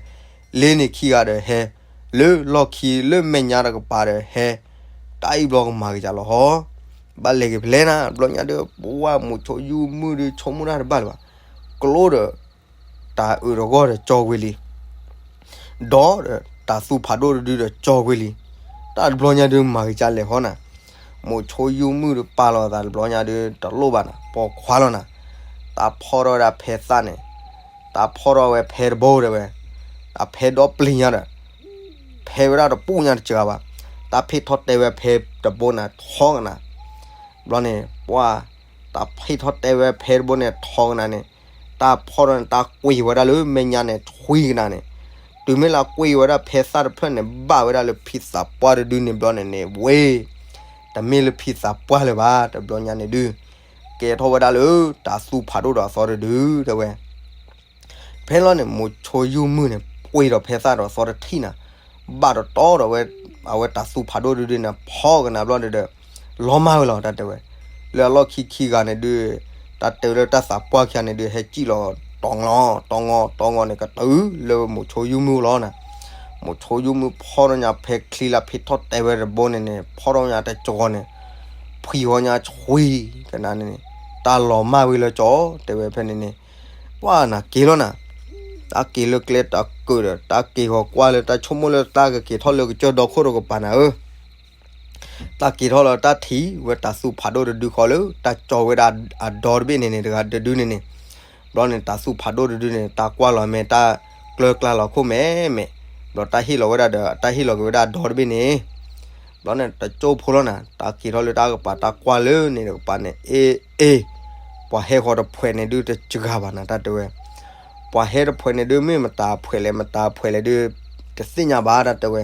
လ့န့ၣ်ခံဂၤဒီးဟဲ လၢလီၢ်ခံလၢမဲာ်ညါတကပၤဒီးဟဲ တၢ်အံၤဘျီကမၤက့ၤဒ်လဲၣ်ဟီ ဘၣ်လဲၤက့ၤဖဲလဲၣ်နၤ တဘျီညါဒုး ပဝဲမိၤဆိယူၢ်မုၢ်ဒီး ဆိကမိၣ်တၢ်တဘၣ်လၢၤဘၣ် ကျိဒီး တၢ်အုးတဂီၢ်ဒီးကၠီဝံၤလံ ဒီးတၢ်သူၣ်ဖးဒိၣ်တဒုဒီးကၠီဝံၤလံ တၢ်တဘျီညါဒုးမၤက့ၤဒ်လဲၣ်ဟီနၤ မိၤဆိယူၢ်မုၢ်ဒီးပာ်လီၤအသးတဘျီညါဒုး တလိၣ်ဘၣ်နၤ ပိာ်ခွါလီၤနၤ တၢ်ဖီၣ်ထီၣ်ဝဲဒၣ်ဖဲသၣ်န့ၣ် တၢ်ဖီၣ်ထီၣ်ဝဲဖဲတဘိတဲဝဲ အဖဲဒီပျံၤညါဒီး ဖဲဝဲဒၣ်တပူၤညါတစှၤဘၣ် တၢ်ဖ့ၣ်ထီၣ်တဲဝဲဖဲတဘိန့ၣ် ထီကနၤ ဘျီန့ၣ် ပှၢ် တၢ်ဖ့ၣ်ထီၣ်တဲဝဲဖဲတဘိန့ၣ် ထီကနၤန့ၣ် တၢ်ဖီၣ်ထီၣ်န့ၣ် တၢ်ကွံာ်ဝဲဒၣ်လၢမဲာ်ညါန့ၣ် ထွံကနၤန့ၣ် တုၤမ့ၢ်လၢကွံာ်ဝဲဒၣ်ဖဲသၣ်တဖျၢၣ်န့ၣ် ဘၣ်ဝဲဒၣ်လၢဖံသးပှၢ်တဒုန့ၣ်ဘျီန့ၣ်န့ၣ် ဝ့ၢ် တမ့ၢ်လၢဖံသးပှၢ်လၢၤဘၣ် တဘျီညါန့ၣ်ဒုး ကဲထီၣ်ဝဲဒၣ်လၢတၢ်သူၣ်ဖးဒိၣ်ဒီးအသီတဒုတဲဝဲ ဖဲလီၤန့ၣ် မိၤဆိယူၢ်မုၢ်န့ၣ် ပှ့ၤဒီးဖဲသၣ်ဒီးအသီတထံၣ်နၤ ဘၣ်တတီဒီးဝဲ အဝဲတၢ်သူၣ်ဖးဒိၣ်တဒုန့ၣ် ဖီကနၤဘျီဒီး လီၤမၢ်ဝဲလီၤတၢ်တဲဝဲ လၢအလီၢ်ခံခံဂၤန့ၣ်ဒုး တၢ်တဲဝဲလၢတၢ်သးပှၢ်ခံဂၤန့ၣ်ဒုး ဟဲစံၣ်လီၤ တီငီ တီငီ တီငီန့ၣ် ကတုၤလၢမိၤဆိယူၢ်မုၢ်လီၤနၤ မိၤဆိယူၢ်မုၢ်ဖီၣ်ထီၣ်ညါဖဲချံလၢဖ့ၣ်ထီၣ်တဲဝဲတဘိန့ၣ်န့ၣ် ဖီၣ်ထီၣ်ညါတကီၤန့ၣ် ဖှံဝဲညါဆွံကနၤန့ၣ်န့ၣ် တၢ်လီၤမၢ်ဝဲလၢကၠီတဲဝဲဖဲန့ၣ်န့ၣ် ပှၢ်နၤက့ၤလီၤနၤ တၢ်က့ၤလၢကျဲတၢ်ကၢၣ်ဒီး တၢ်က့ၤဂီၤကွၢ်လၢတၢ်ဆိကမိၣ်လၢတၢ်ကက့ၤထီၣ်လၢကစၢၢ်ဒီခိၣ်တကပၤနၤဧၢ တၢ်က့ၤထီၣ်လၢတၢ်ထံၣ်ဝဲတၢ်သူၣ်ဖးဒိၣ်တဒုဃီလၢ တၢ်ကၠီဝဲဒၣ်အဒီတဘ့ၣ်န့ၣ်န့ၣ် တဂၤတဒုန့ၣ်န့ၣ် ဘျီန့ၣ် တၢ်သူၣ်ဖးဒိၣ်တဒုန့ၣ် တၢ်ကွၢ်လီၤမဲာ် တၢ်ကျၢၤကျါလီၤခိၣ်မဲာ်မဲာ် ဘျီတၢ်ဟ့ၣ်လီၤဝဲဒၣ်ဒီး တၢ်ဟ့ၣ်လီၤက့ၤဝဲဒၣ်အဒီတဘ့ၣ်န့ၣ်, ဘျီန့ၣ်တကၠိဖိလီၤနၤ, တၢ်က့ၤထီၣ်လၢတၢ်ကပၤ တၢ်ကွၢ်လၢန့ၣ်တကပၤန့ၣ် အ့ အ့, ပှၤဟဲဃီၤတဖှဲးန့ၣ်ဒုးတစှၤဘၣ်နၤ တၢ်တဲဝဲ, ပှၤဟဲတဖှဲးန့ၣ်ဒုး မ့ၢ်မတၤဖှဲးလဲၣ် မတၤဖှဲးလဲၣ်ဒုး တသ့ၣ်ညါဘၣ် တၢ်တဲဝဲ,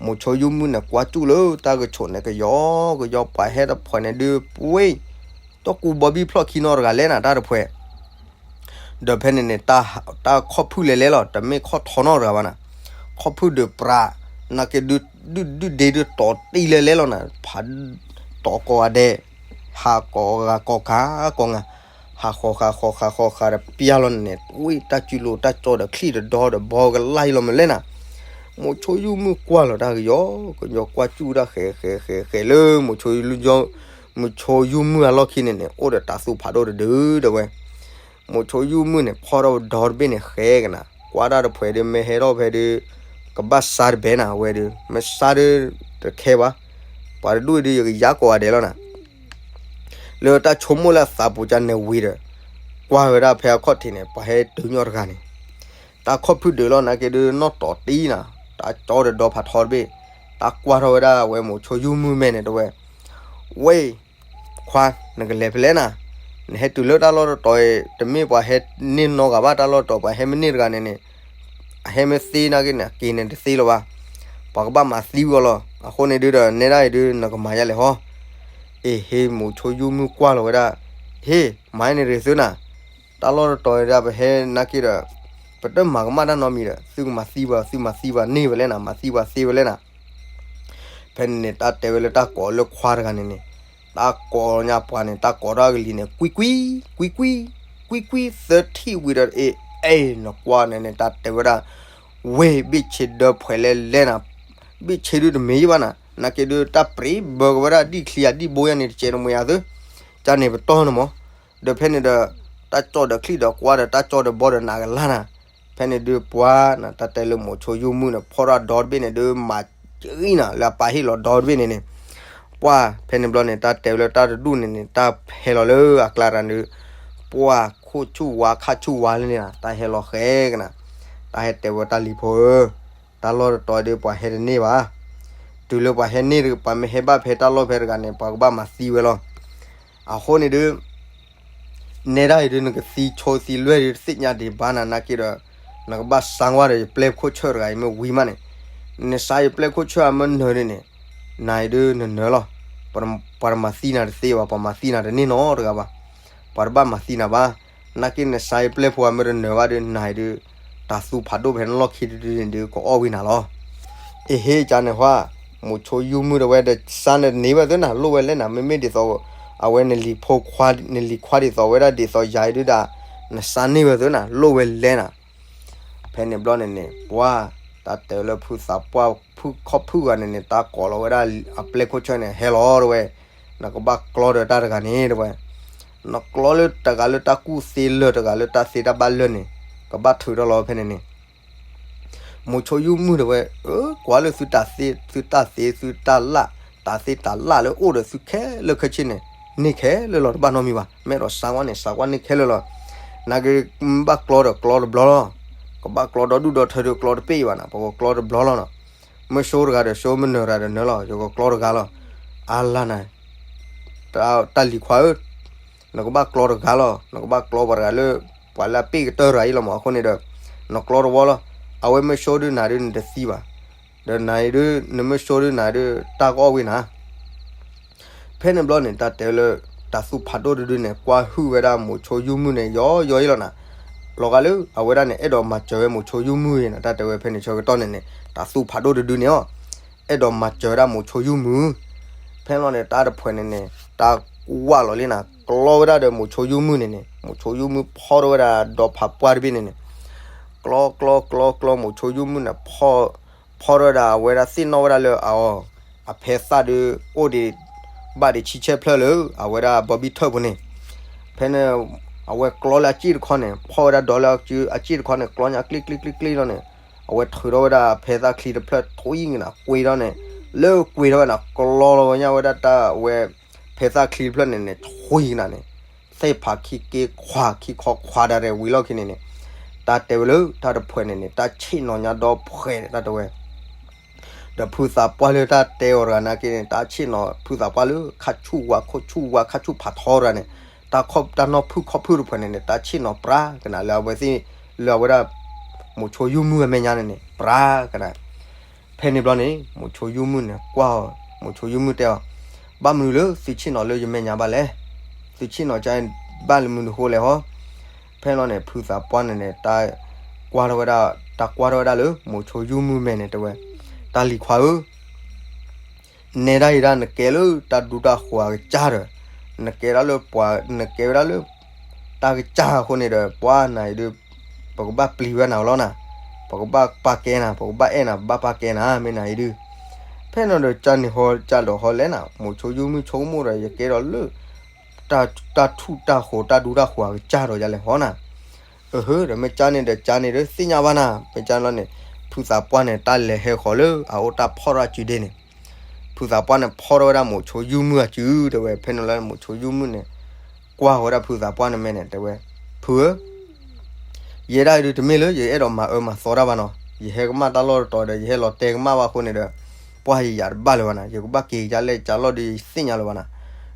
မိၤဆိယူၢ်မုၢ်န့ၣ် ကွၢ်ကၠူၣ်လၢတၢ်ကဆိးန့ၣ် ကယီကယီ ပှၤဟဲတဖှဲးန့ၣ်ဒုး ပှ့ၤ, တီၢ်ကူဘီဘံၣ်ဖျီၣ်ခံနီတဂၤလဲၣ်နၤ တၢ်တဖှဲး ဒီးဖဲန့ၣ်န့ၣ် တၢ်ခီၣ်ဖုၣ်လဲၤလဲၤလီၤ တမ့ၢ်ခီၣ်ထီနီတဂၤဘၣ်နၤ, ခီၣ်ဖုၣ်ဒုးပြး, နာ်က့ဒုး ဒုးဒုးဒ့ဒုးတီၤတံၢ်လဲၤလဲၤလီၤနၤ, ဖး တီၤကိးဂၤဒဲး, ဟးကိးဂၤကိးဂၤကိးဂၤ, ဟးဃီၤဃာ်ဃီၤဃာ်ဃီၤဃာ်ဒီးပျၢ်လီၤန့ၣ်န့ၣ်, ဝ့ၢ်တၢ်စုလိၤတၢ်ကၠီဒီးချံၣ်ဒီးဒီဒီးဘီကလါအံၤလီၤမ့ၢ်လဲၣ်နၤ, မိၤဆိယူၢ်မုၢ်ကွၢ်လီၤတၢ်ကယီကယီ ကွၢ်ကၠူၣ်တၢ်ဃဲးဃဲးဃဲးဃဲးလၢ မိၤဆိ မိၤဆိယူၢ်မုၢ်အလီၢ်ခံန့ၣ်န့ၣ် အိၣ်ဒီးတၤသူဖးဒိၣ်တဒုဒီးဝဲ မိၤဆိယူၢ်မုၢ်န့ၣ် ဖီၣ်ထီၣ်ဒီတဘ့ၣ်န့ၣ်ဃဲကနၤ, ကွၢ်တၢ်တဖှဲးဒုး မ့ၢ်ဟဲထီၣ်ဖဲဒုး ကဘၣ်စါတဘဲနၤ အဝဲဒုး မ့ၢ်စါဒုး တခဲဘၣ်, ပှၤတဒူၣ်အံၤဒုး ယကယါကိးဂၤဒဲးလီၤနၤ, လၢတၢ်ဆိကမိၣ်လၢအသးပူၤကန့ၣ်ဝံၤဒီး ကွၢ်ဝဲဒၣ်ဖဲအခီၣ်ထံးန့ၣ် ပှၤဟဲတုၤညီတဂၤန့ၣ် တၢ်ခီၣ်ဖုၣ်ဒုးလီၤ နာ်က့ဒုး နီၣ်တီၤတံၢ်နၤ, တၢ်ကၠီဒီးဒီဖးထီတဘ့ၣ်, တၢ်ကွၢ်ထီၣ်ဝဲဒၣ်အဝဲမိၤဆိယူၢ်မုၢ်မဲာ်န့ၣ်တဝဲ, ဝဲ ခွါ နကလဲၤဖဲလဲၣ်နၤ, နဟဲတုၤလၢတၢ်လီၢ်တတီၤအံၤ တမ့ၢ်ပှၤဟဲန့ၢ်နီတဂၤဘၣ် တၢ်လီၢ်တတီၤ ပှၤဟဲမ့ၢ်န့ၢ်တဂၤန့ၣ်န့ၣ်, အဟဲမ့ၢ်သ့နာ်က့န့ၣ် အက့ၤန့ၣ်တသ့လၢၤဘၣ်, ပှၤကဘၣ်မၤသံဝဲလီၤ, အဃိန့ၣ်ဒုးဒီး နဲဒၣ်အံၤဒုး နကမၤယါလဲၣ်ဟီ, အ့ဟ့ မိၤဆိယူၢ်မုၢ်ကွၢ်လီၤဝဲဒၣ်, ဟ့ မၤန့ၣ်ရ့ၣ်သုနၤ, တၢ်လီၢ်တတီၤအံၤဒၣ် ပဟဲနာ်က့ဒီး ပတမၤကမၣ်တၢ်နီတမံၤဒီး သုကမၤသံပှၤ သုမၤသံပှၤန့ၢ်ဝဲလဲၣ်နၤ မၤသံပှၤသ့ဝဲလဲၣ်နၤ ဖဲန့ၣ်န့ၣ် တၢ်တဲဝဲလၢတၢ်ကိးလၢခွါတဂၤန့ၣ်န့ၣ်, တၢ်ကိးညါပှၤန့ၣ် တၢ်ကိးထီၣ်အကလံၤန့ၣ် ကွံကွံ, ကွံကွံ, ကွံကွံ သၢထံၣ်ဝံၤဒီး အ့ အ့ နကွၢ်န့ၣ်န့ၣ် တၢ်တဲဝဲဒၣ်, ဝ့ၢ် ဘ့ၣ်ဆ့ဒၢဖှဲးလဲၣ်လဲၣ်နၤ, ဘ့ၣ်ဆ့ဒုးတမ့ၢ်ယဘၣ်နၤ, နာ်က့ဒုး တၢ်ပြံဘၢကဝဲဒၣ်ဒံၣ်ချံအဒံၣ်ဘိယါန့ၣ် တကဲးတမှဲၤအသု, ကန့ၣ်ပတီၢ်န့ၣ်မး, ဒီးဖဲန့ၣ်ဒီး တၢ်ကၠီဒီးချံၣ်ဒီးကွၢ်ဒီး တၢ်ကၠီဒီးဘီဒီးနးကလါနၤ, ဖဲန့ၣ်ဒုးပှၤနၤ တၢ်တဲလၢမိၤဆိယူၢ်မုၢ်န့ၣ် ဖီၣ်ထီၣ်ဒီတဘ့ၣ်န့ၣ်ဒုး မၤကံနၤ လၢအပၢ်ဟ့ၣ်လီၤဒီတဘ့ၣ်န့ၣ်န့ၣ်, ပှၤဖဲန့ၣ်ဘျီန့ၣ် တၢ်တဲဝဲလၢတၢ်တဒူၣ်န့ၣ်န့ၣ် တၢ်ဟဲလီၤလၢအကျါတဂၤန့ၣ်, ပှၤခိၣ်ဆူၣ်ဝါခၣ်ဆူၣ်ဝါလၢန့ၣ် တၢ်ဟဲလီၤဃဲကနၤ, တၢ်ဟဲတဲဝဲတၢ်လံၤဖိဧၢ, တၢ်လီၢ်တတီၤဒုးပှၤဟဲတန့ၢ်ဘၣ်, တုၤလၢပှၤဟဲန့ၢ် ပှၤမ့ၢ်ဟဲဘၣ်ဖဲတၢ်လီၢ်ဖဲတဂၤန့ၣ် ပှၤကဘၣ်မၤသံဝဲလီၤ. အဃိန့ၣ်ဒုး နဲဒၣ်အံၤဒုး နကသံဆိသံလွဲၢ်ဒုး တသ့ၣ်ညါဒံးဘၣ်နၤ နာ်က့ဒီး နကဘၣ်စါကွၢ်ဒီးယပျဲၢ်ခိၣ်ဆၢၣ်တဂၤအံၤမ့ၢ်ဝံၤမးန့ၣ်, နစါယပျဲၢ်ခိၣ်ဆၢၣ်အမ့ၢ်နၢၤန့ၣ်န့ၣ်, နၤအံၤဒုးနနၢၤလီၤ, ပှၤတမၤသံနၤတသ့ဘၣ်, ပှၤမၤသံနၤတန့ၢ်နီတဂၤဘၣ်, ပှၤတဘၣ်မၤသံနၤဘၣ်, နာ်က့နစါယပျဲၢ်ဖိအမ့ၢ်တနၢၤဘၣ်ဒုး နၤအံၤဒုး တၤသူဖးဒိၣ်ဖဲနလီၢ်ခံဒုးန့ၣ်ဒုး ကအီၣ်ဝံၤနၤလီၤ. အ့ဟ့ကန့ၣ်ဟါ, မိၤဆိယူၢ်မုၢ်တဝဲဒီး စါနတန့ၢ်ဝဲသ့နၤ လိၣ်ဝဲလဲၣ်နၤ, မ့မ့ၢ်ဒ်သိး အဝဲနလံၤဖိခွါ နလံၤခွါဒ်သိးဝဲဒၣ်ဒ်သိးယၤအံၤဒုးဒၣ် နစါန့ၢ်ဝဲသ့နၤ လိၣ်ဝဲလဲၣ်နၤ. ဖဲန့ၣ်ဘျီန့ၣ်န့ၣ် ပှၤ တၢ်တဲလၢဖုသးပှၢ် ဖုခီၣ်ဖုၣ်ဂၤန့ၣ်န့ၣ် တၢ်ကိးလီၤဝဲဒၣ်အပျဲၢ်ခိၣ်ဆၢၣ်န့ၣ် ဟဲလီၤတဝဲ, နကဘၣ်ကျီဒီးတၢ်တဂၤန့ၣ်တဝဲ, နကျီလၢတဂၤလၢတၢ်ကူၣ်သ့လၢာ် တဂၤလၢတၢ်သ့တၢ်ဘၣ်လၢာ်န့ၣ် ကဘၣ်ထုးထီၣ်လီၤဖဲန့ၣ်န့ၣ် မိၤဆိယူၢ်မုၢ်တဝဲ, အၢ ကွၢ်လၢသုတၢ်သ့ သုတၢ်သ့ သုတၢ်လၢ် တၢ်သ့တၢ်လၢ်လၢအိၣ်ဒီးသုခဲလၢာ်ခဲဆ့န့ၣ် န့ၢ်ခဲလၢာ်လီၤ တဘၣ်နီတမံၤဘၣ်. မ့ၢ်အဲၣ်ဒိးစါကွၢ်န့ၣ် စါကွၢ်န့ၢ်ခဲလၢာ်လီၤ. နာ်က့ ဘၣ်ကျီဒီးကျီတဘျီလီၤ. ကဘၣ်ကျီဒီဒူၣ်ဒီထၢဒီးကျီတပ့ၢ်ဘၣ်နၤ, ပကကျီတဘျီလီၤနီၤ. မ့ၢ်ဆိတဂၤဒီးဆိ မ့ၢ်နၢၤတဂၤဒီးနၢၤလီၤ. ယကကျီတဂၤလီၤ. အါလါနၤ တၢ်လံၤခွါဧၢ, နကဘၣ်ကျီတဂၤလီၤ. နကဘၣ်ကျီပှၤတဂၤလၢ ပှၤလၢအပ့ၢ်ကတၢၢ်တဂၤအံၤလီၤမး. အဃိန့ၣ်ဒီး နကျီတဝီလီၤ. အဝဲမ့ၢ်ဆိဒုးနၤဒုးနတသံဘၣ်. ဒီးနၤအံၤဒုး နမ့ၢ်ဆိဒုးနၤဒုး တၢ်ကအီၣ်ဝံၤနၤ. ဖဲန့ၣ်ဘျီန့ၣ် တၢ်တဲလၢ တၢ်သူၣ်ဖးဒိၣ်တဒုန့ၣ် ကွၢ်ဟုၣ်ဝဲဒၣ်မိၤဆိယူၢ်မုၢ်န့ၣ် ယီယီအံၤလီၤနၤ. လီၤဂာ်လၢ အဝဲဒၣ်န့ၣ် အဲၣ်ဒိးမၤစၢၤဝဲမိၤဆိယူၢ်မုၢ်အံၤနၤ. တၢ်တဲဝဲဖဲန့ၣ်ဆၢကတီၢ်န့ၣ်န့ၣ် တၢ်သူၣ်ဖးဒိၣ်တဒုန့ၣ်အီၤ အဲၣ်ဒိးမၤစၢၤဝဲဒၣ်မိၤဆိယူၢ်မုၢ်. ဖဲလီၤန့ၣ် တၢ်တဖှဲးန့ၣ်န့ၣ် တၢ်ဝးလီၤလံနၤ. ကျီဝဲဒၣ်ဒီးမိၤဆိယူၢ်မုၢ်န့ၣ်န့ၣ် မိၤဆိယူၢ်မုၢ်ဖီၣ်ထီၣ်ဝဲဒၣ်ဒီဖးပှၢ်တဘ့ၣ်န့ၣ်န့ၣ် ကျီကျီကျီကျီ မိၤဆိယူၢ်မုၢ်န့ၣ် ဖီၣ် ဖီၣ်ထီၣ်ဝဲဒၣ် အဝဲဒၣ်သ့ၣ်နီၣ်ဝဲဒၣ်လၢအအီၤ အဖဲသၣ်ဒုး အိၣ်ဒံး ဘၣ်ဒံးဆံဆဲၣ်ဖျၢၣ်လၢ အဝဲဒၣ်ဘီဘံၣ်ထၢၣ်ပူၤန့ၣ်. ဖဲန့ၣ် အဝဲကျီလၢအစ့ၣ်တခီန့ၣ် ဖီၣ်ဝဲဒၣ်ဒီလၢအစ့ၣ်တခီန့ၣ် ကျီညါကျ့ကျ့ကျ့ကျ့လီၤန့ၣ် အဝဲထုးထီၣ်ဝဲဒၣ်ဖဲသၣ်ချံတဖျၢၣ် ထွံၣ်ကနၤ ကွ့ထီၣ်န့ၣ် လၢကွ့ထီၣ်ဝဲန့ၣ် ကျီလီၤဝဲညါဝဲဒၣ်တၢ်ဝဲ ဖဲသၣ်ချံတဖျၢၣ်န့ၣ်န့ၣ် ထွံၣ်ကနၤန့ၣ် သ့ၣ်ဖးခံက့ခွါ ခံခီခွါဒၣ်ရဲၣ်ဝံၤလီၢ်ခံန့ၣ်န့ၣ် တၢ်တဲဝဲလၢတၢ်တဖှဲးန့ၣ်န့ၣ် တၢ်ဆ့ၣ်နီၤညါဒီဖှဲးတၢ်တဲဝဲ ဒီးဖုသးပှၢ်လၢတၢ်တဲအီၤတဂၤနာ်က့န့ၣ် တၢ်ဆ့ၣ်နီၤဖုသးပှၢ်လၢ ခါဆူၣ်ဝါ ခိၣ်ဆူၣ်ဝါ ခါဆူၣ်ဖးထီတဂၤန့ၣ် တၢ်ခီၣ်တၢ်နီၢ်ဖုၣ်ခီၣ်ဖုၣ်တဖှဲးန့ၣ်န့ၣ် တၢ်ဆ့ၣ်နီၤပြါကနၤလၢအဝဲသ့ၣ် လၢအဝဲဒၣ် မိၤဆိယူၢ်မုၢ်အမဲာ်ညါန့ၣ်န့ၣ် ပြါကနၤ ဖဲန့ၣ်ဘျီန့ၣ် မိၤဆိယူၢ်မုၢ်န့ၣ် ကွၢ်အီၤ မိၤဆိယူၢ်မုၢ်တဲအီၤ, ဘၣ်မနုၤလၢသုဆ့ၣ်နီၤလၢယမဲာ်ညါဘၣ်လဲၣ်. သုဆ့ၣ်နီၤကဘၣ်လၢမနုၤအဃိလဲၣ်ဟီ. ဖဲန့ၣ်ဘျီန့ၣ် ဖုသးပှၢ်န့ၣ်န့ၣ် တၢ်ကွၢ်ထီၣ်ဝဲဒၣ် တၢ်ကွၢ်ထီၣ်ဝဲဒၣ်လၢ မိၤဆိယူၢ်မုၢ်မဲာ်န့ၣ်တဲဝဲ, တၢ်လံၤခွါဧၢ နဲဒၣ်အံၤဒၣ်နကဲလၢတၢ်ဒူတၢ်ဃိၤအကစၢ်ဒီး, နကဲဒၣ်လၢပှၤ နကဲဝဲဒၣ်လၢ တၢ်ကစၢ်အဃိန့ၣ်ဒီး ပှၤနၤအံၤဒုး ပကဘၣ်ပျံၤဝဲနၤလီၤနၤ, ပကဘၣ်ပာ်ကဲနၤ ပကဘၣ်အဲၣ်နၤ ပဘၣ်ပာ်ကဲနၤ မ့ၢ်နၤအံၤဒုး, ဖဲန့ၣ်ဒီး ကန့ၣ်ဟီကဒီးဟီလဲၣ်နၤ မိၤဆိယူၢ်မုၢ်ဆိကမိၣ်ဒီး ယကဲဒီးလၢ တၢ်ထူၣ်တၢ်ဃိၤတၢ်ဒူတၢ်ဃိၤအကစၢ်ဒီးယလဲၣ်ဟီနၤ အဟၢဒီးမ့ၢ်ကန့ၣ်ဒီး ကန့ၣ်ဒီးသ့ၣ်ညါဘၣ်နၤ မ့ၢ်ကန့ၣ်လီၤန့ၣ်, ဖုသးပှၢ်န့ၣ် တၢ်လဲၤဟဲဃီၤလၢအအိၣ်တၢ်ဖီၣ်ထီၣ်အစုဒ့န့ၣ်, ဖုသးပှၢ်န့ၣ် ဖီၣ်ထီၣ်ဝဲဒၣ်မိၤဆိယူၢ်မုၢ်အစုတဲဝဲ ဖဲန့ၣ်လီၤန့ၣ် မိၤဆိယူၢ်မုၢ်န့ၣ် ကွၢ်ဃီၤဝဲဒၣ်ဖုသးပှၢ်န့ၣ်မဲာ်န့ၣ်တဲဝဲ, ဖုဧၢ ယဲဒၣ်အံၤဒုးတမ့ၢ်လၢယအဲၣ်ဒိးမၤအၢမၤသီတၢ်ဘၣ်နီၤ, ယဟဲကမၣ်တၢ်လီၢ်တတီၤဒီး ယဟဲလီၤတဲကမၣ်ဘၣ်အဃိန့ၣ်ဒီး, ပှၢ်ယယၤတဘၣ်လၢၤဘၣ်နၤ, ယကဘၣ်က့ၤယလဲၣ်ကလီၢ်ဒုးယသ့ၣ်ညါလၢၤဘၣ်နၤ,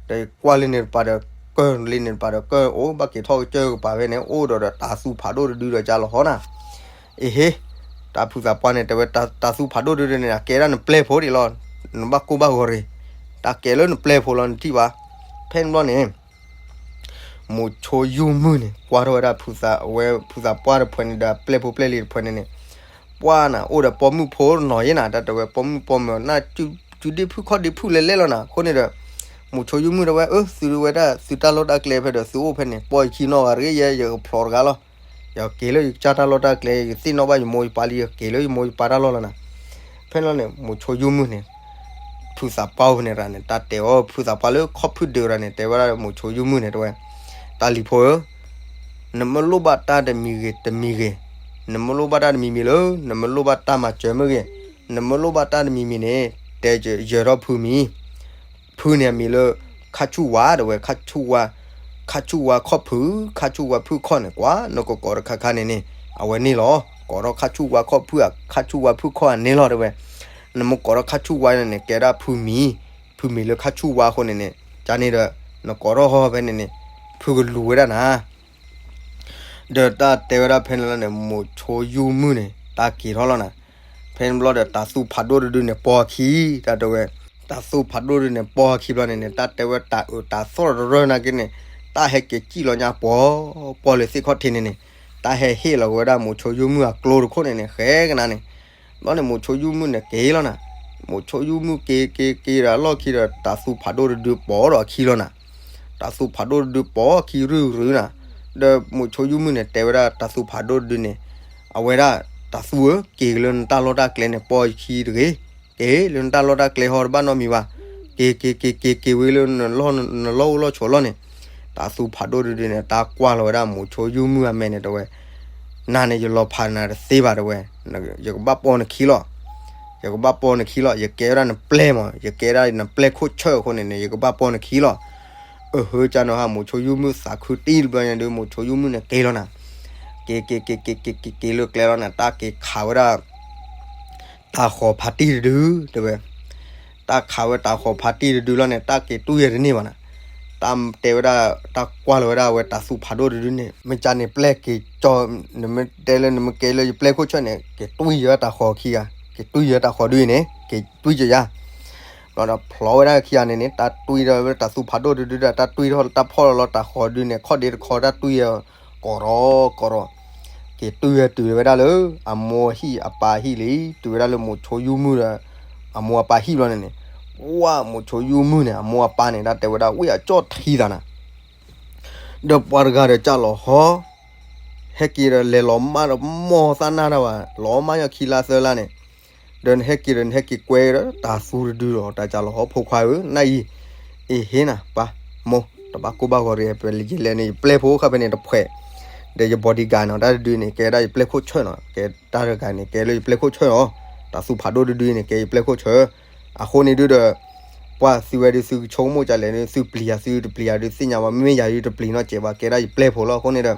ဒီးယကွၢ်လံန့ၣ်တပၤဒီးကၢၢ် လံန့ၣ်တပၤဒီးကၢၢ် အိၣ်ဘၣ်က့ၤထီၣ်ကစၢၢ်ကပၤဖဲန့ၣ် အိၣ်ဒီးဒီးတၤသူဖးဒိၣ်တဒုဒီးကလီၤဟီနၤ, အဟ့ တၢ်ဖုသးပှၢ်န့ၣ်တဲဝဲ တၤသူဖးဒိၣ်တဒုန့ၣ် အကဲဒၣ်နပျဲၢ်ဖိဒံးလီၤ, နဘၣ်ကိၢ်ဘၣ်ဂီၤရ့ၣ်, တၢ်ကဲလၢနပျဲၢ်ဖိလီၤနထံၣ်ဘၣ်, ဖဲန့ၣ်ဘျီန့ၣ် မိၤဆိယူၢ်မုၢ်န့ၣ် ကွၢ်ထီၣ်ဝဲဒၣ်ဖုသးဝဲ ဖုသးပှၢ်တဖှဲးန့ၣ်ဒီး ပျဲၢ်ဖိပျဲၢ်လံၤတဖှဲးန့ၣ်န့ၣ်, ပှၢ်နၤ အိၣ်ဒီးပိာ်မုၣ်ဖိနီၤယဲနၤ တၢ်တဲဝဲပိာ်မုၣ်ပိာ်မၢၤ နၢ်စုဒ့ၣ်ဖုၣ်ခီၣ်ဒ့ၣ်ဖုၣ်လဲၤလဲၣ်လီၤနၤ အဃိန့ၣ်ဒီး, မိၤဆိယူၢ်မုၢ်တဲဝဲ အၢ သုဝဲဒၣ်သုတၢ်လီၢ်တၢ်ကျဲဖဲဒီး သုအိၣ်ဖဲန့ၣ် ပိာ်ယခံနီၢ်ဂၤတဂ့ၤ ယဲယကဖျိးတဂၤလီၤ, ယက့ၤလၢယကစၢ်တၢ်လီၢ်တၢ်ကျဲ ယသ့ၣ်နီၣ်ဘၣ်ယမိၢ်ယပၢ်လံ ယက့ၤလၢယမိၢ်ယပၢ်တၢ်လီၢ်လီၤနၤ, ဖဲန့ၣ်လီၤန့ၣ် မိၤဆိယူၢ်မုၢ်န့ၣ် ဖုသးပှၢ်ဖဲန့ၣ်ရၤန့ၣ် တၢ်တဲအီၤ ဖုသးပှၢ်လၢခီၣ်ဖုၣ်ဒုးရၤန့ၣ် တဲဝဲဒၣ်မိၤဆိယူၢ်မုၢ်န့ၣ်တဲဝဲ, တၢ်လံၤဖိဧၢ, နမ့ၢ်လိၣ်ဘၣ်တၢ်တမံၤဂ့ၤတမံၤဂ့ၤ, နမ့ၢ်လိၣ်ဘၣ်တၢ်တမံၤမံၤလၢ နမ့ၢ်လိၣ်ဘၣ်တၢ်မၤစၢၤမ့ၢ်ဂ့ၤ, နမ့ၢ်လိၣ်ဘၣ်တၢ်တမံၤမံၤန့ၣ် တဲယၢၤထီၣ်ဖုမံၤ ဖုန့ၣ်အမံၤလၢ ခါဆူၣ်ဝါတဲဝဲ ခါဆူၣ်ဝါ ခါဆူၣ်ဝါခီၣ်ဖုၣ် ခါဆူၣ်ဝါဖုၣ်ခီၣ်န့ၣ် ကွၢ်နကကိးတခါခါန့ၣ်န့ၣ် အဝဲန့ၣ်လီၤ ကိးထီၣ်ခါဆူၣ်ဝါခီၣ်ဖုၣ်ဧါ ခါဆူၣ်ဝါဖုၣ်ခီၣ်ဧါန့ၣ်လီၤတဲဝဲ, နမ့ၢ်ကိးထီၣ်ခါဆူၣ်ဝါန့ၣ်န့ၣ် ကဲဒၣ်ဖုမံၤ ဖုမံၤလၢခါဆူၣ်ဝါအဃိန့ၣ်န့ၣ် ကန့ၣ်ဒီး နကိးထီၣ်ဖဲန့ၣ်န့ၣ် ဖုကလူၤဝဲဒၣ်နၤ ဒီးတၢ်တဲဝဲဒၣ်ဖဲန့ၣ်လီၤန့ၣ် မိၤဆိယူၢ်မုၢ်န့ၣ် တၢ်က့ၤထီၣ်လီၤနၤ, ဖဲန့ၣ်ဘျီဒီးတၤသူဖးဒိၣ်တဒုန့ၣ်ပိာ်အခံ တၢ်တဲဝဲ, တၤသူဖးဒိၣ်တဒုန့ၣ်ပိာ်အခံဘျီန့ၣ်န့ၣ် တၢ်တဲဝဲတၤအုးတၤသီၣ်တရၢနာ်က့န့ၣ် တၢ်ဟဲက့ၤစံၣ်လီၤညါပှီၤပှီၢ်လၢသ့ၣ်ခီၣ်ထံးန့ၣ်န့ၣ် တၢ်ဟဲဟ့ၣ်လီၤက့ၤဝဲဒၣ်မိၤဆိယူၢ်မုၢ်အကျိတခိၣ်န့ၣ်န့ၣ် ဃဲကနၤန့ၣ် ဘျီန့ၣ်မိၤဆိယူၢ်မုၢ်န့ၣ်က့ၤလီၤနၤ, မိၤဆိယူၢ်မုၢ်က့ၤက့ၤက့ၤဒီးအလီၢ်ခံဒီးတၤသူဖးဒိၣ်တဒုပိာ်ဒီးအခံလီၤနၤ, တၤသူဖးဒိၣ်တဒုပိာ်အခံရုၢ်ရုၢ်နၤ, ဒီးမိၤဆိယူၢ်မုၢ်န့ၣ်တဲဝဲဒၣ်တၤသူဖးဒိၣ်တဒုန့ၣ်, အဝဲဒၣ်တၤသူဧၢ က့ၤက့ၤလၢနတၢ်လီၢ်တၢ်ကျဲန့ၣ် ပိာ်အခံတဂ့ၤ, က့ၤလၢနတၢ်လီၢ်တၢ်ကျဲဟီတဘၣ်နီတမံၤဘၣ်, က့ၤက့ၤက့ၤက့ၤက့ၤဝဲလၢနလီၢ်နလီၢ်အိၣ်လီၢ်ဆိးလီၢ်န့ၣ်, တၤသူဖးဒိၣ်တဒုန့ၣ် တၢ်ကွၢ်လီၤဝဲဒၣ်မိၤဆိယူၢ်မုၢ်အမဲာ်န့ၣ်တဲဝဲ နၤန့ၣ်ယလီၤဖးနၤတသ့ဘၣ်တဲဝဲ, ယကဘၣ်ပိာ်နခံလီၤ, ယကဘၣ်ပိာ်နခံလီၤ, ယကဲဝဲဒၣ်နပျဲၢ်မး ယကဲဒၣ်နပျဲၢ်ခိၣ်ဆၢၣ်အဃိန့ၣ်န့ၣ် ယကဘၣ်ပိာ်နခံလီၤ, အဟၢကၢ်နီၤဟါ မိၤဆိယူၢ်မုၢ်သးခုတံၢ်တဘျီညါဒုး မိၤဆိယူၢ်မုၢ်န့ၣ်က့ၤလီၤနၤ, က့ၤက့ၤက့ၤက့ၤက့ၤက့ၤက့ၤလၢကျဲလီၤနၤ တၢ်က့ၤခးဝဲဒၣ် တၤဃီၤဖးတံၢ်တဒု တဲဝဲ, တၢ်ခးဝဲတၤဃီၤဖးတံၢ်တဒုလီၤန့ၣ် တၢ်က့ၤတွံၢ်ယဲတန့ၢ်ဘၣ်နၤ, တၢ်တဲဝဲဒၣ် တၢ်ကွၢ်လီၤဝဲဒၣ်အဝဲတၤသူဖးဒိၣ်တဒုန့ၣ် မ့ၢ်ကန့ၣ်ပျဲၢ်က့ၤကၠီ, နမ့ၢ်တဲလၢနမ့ၢ်ကဲလၢယပျဲၢ်ခိၣ်ဆၢၣ်န့ၣ် က့ၤတွံၢ်ယဲတၤဃီၤခံဂၤ, က့ၤတွံၢ်ယဲတၤဃီၤဒုအံၤန့ၣ် က့ၤတွံၢ်ယဲယၤ ဘျီဒီးဖျိးဝဲဒၣ်ခံဂၤန့ၣ်န့ၣ် တၢ်တွံၢ်ထီၣ်ဝဲတၤသူဖးဒိၣ်တဒုဒီး တၢ်တွံၢ်ထီၣ်တၢ်ဖီၣ်လီၤလီၤတၤဃီၤဒုန့ၣ် ခီၣ်ဒ့တခီတၢ်တွံၢ်ယဲ ကိးရီကိးရီ, က့ၤတွံၢ်ဝဲတုၤဝဲဒၣ်လၢ အမိၢ်အဟံၣ်အပၢ်ဟံၣ်လံ, တုၤဝဲဒၣ်လၢမိၤဆိယူၢ်မုၢ်ဒီး အမိၢ်အပၢ်ဟံၣ်ဘျီန့ၣ်န့ၣ်, ဝဲမိၤဆိယူၢ်မုၢ်န့ၣ် အမိၢ်အပၢ်န့ၣ် တၢ်တဲဝဲဒၣ်ဝံၣ်အကၠီၣ်ထံသးနၤ, ဒီးပှၤတဂၤဒီးကၢ်လီၤဟီ, ဟဲက့ၤဒီးလဲၤလီၤမၢ်ဒီးမီၢ်သၣ်နၢ်တၢ်ဘၣ်, လီၤမၢ်ညီခံလါသၢလါန့ၣ် ဒီးနဟဲက့ၤဒီးနဟဲက့ၤကွဲဒီးတၤသူတဒုဒီး တၢ်ကၢ်လီၤဟီဖိခွါဧၢ, နၢ်အံၤ, အ့ဟ့နၤ, ပၢ်, မိၢ်, တဘၣ်ကိၢ်ဘၣ်ဂီၤရ့ၣ်, ပလဲၤယလဲၤန့ၣ် ယပျဲၢ်ဖိခါဖဲန့ၣ်တဖှဲး, ဒီးယ bodyguard နီၤ, တၢ်တဒုန့ၣ် ကဲဒၣ်ယပျဲၢ်ခိၣ်ဆၢၣ်နီၤ, ကဲတၢ်တဂၤန့ၣ် ကဲလၢယပျဲၢ်ခိၣ်ဆၢၣ်နီၤ, တၤသူဖးဒိၣ်တဒုန့ၣ် ကဲယပျဲၢ်ခိၣ်ဆၢၣ်, အဃိန့ၣ်ဒုဒီး ပှၤသုဝဲဒုးသုကဆိကမိၣ်ကလဲၣ်န့ၣ် သုပျံၤယၤသုတပျံၤယၤဒုးသ့ၣ်ညါဘၣ်, မ့မ့ၢ်ယၤဒုးတပျံၤနီတစဲးဘၣ်, ကဲဒၣ်ယပျဲၢ်ဖိလီၤ, အဃိန့ၣ်ဒီး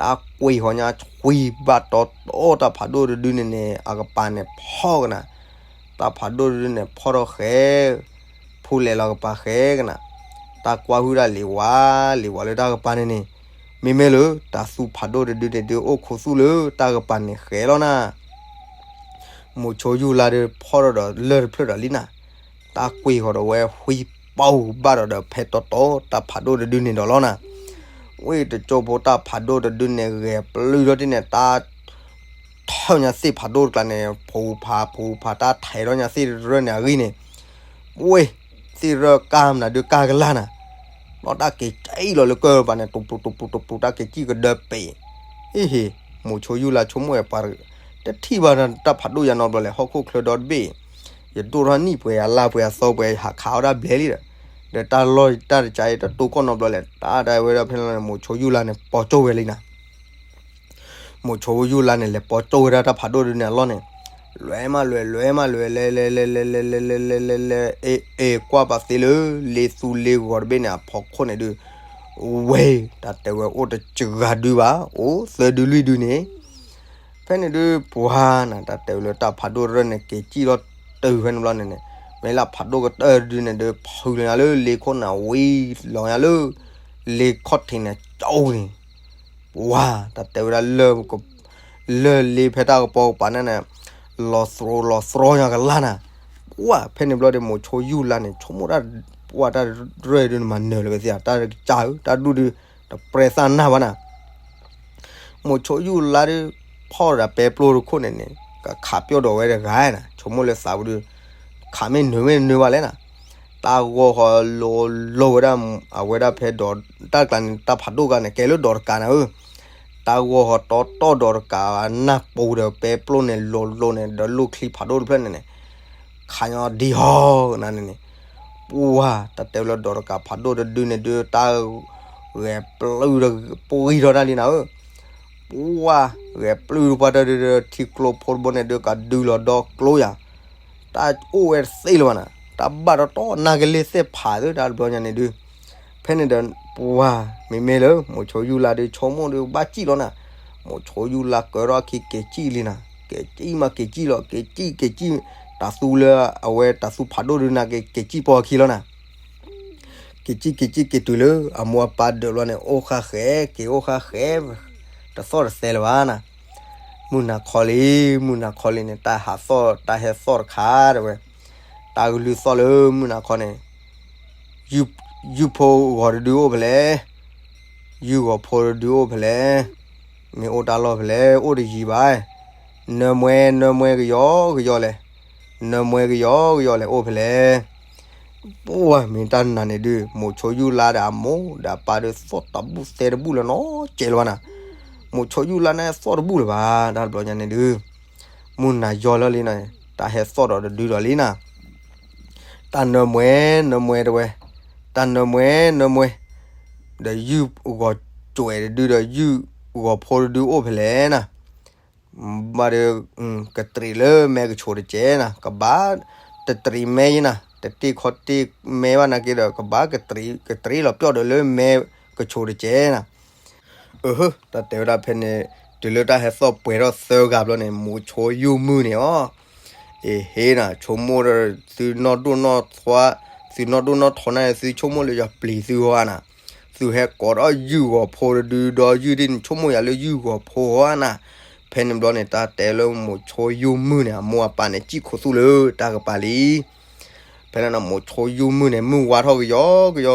တၢ်ကွံာ်ဃီညါဆှံဘၣ်တီတီ တၢ်ဖးဒိၣ်တဒုန့ၣ်န့ၣ် အကပၤန့ၣ်ဖီၣ်ကနၤ, တၢ်ဖးဒိၣ်တဒုန့ၣ်ဖီၣ်ထီၣ်ဃဲ, ဖူလဲၤလီၤကပၤဃဲကနၤ, တၢ်ကွၢ်ဟုၣ်ဒၣ်လံၤဝါ, လံၤဝါလၢတၢ်ကပၤန့ၣ်န့ၣ်, မ့မ့ၢ်လၢတၢ်သူဖးဒိၣ်တဒုန့ၣ်ဒုးအိၣ်ခိးသူၣ်လၢတၢ်ကပၤန့ၣ်ဃဲလီၤနၤ. မိၤဆိယူၢ်လါဒီးဖီၣ်ထီၣ်ဒီးလၢၢ်တဖျၢၣ်ဒီးလံနၤ, တၢ်ကွံာ်ဃီဒီးဝဲဃံပီၢ်ဘၣ်ဒီးဒီးဖဲတီတီတၢ်ဖးဒိၣ်တဒုန့ၣ်ဒီးလီၤနၤ. ဝံၤတကၠိဖိတၢ်ဖးဒိၣ်တဒုန့ၣ် ဂဲၤပျုၢ်ထီၣ်တ့ၢ်န့ၣ် တၢ် ထၢၣ်ညါသ့ၣ်ဖးဒိၣ်တကျါန့ၣ် ဖူဖးဖူဖး တၢ်ထဲးထီၣ်ညါသ့ၣ်ရၢၢ်န့ၣ်အဂံၢ်န့ၣ်, ဝ့ၢ် သ့ၣ်ရၢၢ်ကၢ်မနုၤဒုးကၢ်ကလၢ်နၤ, ဒီးတၢ်က့ၤကံၣ်လီၤလၢကၢၢ်ပၤန့ၣ် တူပူၤတူပူၤတူပူၤ တၢ်က့ၤကံၣ်ကဒၢပ့ၤ, အ့ဟ့ၣ်, မိၤဆိယူၢ်လါဆိကမိၣ်ဝဲပှၤ တထံၣ်ဘၣ်တၢ်ဖးဒိၣ်ယါနီတဘျီလဲၣ် ဟီၣ်ခိၣ်ချၢဒီတဘ့ၣ်, ယဒိၣ်ထီၣ်နံၣ်ပှဲၤယလါပှဲၤယသီပှဲၤယဟးခးအီၣ်ဒၣ်ဘျဲလံဒီး, ဒီးတၢ်လီၢ်တၢ်တကးအံၤတတိၢ်ကီၢ်နီတဘျီလဲၣ် တၢ်ဒၣ်ဝဲဒၣ်ဖဲန့ၣ်လီၤန့ၣ် မိၤဆိယူၢ်လါန့ၣ်ပိာ်ကၠိၣ်ဝဲလံနၤ. မိၤဆိယူၢ်လါန့ၣ် လဲၤပိာ်ကၠိၣ်ဝဲဒၣ်တၢ်ဖးဒိၣ်ဒုန့ၣ်အလီၢ်န့ၣ်, လဲၤမးလဲၤ လဲၤမးလဲၤ လဲၤ လဲၤ လဲၤ လဲၤ လဲၤ လဲၤ လဲၤ လဲၤ လဲၤ လဲၤ အဲ အဲ ကွၢ်ပာ်သ့လၢ လ့သူလ့ဂီၤတဘ့ၣ်န့ၣ် အဖီခိၣ်န့ၣ်ဒုး, ဝဲ တၢ်တဲဝဲအိၣ်တစှၤဒုဘၣ် အိၣ်သၢဒုလွံၢ်ဒုန့ၣ်, ဖဲန့ၣ်ဒုးပှၤနၤ တၢ်တဲဝဲလၢတၢ်ဖးဒိၣ်တရၢၢ်န့ၣ် က့ၤကံၣ်ထီၣ်တုၤဖဲန့ၣ်ဘျီန့ၣ်န့ၣ်, မ့ၢ်လၢဖးဒိၣ်ကတၢၢ်ဒုန့ၣ်ဒုး ဖုးလီၤညါလၢလ့ခိၣ်နၢ်ဝံၤလီၤညါလၢ လ့ခီၣ်ထံးန့ၣ်ကၠိန့ၣ်, ပှၤ တၢ်တဲဝဲဒၣ် လၢၢ်လ့ဖဲတၢ်ကပီၤကပၤန့ၣ်န့ၣ်, လီၤသရိလီၤသရီညါကလၢ်နၤ, ပှၤ ဖဲန့ၣ်ဘျီဒီး မိၤဆိယူၢ်လါန့ၣ် ဆိကမိၣ်တၢ်, ပှၤတၢ်ရၢၢ်ဒုးန့ၣ်မၤနၢၤလၢၤဝဲသ့ဧါ တၢ်ကစၢ်ဧၢ တၢ်ဒူၣ်ဒုး တပြဲသၣ်နၢ်ဘၣ်နၤ မိၤဆိယူၢ်လါဒီး ဖီၣ်ဒီးပဲပျိတခိၣ်န့ၣ်န့ၣ် ကခးပၠီၣ်ဒီးဝဲတဂၤနၤ ဆိကမိၣ်လၢသးပူၤဒီး ခးမ့ၢ်နၢၤမ့ၢ်နၢၤဘၣ်လဲၣ်နၤ, တၢ်ဂီၤဃီလိၤလိၤဝဲဒၣ် အဝဲဒၣ်ဖဲဒီး တၢ်ကျါန့ၣ် တၢ်ဖးဒိၣ်ကျါန့ၣ် ကဲလၢဒီးတကးနၤဧၢ, တၢ်ဂီၤဃီတီတီဒီးတကး နၢ်ပူၤဒီးပဲပျိန့ၣ် လိၤလိၤန့ၣ် ဒီးလိၣ်ချံဖးဒိၣ်တဖျၢၣ်န့ၣ်န့ၣ် ခးညီဒံဟီနၤန့ၣ်န့ၣ်, ပှၤ တၢ်တဲဝဲလၢဒီးတကးဖးဒိၣ်တဒုန့ၣ်ဒုး တၢ်ဂဲၤပျုၢ်ဒီးပှံၢ်ထီၣ်တၢ်လံနၤဧၢ, ပှၤ ဂဲၤပျုၢ်တပှၢ်တၢ်ဒုးဒီး ထံကျိဖိတဘိန့ၣ်ဒုး ကဒုလီၤဒီကျိယၤ, တၢ်အိၣ်ဝဲတသ့လၢၤဘၣ်နၤ တၢ်ဘၣ်တီတီနၢ်ကလ့ၢ်သ့ၣ်ဖးသ့တၢ်တဘျီညါန့ၣ်ဒုး, ဖဲန့ၣ်ဒီး ပှၤ မ့မ့ၢ်လၢ မိၤဆိယူၢ်လါဒုး ဆိကမိၣ်ဒုးဘၣ်စံၣ်လီၤနၤ, မိၤဆိယူၢ်လါကၢထီၣ်အခံက့ၤစံၣ်လံနၤ, က့ၤစံၣ်မးက့ၤစံၣ်လီၤ က့ၤစံၣ်က့ၤစံၣ်, တၢ်သူလၢအဝဲတၢ်သူဖးဒိၣ်ဒုးနၤ က့ၤစံၣ်ပိာ်အခံလီၤနၤ က့ၤစံၣ်က့ၤစံၣ်က့ၤတုၤလၢအမိၢ်အပၢ်ဒၢးဘျီန့ၣ် အိၣ်ဃာ်ဃဲ က့ၤအိၣ်ဃာ်ဃဲ, တသီၣ်တသဲလၢၤဘၣ်နၤ, မုၢ်နၤခီလံ မုၢ်နၤခီလံန့ၣ် တၢ်ဟးသီၣ်တၢ်ဟဲသီၣ်တခါတဲဝဲ, တၢ်ကလုၢ်သီၣ်လၢမုၢ်နၤခီန့ၣ်, ယုၢ်ဖိဂီၤတဒုအိၣ်ဖဲလဲၣ်, ယုၢ်ဂီၤဖိတဒုအိၣ်ဖဲလဲၣ်, မ့ၢ်အိၣ်တၢ်လီၢ်ဖဲလဲၣ် အိၣ်တယံၤဘၣ်, နၢမွဲ နၢမွဲကယီကယီလဲၣ်, နၢမွဲကယီကယီလဲၣ် အိၣ်ဖဲလဲၣ် ပှၤမ့ၢ်တၢ်နာ်န့ၣ်ဒုး မိၤဆိယူၢ်လါဒီးအမိၢ်ဒီးအပၢ်ဒုးသီၣ်တဘူၣ်သဲတဘူၣ်လၢၤနီတစဲးလၢၤဘၣ်နၤ, မိၤဆိယူၢ်လါန့ၣ်သီၣ်တဘူၣ်လၢၤဘၣ် တၢ်တဘျီညါန့ၣ်ဒုး, မုၢ်နၤယီၤလၢာ်လံနၤ, တၢ်ဟဲသီၣ်ဒီးတဒုဒီးလံနၤ, တၢ်နၢမွဲ နၢမွဲတဲဝဲ, တၢ်နၢမွဲ နၢမွဲ, ဒီးယုၢ်ဂီၤကွဲးတဒုဒီး ယုၢ်ဂီၤဖိတဒုအိၣ်ဖဲလဲၣ်နၤ ဘၣ်ဒီး ကတြံးလၢမဲကဆိးတကဲးနၤ, ကဘၣ်တတြံးမဲယဲနၤ, တတ့ၢ်ခီတ့ၢ်မဲဘၣ်နာ်က့ဒီး ကဘၣ်ကတြံးလီၤပျီၢ်ဒီးလၢမဲကဆိးတကဲးနၤ. အဟၢ တၢ်တဲဝဲဒၣ်ဖဲန့ၣ် တုၤလၢတၢ်ဟဲသီၣ်ပှဲၤထီၣ်သၢဂၤဘျီန့ၣ် မိၤဆိယူၢ်မုၢ်န့ၣ်အီၤ, အ့ဟ့နၤ ဆိကမိၣ်ဒီး သုနီၢ်ဒိၣ်နီၢ်ထွါ, သုနီၢ်ဒိၣ်နီၢ်ထီနၤ သုဆိကမိၣ်လၢယွၤပျံၤသုဟီဧါနၤ, သုဟဲကိးဒီးယုၢ်ဂီၤဖိတဒုဒီးယုၢ်ဒ်န့ၣ် ဆိကမိၣ်ယၤလၢယုၢ်ဂီၤဖိဟီဧါနၤ. ဖဲန့ၣ်ဘျီန့ၣ် တၢ်တဲလၢမိၤဆိယူၢ်မုၢ်န့ၣ် အမိၢ်အပၢ်န့ၣ် စံၣ်ခိးသူၣ်လၢတၢ်ကပၤလံ. ဖဲန့ၣ် မိၤဆိယူၢ်မုၢ်န့ၣ် မုၢ်ဝါထီၣ်ကယီကယီ,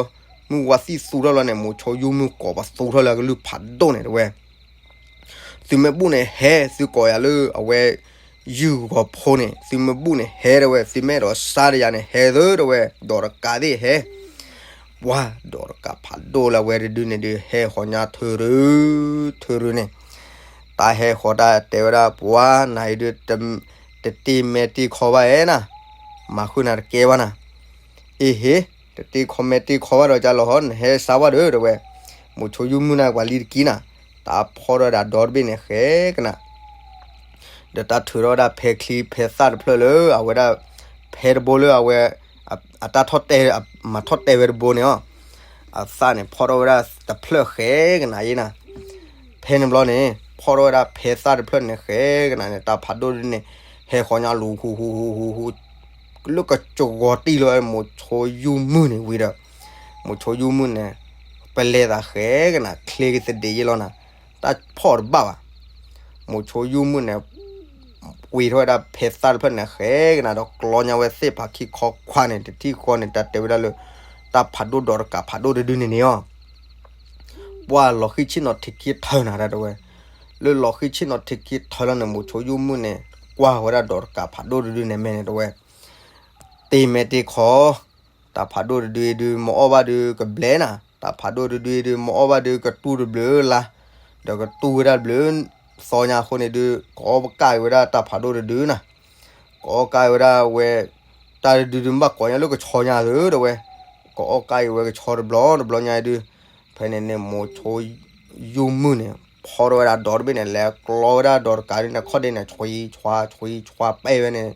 မုၢ်ဝါသံၣ်သူထီၣ်လီၤန့ၣ် မိၤဆိယူၢ်မုၢ်ကိးပသူထီၣ်လၢအကလုၢ်ဖးဒိၣ်န့ၣ်တဲဝဲ, သုမ့ၢ်ဘူၣ်န့ၣ်ဟဲ, သုကိးယၤလၢအဝဲ ယုၢ်ဂီၤဖိန့ၣ် သုမ့ၢ်ဘူၣ်န့ၣ်ဟဲတဲဝဲ, သုမ့ၢ်အဲၣ်ဒိးစါဒီးယၤန့ၣ် ဟဲသၢတဲဝဲ, ဒီးတကးသ့ၣ်ဟဲ. ပှၤ ဒီးတကးဖးဒိၣ်လၢအဝဲတဒုန့ၣ်ဒုး ဟဲဃီၤညါထုးရု ထုးရုန့ၣ်, တၢ်ဟဲဃီၤတၢ်တဲဝဲဒၣ် ပှၤနၤအံၤဒုး တတ့ၢ်မဲတ့ၢ်ခီဘၣ်ဧါနၤ, မၤဃုာ်နၤတကဲဘၣ်နၤ. အ့ဟ့, တတ့ၢ်ခီမဲတ့ၢ်ခီဘၣ်ဒီး ကၢ်လီၤဟီ နဟဲစါဝဲဒီးတဲဝဲ, မိၤဆိယူၢ်မုၢ်န့ၣ် ပှၤလံတကံနၤ, တၢ်ဖီၣ်ဒီးဒၣ်ဒီတဘ့ၣ်န့ၣ်ဃဲကနၤ ဒီးတၢ်ထုးထီၣ်ဝဲဒၣ်ဖဲချံဖဲသၣ်တဖျၢၣ်လၢအဝဲဒၣ် ဖဲတဘိလၢအဝဲ အတၢ်ထီၣ်တဲ မၤထီၣ်တဲဝဲတဘိန့ၣ်အီၤ, အသၣ်န့ၣ်ဖီၣ်ထီၣ်ဝဲဒၣ်တဖျၢၣ်ဃဲကနၤယဲနၤ. ဖဲန့ၣ်ဘျီန့ၣ် ဖီၣ်ထီၣ်ဝဲဒၣ်ဖဲသၣ်တဖျၢၣ်န့ၣ် ဃဲကနၤန့ၣ် တၢ်ဖးဒိၣ်တဒုန့ၣ် ဟဲဃီၤညါလူၤဟူဟူဟူဟူဟူ လၢကစှီၤတံၢ်လၢ မိၤဆိယူၢ်မုၢ်န့ၣ်ဝံၤဒီး မိၤဆိယူၢ်မုၢ်န့ၣ် ပလဲၤသးဃဲကနၤ ချ့ကသဒံးယ့လီၤနၤ, တၢ်ဖီၣ်တဘၣ်ဘၣ်. မိၤဆိယူၢ်မုၢ်န့ၣ် ဝံၤထီၣ်ဝဲဒၣ်ဖဲသၣ်တဖျၢၣ်န့ၣ် ဃဲကနၤဒီးကျီညါဝဲသ့ၣ်ဖးခံခီခွါန့ၣ် တထံၣ်ဃီန့ၣ် တၢ်တဲဝဲဒၣ်လၢ တၢ်ဖးဒိၣ်ဒီးတကးဖးဒိၣ်တဒုန့ၣ်န့ၣ်အီၤ ပှၢ်လီၤဃံၣ်ဆ့ၣ်နီၤထံးခံထၢနၤဒၣ်တဝဲ, လၢလီၤဃံၣ်ဆ့ၣ်နီၤထံးခံထၢလီၤန့ၣ် မိၤဆိယူၢ်မုၢ်န့ၣ် ကွၢ်ဝဲဒၣ်ဒီးတကးဖးဒိၣ်တဒုန့ၣ်မဲာ်န့ၣ်တဝဲ တ့မဲာ်တ့ခီ, တၢ်ဖးဒိၣ်တဒုဒု မ့ၢ်အီၣ်ဘၣ်ဒုကဘျဲနၤ, တၢ်ဖးဒိၣ်တဒုဒု မ့ၢ်အီၣ်ဘၣ်ဒုကတူၢ်တဘျုးလါ, ဒီးကတူၢ်ဝဲဒၣ်တဘျုးသီညါအဃိန့ၣ်ဒု ကအီၣ်ကၢ်က့ၤဝဲဒၣ်တၢ်ဖးဒိၣ်တဒုနၤ, ကအီၣ်ကၢ်က့ၤဝဲဒၣ်ဝဲ တၢ်တဒုဒုမ့ၢ်ဘၣ်ကိးညါလၢကဆီညါသုတဝဲ, ကအီၣ်ကၢ်က့ၤဝဲကဆီတဘျီတဘျီညါဒု, ဖဲန့ၣ်န့ၣ် မိၤဆိယူၢ်မုၢ်န့ၣ် ဖီၣ်ထီၣ်ဝဲဒၣ်ဒီတဘ့ၣ်န့ၣ် လဲၤကျီဝဲဒၣ်ဒီးတကးဒုန့ၣ် ခီၣ်ဒ့န့ၣ် ဆွံဆွါဆွံဆွါပဲဝဲန့ၣ်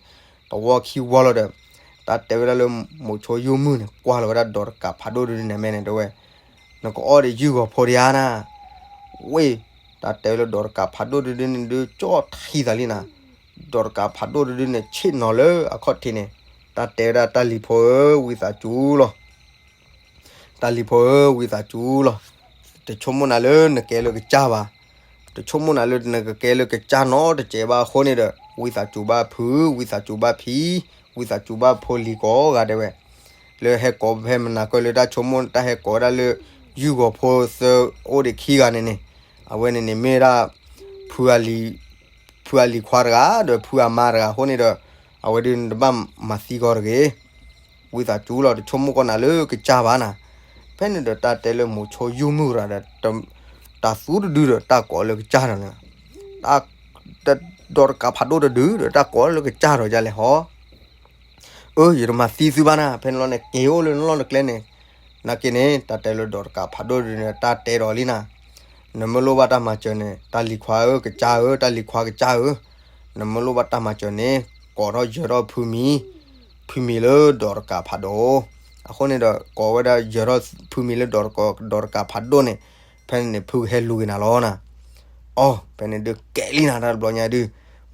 တဝီခံဝီလီၤဒီး တၢ်တဲဝဲဒၣ်လၢမိၤဆိယူၢ်မုၢ်န့ၣ် ကွၢ်လီၤဝဲဒၣ်ဒီးတကးဖးဒိၣ်တဒုန့ၣ်မဲာ်န့ၣ်တဝဲ, နကအီၣ်ဒီးယုၢ်ဂီၤဖိဒံးဧါနၤ, ဝ့ၢ် တၢ်တဲဝဲလၢဒီးတကးဖးဒိၣ်တဒုန့ၣ်ဒု ကၠီၣ်ထံသးလံနၤ, ဒီးတကးဖးဒိၣ်တဒုန့ၣ် ဆ့ၣ်နီၤလၢအခီၣ်ထံးန့ၣ်, တၢ်တဲဝဲဒၣ်တၢ်လံၤဖိဧၢ ဝံသးစူၤလီၤ တၢ်လံၤဖိဧၢ ဝံသးစူၤလီၤ. တဆိကမိၣ်နၤလၢနကဲလၢကစၢ်ဘၣ်, တဆိကမိၣ်နၤလၢနကကဲလၢကစၢ်နီတစဲးဘၣ်အဃိန့ၣ်ဒီး ဝံသးစူၤဘၣ်ဖု, ဝံသးစူၤဘၣ်ဖံ, ဝံသးစူၤဘၣ်ဖိလံၤကိးဂၤဒဲးဝဲ, လၢဟဲကိးဖဲမနၤကၢၢ်လၢတၢ်ဆိကမိၣ်တၢ်ဟဲကိးဝဲဒၣ်လၢ ယုၢ်ဂီၤဖိသၢအိၣ်ဒံးခံဂၤန့ၣ်န့ၣ်, အဝဲန့ၣ်န့ၣ်မ့ၢ်ဝဲဒၣ် ဖုအလံၤခွါတဂၤ ဒီးဖုအမါတဂၤအဃိန့ၣ်ဒီး အဝဲဒုးနတဘၣ်မၤသံကီးတဂ့ၤ ဝံသးစူၤလီၤ တဆိကမိၣ်ကီးနၤလၢကစၢ်ဘၣ်နၤ. ဖဲန့ၣ်ဒီးတၢ်တဲလၢမိၤဆိယူၢ်မုၢ်ရၤဒီး တၢ်သူတဒုဒီးတၢ်ကိးလၢကစၢ်ဒီးန့ၣ်, တၢ်ဒီးတကးဖးဒိၣ်တဒုဒီးတၢ်ကိးလၢကစၢ်ဒီးဒ်လဲၣ်ဟီ. အၢ ယတမၤသံသုဘၣ်နၤ ဖဲန့ၣ်လီၤန့ၣ် က့ၤအိၣ်လၢနလီၢ်နကျဲန့ၣ်, နာ်က့န့ၣ် တၢ်တဲလၢဒီးတကးဖးဒိၣ်တဒုန့ၣ် တၢ်တဲဒီးလံနၤ, နမ့ၢ်လိၣ်ဘၣ်တၢ်မၤစၢၤန့ၣ် တၢ်လံၤခွါဧၢ ကစၢ်ဧၢ တၢ်လံၤခွါကစၢ်ဧၢ, နမ့ၢ်လိၣ်ဘၣ်တၢ်မၤစၢၤန့ၣ် ကိးထီၣ်ယၢၤထီၣ်ဖုမံၤ, ဖုမံၤလၢဒီးတကးဖးဒိၣ်, အဃိန့ၣ်ဒီး ကိးဝဲဒၣ်ယၢၤထီၣ်ဖုမံၤလၢဒီးတကးဖးဒိၣ်န့ၣ်, ဖဲန့ၣ်န့ၣ်ဖုကဟဲလူၤက့ၤနၤလီၤနၤ. အီ ဖဲန့ၣ်ဒုးကဲလံနၤတၢ်တဘျီညါဒုး,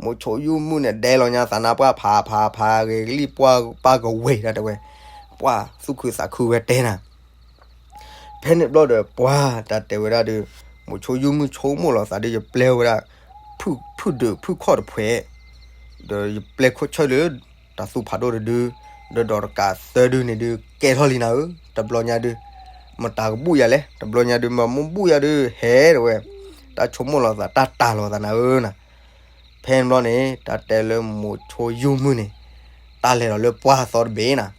မိၤဆိယူၢ်မုၢ်န့ၣ် ဒဲလီၤညါသးနါပှၢ်ဖးဖးဖးဂ့ၤကလံၣ်ပှၢ်ပၢ်ကဝဲၤဒၣ်တဲဝဲ, ပှၢ်သူၣ်ခုသးခုဝဲတဲနၤ ဖဲန့ၣ်ဘျီဒီးပှၢ်တၢ်တဲဝဲဒၣ်ဒီး, မိၤဆိယူၢ်မုၢ်ဆိကမိၣ်လီၤသးဒီး ယပျဲဝဲဒၣ် ဖုၣ်ဒုးဖုၣ်ခီၣ်တဖှဲး, ဒီးယပျဲခိၣ်ဆၢၣ်လၢ တၢ်သူၣ်ဖးဒိၣ်တဒု, ဒီးဒီးတကးသၢဒုန့ၣ်ဒုး ကဲထီၣ်လံနၤဧၢ, တဘျီညါဒုး, မတၤကဘူၣ်ယၤလဲၣ်, တဘျီညါဒုး မ့ၢ်မ့ၢ်ဘူၣ်ယၤဒုး ဟဲတဲဝဲ, တၢ်ဆိကမိၣ်လီၤသး တၢ်တၤလီၤသးနၤဧၢနၤ. ဖဲန့ၣ်ဘျီန့ၣ် တၢ်တဲလၢမိၤဆိယူၢ်မုၢ်န့ၣ်, တၢ်လဲၤဒီးလၢပှၢ်သီတဘ့ၣ်နၤ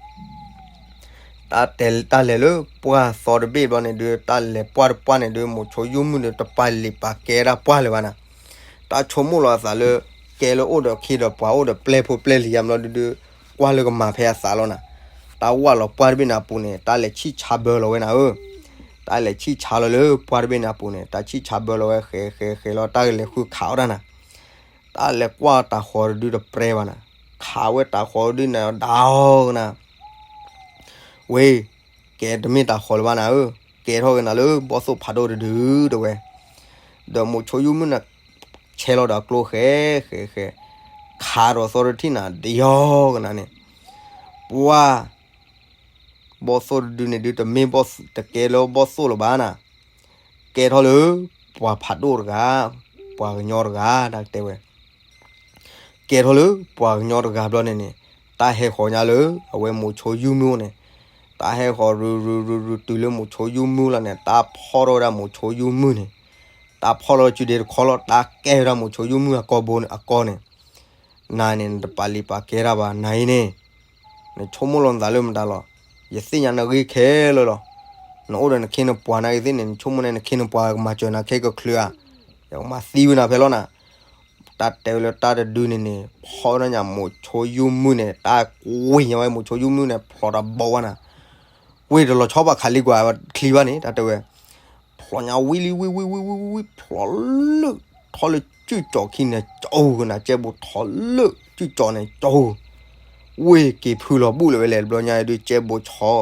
တၢ်တဲ တၢ်လဲၤလၢပှၢ်သီတဘ့ၣ်ဘျီန့ၣ်ဒုး တၢ်လဲၤပှၢ်တပှၢ်န့ၣ်ဒုး မိၤဆိယူၢ်မုၢ်ဒီး တပာ်လံာ်ပာ်ကဲဒၣ်ပှၢ်လၢၤဘၣ်နၤ, တၢ်ဆိကမိၣ်လီၤအသးလၢ ကဲလၢအိၣ်ဒီးခ့ဒီးပှၤအိၣ်ဒီးပျဲၢ်ဖိပျဲၢ်လံၤယါဘျီဒုးဒုး ကွၢ်လၢကမၤဖဲအသးလီၤနၤ, တၢ်ဝၢ်လီၤပှၢ်တဘ့ၣ်န့ၣ်အပူၤန့ၣ် တၢ်လဲၤဆံၣ်ဆါဘၢလီၤဝဲနၤဧၢ, တၢ်လဲၤဆံၣ်ဆါလီၤလၢပှၢ်တဘ့ၣ်န့ၣ်အပူၤန့ၣ် တၢ်ဆံၣ်ဆါဘၢလီၤဝဲဃဲၤဃဲၤဃဲၤလီၤ တၢ်ကလဲၤဃုခးအီၣ်တၢ်နၤ, တၢ်လဲၤကွၢ်တၤဃီၤတဒုတပြဲဘၣ်နၤ, ခးဝဲတၤဃီၤဒုန့ၣ်ဒီးအီၤကနၤ ဝ့ၢ်, ကဲတမ့ၢ်တၤဃီၤလၢၤဘၣ်နၤဧၢ, ကဲထီၣ်က့ၤနၤလၢဘီၣ်သိၣ်ဖးဒိၣ်တဒုတဲဝဲ, ဒီးမိၤဆိယူၢ်မုၢ်န့ၣ် ဆဲးလီၤဒီးကျိဃဲၤဃဲၤဃဲၤ, ခးဒီးသီတထံၣ်နၤ တယီၤကနၤန့ၣ်, ပှၢ် ဘီၣ်သိၣ်တဒုန့ၣ်ဒုး တမ့ၢ်ဘီၣ်သိၣ် တကဲလၢဘီၣ်သိၣ်လၢၤဘၣ်နၤ, ကဲထီၣ်လၢ ပှၤဖးဒိၣ်တဂၤ, ပှၤကညီတဂၤ တၢ်တဲဝဲ ကဲထီၣ်လၢပှၤကညီတဂၤဘျီန့ၣ်န့ၣ်, တၢ်ဟဲဃီၤညါလၢ အဝဲမိၤဆိယူၢ်မုၢ်အိၣ်န့ၣ်, တၢ်ဟဲဃီၤရုရုရုရုတုၤလၢမိၤဆိယူၢ်မုၢ်လီၤန့ၣ် တၢ်ဖီၣ်ထီၣ်ဝဲဒၣ်မိၤဆိယူၢ်မုၢ်န့ၣ်, တၢ်ဖီၣ်လီၤစုဒ့တခီလီၤ တၢ်ကဲဝဲဒၣ်မိၤဆိယူၢ်မုၢ်အကီၢ်ဘိန့ၣ် အကီၢ်န့ၣ်, နၤန့ၣ် နတပာ်လံာ်ပာ်ကဲတၢ်ဘၣ် နၤအံၤန့ၣ် နဆိကမိၣ်လီၤနသးလၢမတၤလီၤ, ယသ့ၣ်ညါနဂ့ၢ်ခဲလၢာ်လီၤ, နအိၣ်ဒီးနခ့နပှၤနာ်က့သ့ၣ်န့ၣ် နဆိကမိၣ်န့ၣ် နခ့နပှၤကမၤစၢၤနၤခဲကချုးဧါ, ယကမၤသံဝဲနၤဖဲလီၤနၤ, တၢ်တဲဝဲလၢတၢ်တဒုန့ၣ်န့ၣ် ဖီၣ်ဝဲဒၣ်ညါမိၤဆိယူၢ်မုၢ်န့ၣ် တၢ်ကွံာ်ညါဝဲမိၤဆိယူၢ်မုၢ်န့ၣ် ဖျိးတဘီဝဲနၤ, ဝ့ၢ်တလီၤဆီပှၤခးလံကွၢ်ချံဘၣ်န့ၣ် တၢ်တဲဝဲ ဖျိးညါဝံလံဝံဝံဝံဝံဝံဝံ ဖျိးလၢ ထီၣ်လၢစုကၠီၤခံန့ၣ် ကၠီၤကနၤ ကဲဘိးထီၣ်လၢစုကၠီၤန့ၣ် ကၠီၤ, ဝ့ၢ်က့ၤဖုလီၤဘူၣ်လၢၤဝဲလဲၣ် တဘျီညါဒုး ကဲဘိးဆီ,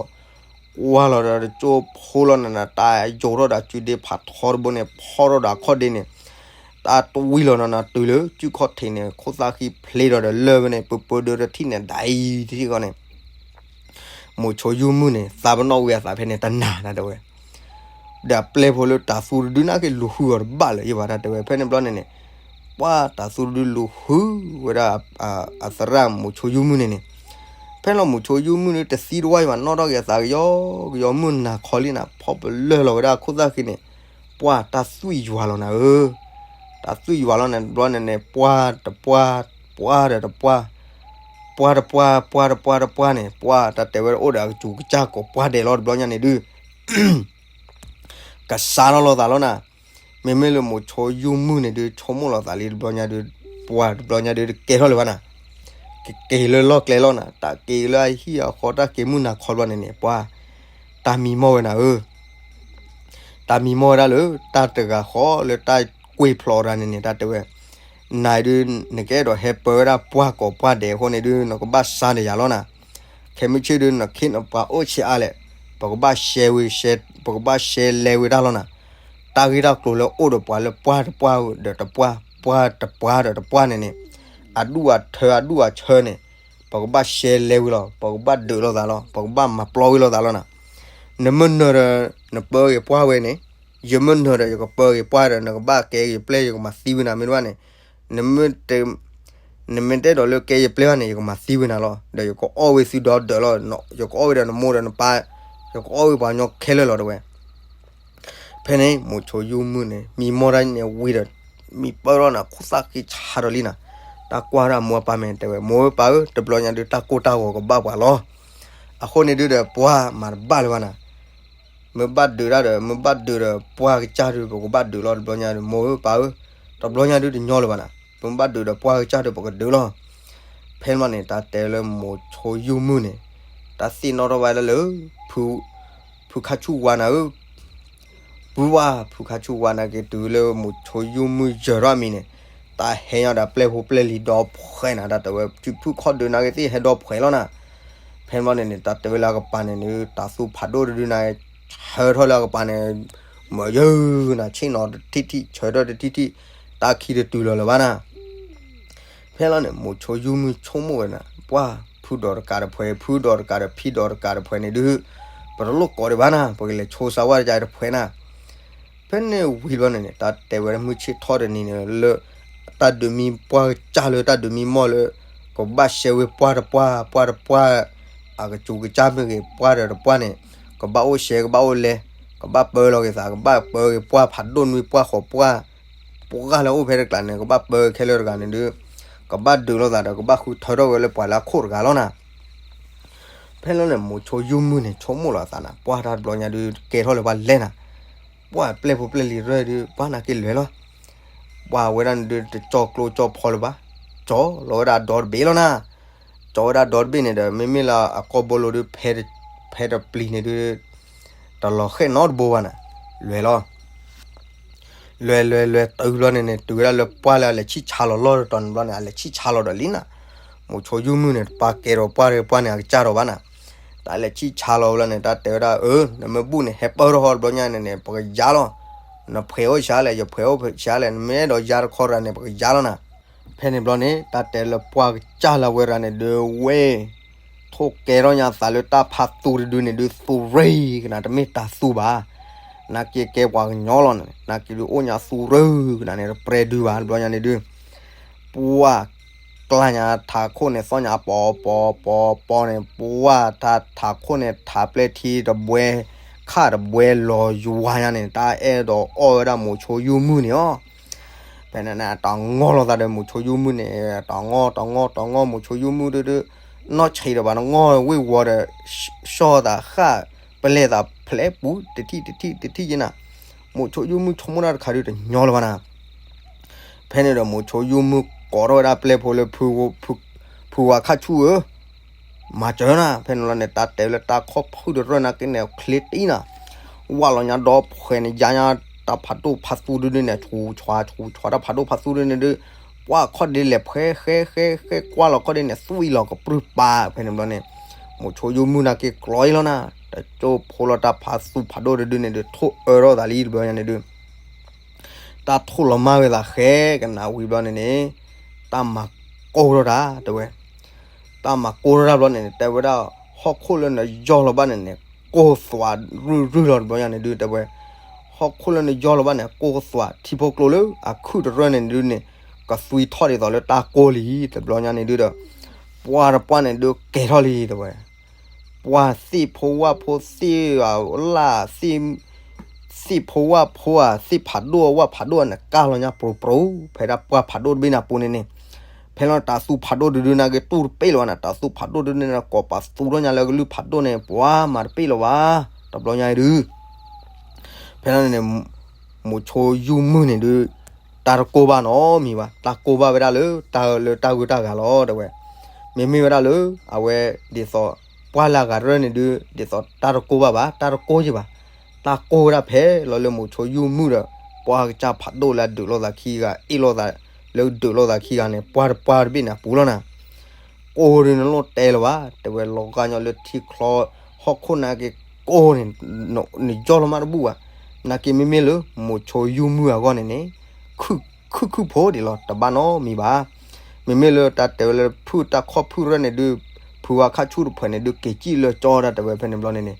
ကွၢ်လီၤဒီးတကၠိဖိလီၤနၤနၤ တၢ်ယိာ်ထီၣ်ဒီးစုဒ့ဖးထီတဘိန့ၣ် ဖီၣ်ထီၣ်ဒီးအခီၣ်ဒ့န့ၣ် တၢ်တဝံၣ်လီၤနၤနၤ တုၤလၢစုခီၣ်ထံးန့ၣ် ခိၣ်သၣ်ဃံဖျ့ဒီးဒီးလၢၢ်ဝဲန့ၣ် ပၢပၢဒၢတထံၣ်န့ၣ် ဒ်အံၤတထံၣ်ဃီန့ၣ် မိၤဆိယုၢ်မုၢ်န့ၣ် သးပနီၣ်ဝံၤအသးဖဲန့ၣ် တနာ်နၤတဲဝဲ ဒီးအပျဲၢ်ဖိလၢတၤသူတဒုန့ၣ်က့လူၤဟုၣ်အီၤတဘၣ်လၢၤ ယဘၣ်တၢ်တဲဝဲ ဖဲန့ၣ်ဘျီန့ၣ်န့ၣ် ပှၢ်တၤသူတဒုလူၤဟုၣ်ဝဲဒၣ် အသရၣ်မိၤဆိယုၢ်မုၢ်န့ၣ်န့ၣ် ဖဲလီၤမိၤဆိယုၢ်မုၢ်န့ၣ် တသံတဝၢ်ယဘၣ် နီၣ်ထီၣ်က့ၤအသးကယီကယီ မုၢ်နၤခီလံနၤ ဖီၣ်ပလၢၢ်လီၤဝဲဒၣ်ခိၣ်သၣ်ဃံန့ၣ် ပှၢ်တၢ်သွံၣ်ယွၤလီၤနၤဧၢ တၢ်သွံၣ်ယွၤလီၤန့ၣ်တဘျီန့ၣ်န့ၣ် ပှၢ်တပှၢ် ပှၢ်ဒီးတပှၢ် ပှၢ်တပှၢ် ပှၢ်တပှၢ်တပှၢ်န့ၣ် ပှၢ်တၢ်တဲဝဲအိၣ်ဒီးအကစူၤကစၢ်ကိးပှၢ်ဒဲးလီၤတဘျီညါန့ၣ်ဒုး ကစးထီၣ်လိာ်သးလီၤနၤ မ့မ့ၢ်လၢမိၤဆိယုၢ်မုၢ်န့ၣ်ဒုး ဆိကမိၣ်လီၤသးလံတဘျီညါဒုး ပှၢ်တဘျီညါဒုးတကဲထီၣ်လၢၤဘၣ်နၤ ကက့ၤလၢလီၢ်ကျဲလီၤနၤ တၢ်က့ၤလၢအဟံၣ်အဃီ တၢ်က့ၤမုၢ်နၤခီဘျီန့ၣ်န့ၣ် ပှၢ် တၢ်မံမီၢ်ဝဲနၤဧၢ တၢ်မံမီၢ်ဝဲဒၣ်လၢ တၢ်တဂၤဃီလၢတၢ်ကွ့ၢ်ဖျိးတဂၤန့ၣ်န့ၣ် တၢ်တဲဝဲ နၤဒုး နကအဲၣ်ဒိးဟဲပၢဝဲဒၣ်ပှၢ်ကိးပှၢ်ဒဲးအဃိန့ၣ်ဒုး နကဘၣ်စါဒီးယၤလီၤနၤ ခဲမုၢ်ဆ့ၣ်ဒုး နခ့နပှၤအိၣ်ဆံးအါလဲၣ် ပကဘၣ်ရှဲဝံၤ ပကဘၣ်ရှဲလဲဝံၤတၢ်လီၤနၤ တၢ်ဂ့ၢ်တၢ်ကျိၤလၢအိၣ်ဒီးပှၤလၢပှၢ်တပှၢ်ဒီးတပှၢ် ပှၢ်တပှၢ်ဒီးတပှၢ်န့ၣ်န့ၣ် အဒူၣ်အထၢအဒူၣ်အဆၢန့ၣ် ပကဘၣ်ရှဲလဲဝံၤလီၤ ပကဘၣ်ဒုးလိာ်သးလီၤ ပကဘၣ်မၤပျီဝံၤလိာ်သးလီၤနၤ နမ့ၢ်နၢၤဒီး နပၢက့ၤပှၢ်ဝဲန့ၣ် ယမ့ၢ်နၢၤဒီး ယကပၢက့ၤပှၢ်ဒီး နကဘၣ်ကဲက့ၤပျဲၢ် ယကမၤသံဝံၤနၤ မ့ၢ်တဘၣ်န့ၣ် နမ့ၢ် နမ့ၢ်တအဲၣ်ဒိးလၢကဲယပျဲၢ်ဘၣ်န့ၣ် ယကမၤသံဝံၤနၤလီၤ ဒီးယကအီၣ်ဝဲသုဒီဒၢးလီၤ ယကအီၣ်ဝဲဒီးနမိၢ်ဒီးနပၢ် ယကအီၣ်ဝဲပှၤကညီခဲလၢာ်လီၤတဲဝဲ ဖဲန့ၣ် မိၤဆိယုၢ်မုၢ်န့ၣ် မံမီၢ်တၢ်န့ၣ်ဝံၤဒီး မံပၢၢ်ထီၣ်နၤ ခိၣ်သၣ်ဃံဆါဒီးလံနၤ တၢ်ကွၢ်ဒၣ်မိၢ်အပၢ်မဲာ်တဲဝဲ မိၢ်ဧၢပၢ်ဧၢ တဘျီညါဒုး တၢ်ကိၢ်တၢ်ဂီၤကဘၣ်ပှၤလီၤ အဃိန့ၣ်ဒုးဒီး ပှၢ်မၤတဘၣ်လၢၤဘၣ်နၤ မ့ၢ်ဘၣ်ဒုးတၢ်ဒီး မ့ၢ်ဘၣ်ဒုးဒီးပှၢ်ကစၢ်ဒုး ပကဘၣ်ဒုးလီၤ တဘျီညါဒုး မိၢ်ဧၢပၢ်ဧၢ တဘျီညါဒုးတညီလၢၤဘၣ်နၤ ပမ့ၢ်ဘၣ်ဒုးဒီးပှၢ်ကစၢ်ဒုး ပကဒုးလီၤ ဖဲန့ၣ်ဘျီန့ၣ် တၢ်တဲလၢမိၤဆိယုၢ်မုၢ်န့ၣ် တၢ်သ့ၣ်နီၣ်ထီၣ်ဝဲဒၣ်လၢ ဖုခါဆူၣ်ဝါနၤဧၢ ပှၢ် ဖုခါဆူၣ်ဝါနၤက့ၤတုၤလၢမိၤဆိယုၢ်မုၢ်ယၢၤထီၣ်အမံၤန့ၣ် တၢ်ဟဲညီဒီးပျဲၢ်ဖိပျဲၢ်လံၤဒီဖှဲးနၤ တၢ်တဲဝဲ စုဖုၣ်ခီၣ်ဒုးနၤက့ၤသ့ၣ်ဟဲဒီဖှဲးလီၤနၤ ဖဲန့ၣ်ဘျီန့ၣ်န့ၣ် တၢ်တဲဝဲလၢအကပၤန့ၣ်ဒုး တၢ်သူဖးဒိၣ်တဒုနၤ ဆၢထီၣ်လၢအကပၤန့ၣ် မၤယၢၤနၤ ဆ့ၣ်နီၤတထံၣ်ထံၣ် ဆၢထီၣ်တထံၣ်ထံၣ် တၢ်ခံတတုၤလီၤလၢၤဘၣ်နၤ ဖဲလီၤန့ၣ် မိၤဆိယုၢ်မုၢ်ဆိကမိၣ်ဝဲနၤ ပှၢ် ဖုဒီးတကးတဖှဲး ဖုဒီးတကးဒီး ဖံဒီးတကးတဖှဲးန့ၣ်ဒုး ပတလိၣ်ကိးဒံးဘၣ်နၤ ပကလဲၤဆိစါဝဲတကးတဖှဲးနၤ ဖဲန့ၣ်ဝံၤဘျီန့ၣ်န့ၣ် တၢ်တဲဝဲဒၣ်မုၢ်ဆ့ၣ်ထီၣ်တနံၤန့ၣ်လၢ တၢ်ဒုးမံပှၢ်ကစၢ်လၢတၢ်ဒုးမံမီၢ်လၢ ကဘၣ်ရှဲဝဲပှၢ်တပှၢ် ပှၢ်တပှၢ် အကစူၤကစၢ်မ့ၢ်ဂ့ၤ ပှၢ်ဒီးတပှၢ်န့ၣ် ကဘၣ်အိၣ်ရှဲ ကဘၣ်အိၣ်လဲ ကဘၣ်ပၢလီၤက့ၤသး ကဘၣ်ပၢက့ၤပှၢ်ဖးဒိၣ်နွံပှၢ်ဃိးပှၢ် ပှၢ်လၢအိၣ်ဖဲတကျးန့ၣ် ကဘၣ်ပၢခဲလၢာ်တဂၤန့ၣ်ဒုး ကဘၣ်ဒုးလိာ်သးဒီး ကဘၣ်ဃုထၢထီၣ်ဝဲလၢပှၤလၢအခိၣ်တဂၤလီၤနၤ ဖဲလီၤန့ၣ် မိၤဆိယုၢ်မုၢ်န့ၣ် ဆိကမိၣ်လီၤအသးနၤ ပှၢ်တၢ်တဘျီညါဒုး ကဲထီၣ်လၢၤဘၣ်လဲၣ်နၤ ပှၢ်ပျဲၢ်ဖိပျဲၢ်လံၤရဲၣ်ဒုး ပှၢ်နၤက့ၤလဲၤလီၤ ပှၢ်ဝဲဒၣ်န့ၣ်ဒုး တကၠီကျိကၠီဖီလၢၤဘၣ် ကၠီလီၤဝဲဒၣ်ဒီတဘ့ၣ်လီၤနၤ ကၠီဝဲဒၣ်ဒီတဘ့ၣ်န့ၣ်ဒီး မ့မ့ၢ်လၢအကီၢ်ဘိလိၤဒုး ဖဲတပျံၤန့ၣ်ဒုး တလီၤဃဲၣ်နီတဘိဘၣ်နၤ လဲၤလီၤ လဲၤလဲၤလဲၤတုၤဘျီန့ၣ်န့ၣ် တုၤဝဲဒၣ်လၢပှၢ်လၢအလဲၤဆံၣ်ဆါလီၤလီၢ်တတီၤန့ၣ်ဘျီန့ၣ် အလဲၤဆံၣ်ဆါလီၤဒီးလံနၤ မိၤဆိယုၢ်မုၢ်န့ၣ် တပာ်ကဲဒီးပှၢ်တပှၢ်န့ၣ် အကစၢ်ဒီးဘၣ်နၤ တၢ်လဲၤဆံၣ်ဆါလီၤဘျီန့ၣ် တၢ်တဲဝဲဒၣ် အၢ နမ့ၢ်ဘူၣ်န့ၣ် ဟဲပၢၢ်ထီၣ်ဃီတဘျီညါန့ၣ်န့ၣ် ပကယါလီၤ နဖှဲးအိၣ်ဆံးလဲၣ် ယဖှဲးအိၣ်ဆံးလဲၣ် နမ့ၢ်အဲၣ်ဒိးယါတခီတဂၤန့ၣ် ပကယါလီၤနၤ ဖဲန့ၣ်ဘျီန့ၣ် တၢ်တဲလၢပှၢ်ကစၢ်လၢအဝဲတဂၤန့ၣ်ဒုးဝဲ ထိၣ်ကဲထီၣ်ညါအသးလၢတၢ်ဖးသူတဒုန့ၣ်ဒုး သူရ့ၣ်ကနၤ တမ့ၢ်တၤသူဘၣ် နာ်က့ကဲပှၤကညီလီၤန့ၣ် နာ်က့ဒုးအိၣ်ညါသူရ့ၣ်ကနၤန့ၣ် တပြဲဒုဘၣ် တဘျီညါန့ၣ်ဒုး ပှၢ်ကျါညါထးခိၣ်န့ၣ် သီၣ်ညါပီၤပီၤပီၤပီၤန့ၣ် ပှၢ်ထးထးခိၣ်န့ၣ် ထးပျဲၢ်ထံတဘှဲ ခၣ်တဘှဲလီၤယွၤညါန့ၣ် တၢ်အဲၣ်ဒိးအီၣ်ဝဲဒၣ်မိၤဆိယုၢ်မုၢ်န့ၣ်အီၤ ဖဲန့ၣ်န့ၣ် တၢ်ငီၢ်လိာ်သးဒီးမိၤဆိယုၢ်မုၢ်န့ၣ် တၢ်ငီၢ် တၢ်ငီၢ် တၢ်ငီၢ် မိၤဆိယုၢ်မုၢ်ဒုးဒုး နီၢ်ဆံးဒီးဘၣ် တၢ်ငီၢ်ဝ့ၢ်ဝီၤဒီး ဆီၣ်သးဃၣ် ပလဲၤသးဖျဲးပူၤ တထံၣ်တထံၣ်တထံၣ်ယဲနၤ မိၤဆိယုၢ်မုၢ်ဆိကမိၣ်တၢ်တခါဒုးတညီလၢၤဘၣ်နၤ ဖဲန့ၣ်ဒီးမိၤဆိယုၢ်မုၢ်ကိးထီၣ်ဝဲဒၣ်ပျဲၢ်ဖိလၢ ဖုဝါခၣ်ဆူၣ်ဧၢ မၤစၢၤနၤ ဖဲန့ၣ်လီၤန့ၣ် တၢ်တဲလၢတၢ်ခီၣ်ဖုၣ်တရၢၢ်နာ်က့န့ၣ် ချ့တံၢ်နၤ ဝၢ်လီၤညါဒီဖှဲးန့ၣ် ယါညါ တၢ်ဖးဒိၣ်ဖးသူဒုန့ၣ် ဆူးဆှါဆူးဆှါ တၢ်ဖးဒိၣ်ဖးသူဒုန့ၣ်ဒုး ပှၢ်ခီၣ်ဒ့လဲၤဖှဲးဃဲဃဲဃဲ ကွၢ်လီၤခီၣ်ဒ့န့ၣ် သွံၣ်လီၤကပြုၢ်ပာ် ဖဲန့ၣ်ဘျီန့ၣ် မိၤဆိယုၢ်မုၢ်နာ်က့ကျီအံၤလီၤနၤ တကၠိဖိလီၤတၢ်ဖးသူဖးဒိၣ်တဒုန့ၣ်ဒုး ထိၣ်အၢထီၣ်သးလံတဘျီညါန့ၣ်ဒုး တၢ်ထိၣ်လီၤမၢ်ဝဲသးဃဲကနၣ်ဝံၤဘျီန့ၣ်န့ၣ် တၢ်မၤကိၢ်ထီၣ်တၢ်တဲဝဲ တၢ်မၤကိၢ်ထီၣ်တၢ်ဘျီန့ၣ်န့ၣ် တဲဝဲဒၣ် ဟီၣ်ခိၣ်လၢနယီၢ်လီၤဘၣ်န့ၣ်န့ၣ် ကိၢ်သွးရုၢ်ရုၢ်လီၤတဘျီညါန့ၣ်ဒုး တဲဝဲ ဟီၣ်ခိၣ်လၢနယီၢ်လီၤဘၣ်န့ၣ် ကိၢ်သွးထံဖိကျိလၢအခုၣ်တရၢၢ်န့ၣ်ဒုးန့ၣ် ကသွံထီၣ်ဒ်သိးလၢတၢ်ကိၢ်လံ တဘျီညါန့ၣ်ဒုးဒီး ပှၢ်တပှၢ်န့ၣ်ဒုးကဲၤထီၣ်လံ တဲဝဲ ပှၢ်သ့ၣ်ဖိဝၣ်ဖိသ့ၣ်လၢ် သ့ၣ်ဖိဝၣ်ဖိဧါ သ့ၣ်ဖးဒိၣ်ဝၣ်ဖးဒိၣ်န့ၣ် ကၢ်လီၤညါပြူၤပြူၤ ဖဲဒၣ်ပှၢ်ဖးဒိၣ်တဘ့ၣ်န့ၣ်အပူၤန့ၣ်န့ၣ် ဖဲလီၤတၢ်သူဖးဒိၣ်တဒုန့ၣ်က့ၤတူၢ်တပ့ၢ်လၢၤဘၣ်န့ၣ် တၢ်သူဖးဒိၣ်တဒုန့ၣ် ကိးပသူထီၣ်ညါလၢကလုၢ်ဖးဒိၣ်န့ၣ် ပှၢ်မၤတပ့ၢ်လၢၤဘၣ် တဘျီညါအံၤဒုး ဖဲလီၤန့ၣ်န့ၣ် မိၤဆိယူၢ်မုၢ်န့ၣ်ဒုး တၢ်တကိၢ်ဘၣ်နီတမံၤဘၣ် တၢ်ကိၢ်ဘၣ်ဝဲဒၣ်လၢတၢ်လၢတၢ်ဂုၤတၢ်ဂၤလီၤ တဲဝဲ မ့မ့ၢ်ဝဲဒၣ်လၢ အဝဲဒ်သိး ပှၢ်လၢအဂၤတရၢၢ်န့ၣ်ဒုး ဒ်သိးတၢ်တကိၢ်ဘၣ်ဘၣ် တၢ်တကိၢ်ယံၤဘၣ် တၢ်ကိၢ်ဝဲဒၣ်ဖဲလီၤလၢမိၤဆိယူၢ်မုၢ်ဒီး ပှၢ်ကစၢ်ဖးဒိၣ်လၢအဒုးလိာ်သးခံဂၤ အ့ၣ်လိာ်သး လၢဒုးလိာ်သးခံဂၤန့ၣ် ပှၢ်တပှၢ်တဘ့ၣ်န့ၣ်အပူၤလီၤနၤ ကိၢ်ဒုးနလိၣ်တဲလၢၤဘၣ် တဲဝဲလီၤဂာ်ညီလၢထံချီ ဟီၣ်ခိၣ်နာ်က့ကိၢ်န့ၣ် နယီၢ်လီၤမးတဘူၣ်ဘၣ် နာ်က့မ့မ့ၢ်လၢ မိၤဆိယူၢ်မုၢ်အဂီၢ်န့ၣ်န့ၣ် ခုၣ်ခုၣ်ဖိဒံးလီၤ တဘၣ်နီတမံၤဘၣ် မ့မ့ၢ်လၢတၢ်တဲဝဲလၢဖုၣ်တၢ်ခီၣ်ဖုၣ်ရၢၢ်န့ၣ်ဒုး ဖုဝါခါဆူၣ်တဖျၢၣ်န့ၣ်ဒုး က့ၤစံၣ်လၢကၠီဒၣ်တဲဝဲဖဲန့ၣ်ဘျီန့ၣ်န့ၣ်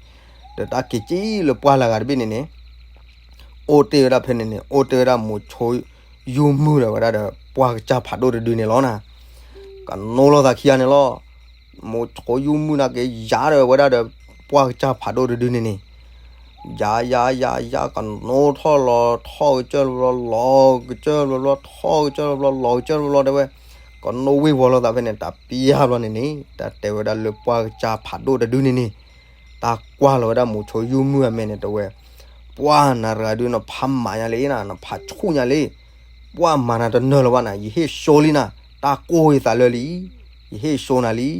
ဒီးတၢ်က့ၤစံၣ်လၢပှၢ်လၢဂၤတဘ့ၣ်န့ၣ်န့ၣ် အိၣ်တ့ၢ်ဝဲဒၣ်ဖဲန့ၣ်န့ၣ် အိၣ်တ့ၢ်ဝဲဒၣ်မိၤဆိယူၢ်မုၢ်ဒီးဝဲဒၣ်ဒီး ပှၢ်ကစၢ်ဖးဒိၣ်တဒုန့ၣ်လီၤနၤ ကနိလိာ်သးခံဂၤန့ၣ်လီၤ မိၤဆိယူၢ်မုၢ်နာ်က့ယၤဒီးဝဲဒၣ်ဒီး ပှၢ်ကစၢ်ဖးဒိၣ်တဒုန့ၣ်န့ၣ် ယၤယၤယၤယၤ ကနိထီၣ်လီၤ ထီၣ်ကစၢၢ်ဘျီ လီၤကစၢၢ်ဘျီ ထီၣ်ကစၢၢ်ဘျီ လီၤကစၢၢ်ဘျီတဲဝဲ ကနိဝ့ၢ်ဝီၤလိာ်သးဖဲန့ၣ် တၢ်ပျၢ်ဘျီန့ၣ်န့ၣ် တၢ်တဲဝဲဒၣ်လၢပှၢ်ကစၢ်ဖးဒိၣ်တဒုန့ၣ်န့ၣ် တၢ်ကွၢ်လီၤဝဲဒၣ်မိၤဆိယူၢ်မုၢ်အမဲာ်န့ၣ်တဲဝဲ ပှၢ်နၤတဂၤဒုး နဖးမၤညါလံနၤ နဖးဆူၣ်ညါလံ ပှၢ်မၤနၤတနၢၤလၢၤဘၣ်နၤ ယဟ့ၣ်ဆိလံနၤ တၢ်ကိၢ်ယသးလၢလံ ယဟ့ၣ်ဆိနၤလံ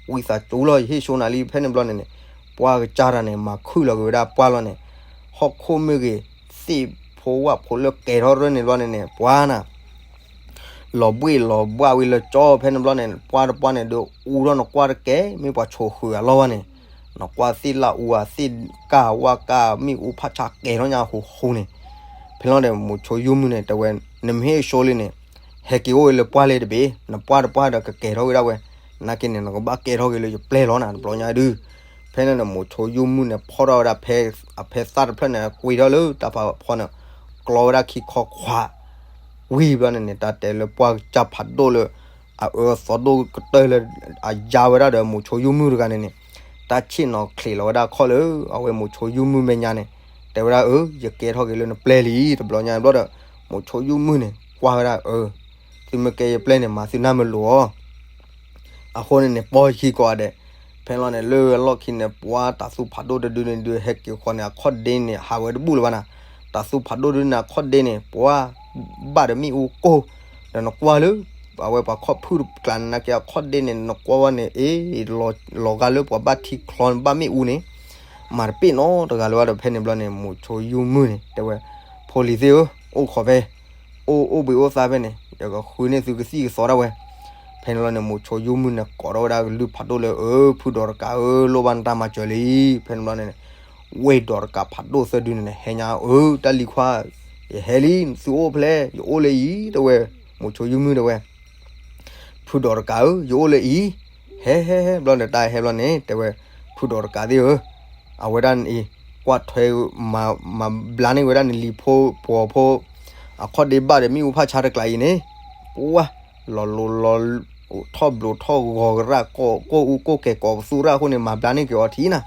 ဝံသးစူၤလီၤ ယဟ့ၣ်ဆိနၤလံ ဖဲန့ၣ်ဘျီန့ၣ်န့ၣ် ပှၢ်ကစၢ်တၢ်န့ၣ် မၤခုၣ်လီၤက့ၤဝဲဒၣ်ပှၢ်လီၤန့ၣ် ဟီၣ်ခိၣ်မ့ၢ်ဂ့ၤ သ့ၣ်ဖိဝၣ်ဖိလၢကဲၤထီၣ်ရၢၢ်န့ၣ်ဘျီန့ၣ်န့ၣ် ပှၢ်နၤ လီၤဘှ့ၣ်လီၤဘှၣ်ဝံၤလၢကၠီဖဲန့ၣ်ဘျီန့ၣ် ပှၢ်တပှၢ်န့ၣ်ဒုး အူထီၣ်နကွၢ်တကဲ မ့ၢ်ပှၤဆိၣ်ဃုာ်အလီၢ်ဘၣ်န့ၣ် နကွၢ်သ့ၣ်လၢအူဧါ သ့ၣ်ကၢ်ဝၣ်ကၢ် မ့ၣ်အူဖးဆါကဲၤထီၣ်ညါဟူးဟူးန့ၣ် ဖဲလီၤန့ၣ် မိၤဆိယူၢ်မုၢ်န့ၣ် တဲဝဲ နမ့ၢ်ဟ့ၣ်ဆိလံန့ၣ် ဟဲက့ၤအိၣ်လၢပှၢ်လ့တဘ့ၣ် နပှၢ်တပှၢ်ဒီးကကဲၤထီၣ်က့ၤဒၣ်ဝဲ နာ်က့န့ၣ် နကဘၣ်ကဲထီၣ်က့ၤလၢယပျဲၢ်လီၤနၤ တဘျီညါဒုး ဖဲန့ၣ်န့ၣ် မိၤဆိယူၢ်မုၢ်န့ၣ် ဖီၣ်ထီၣ်ဝဲဒၣ်ဖဲ အဖဲသၣ်တဖျၢၣ်န့ၣ် ကွံာ်ထီၣ်လၢတၢ်ဖးဖီန့ၣ် ကျီဝဲဒၣ်ခံခီခွး ဝံၤဘျီန့ၣ်န့ၣ် တၢ်တဲလၢပှၢ်ကစၢ်ဖးဒိၣ်လၢ အအၢအသီဒိၣ်ကတၢၢ်လၢ အယါဝဲဒၣ်ဒီးမိၤဆိယူၢ်မုၢ်တဂၤန့ၣ်န့ၣ် တၢ်ဆ့ၣ်နီၤချံးလီၤဝဲဒၣ်ခီၣ်လၢ အဝဲမိၤဆိယူၢ်မုၢ်မဲာ်ညါန့ၣ် တဲဝဲဒၣ်အၢ ယကဲထီၣ်က့ၤလၢနပျဲၢ်လံ တဘျီညါဘျီဒီး မိၤဆိယူၢ်မုၢ်န့ၣ် ကွၢ်ဝဲဒၣ်အၢ သုမ့ၢ်ကဲယပျဲၢ်န့ၣ် မၤသုနၢ်မုာ်လိာ်အီၤ အဃိန့ၣ်န့ၣ် ပီၢ်ခံကိးဂၤဒဲး ဖဲလီၤန့ၣ် လၢအလီၢ်ခံန့ၣ် ပှၢ်တၢ်သူဖးဒိၣ်တဒုန့ၣ်ဒုး ဟဲက့ၤဃီန့ၣ် အခီၣ်ဒ့န့ၣ် ဟးဝဲတဘူၣ်လၢၤဘၣ်နၤ တၢ်သူဖးဒိၣ်တဒုန့ၣ် အခီၣ်ဒ့န့ၣ် ပှၢ်ဘၣ်ဒီးမ့ၣ်အူကိၢ် ဒီးနကွၢ်လၢ အဝဲပှၤခီၣ်ဖုၣ်တကျးန့ၣ် နာ်က့အခီၣ်ဒ့န့ၣ် နကွၢ်ဝဲန့ၣ် အ့ လီၤဂာ်လၢပှၤဘၣ်ထံချီဘၣ်မ့ၣ်အူန့ၣ် မၤတပ့ၢ်နီတဂၤလၢၤဘၣ်ဒီး ဖဲန့ၣ်ဘျီန့ၣ် မိၤဆိယူၢ်မုၢ်န့ၣ် တဲဝဲ ဖိလံၤသ့ၣ်ဧၢ အိၣ်ခိးဖဲ အိၣ်အိၣ်ဘှံးအိၣ်သါဖဲန့ၣ် ယကဃုန့ၢ်သုကသံၣ်ကသီဒၣ်ဝဲ ဖဲန့ၣ်ဘျီန့ၣ် မိၤဆိယူၢ်မုၢ်န့ၣ် ကိးထီၣ်ဝဲဒၣ်ကလုၢ်ဖးဒိၣ်လၢ အၢ ဖုဒီးတကးဧၢ လိၣ်ဘၣ်နတၢ်မၤစၢၤလံ ဖဲန့ၣ်ဘျီန့ၣ် ဝ့ၢ်ဒီးတကးဖးဒိၣ်သၢဒုန့ၣ် ဟဲညါအၢ တၢ်လံၤခွါ ယဟဲလံ သုအိၣ်ဖဲလဲၣ် ယအိၣ်လၢအံၤ တဲဝဲ မိၤဆိယူၢ်မုၢ်တဲဝဲ ဖုဒီးတကးဧၢ ယအိၣ်လၢအံၤ ဟဲဟဲဟဲဘျီန့ၣ် တၢ်ဟဲဘျီန့ၣ် တဲဝဲ ဖုဒီးတကးသ့ၣ်ဧၢ အဝဲဒၣ်န့ၣ်အံၤ ကွၢ်ထွဲ မၤဘျါန့ၢ်ဝဲဒၣ်နလံၤဖိပှီၤဖိ အခီၣ်ဒ့ဘၣ်ဒီးမ့ၣ်အူဖးဆါတကျးအံၤန့ၣ် ပှၢ် လီၤလိၤလီၤ ထီၣ်ဘျိးထီၣ်ဂီၤကရၣ် ကိၢ်အူကိၢ်ကဲၤကိးပသူရၣ်အဃိန့ၣ် မၤဘျါန့ၢ်က့ၤအီၤထံၣ်နၤ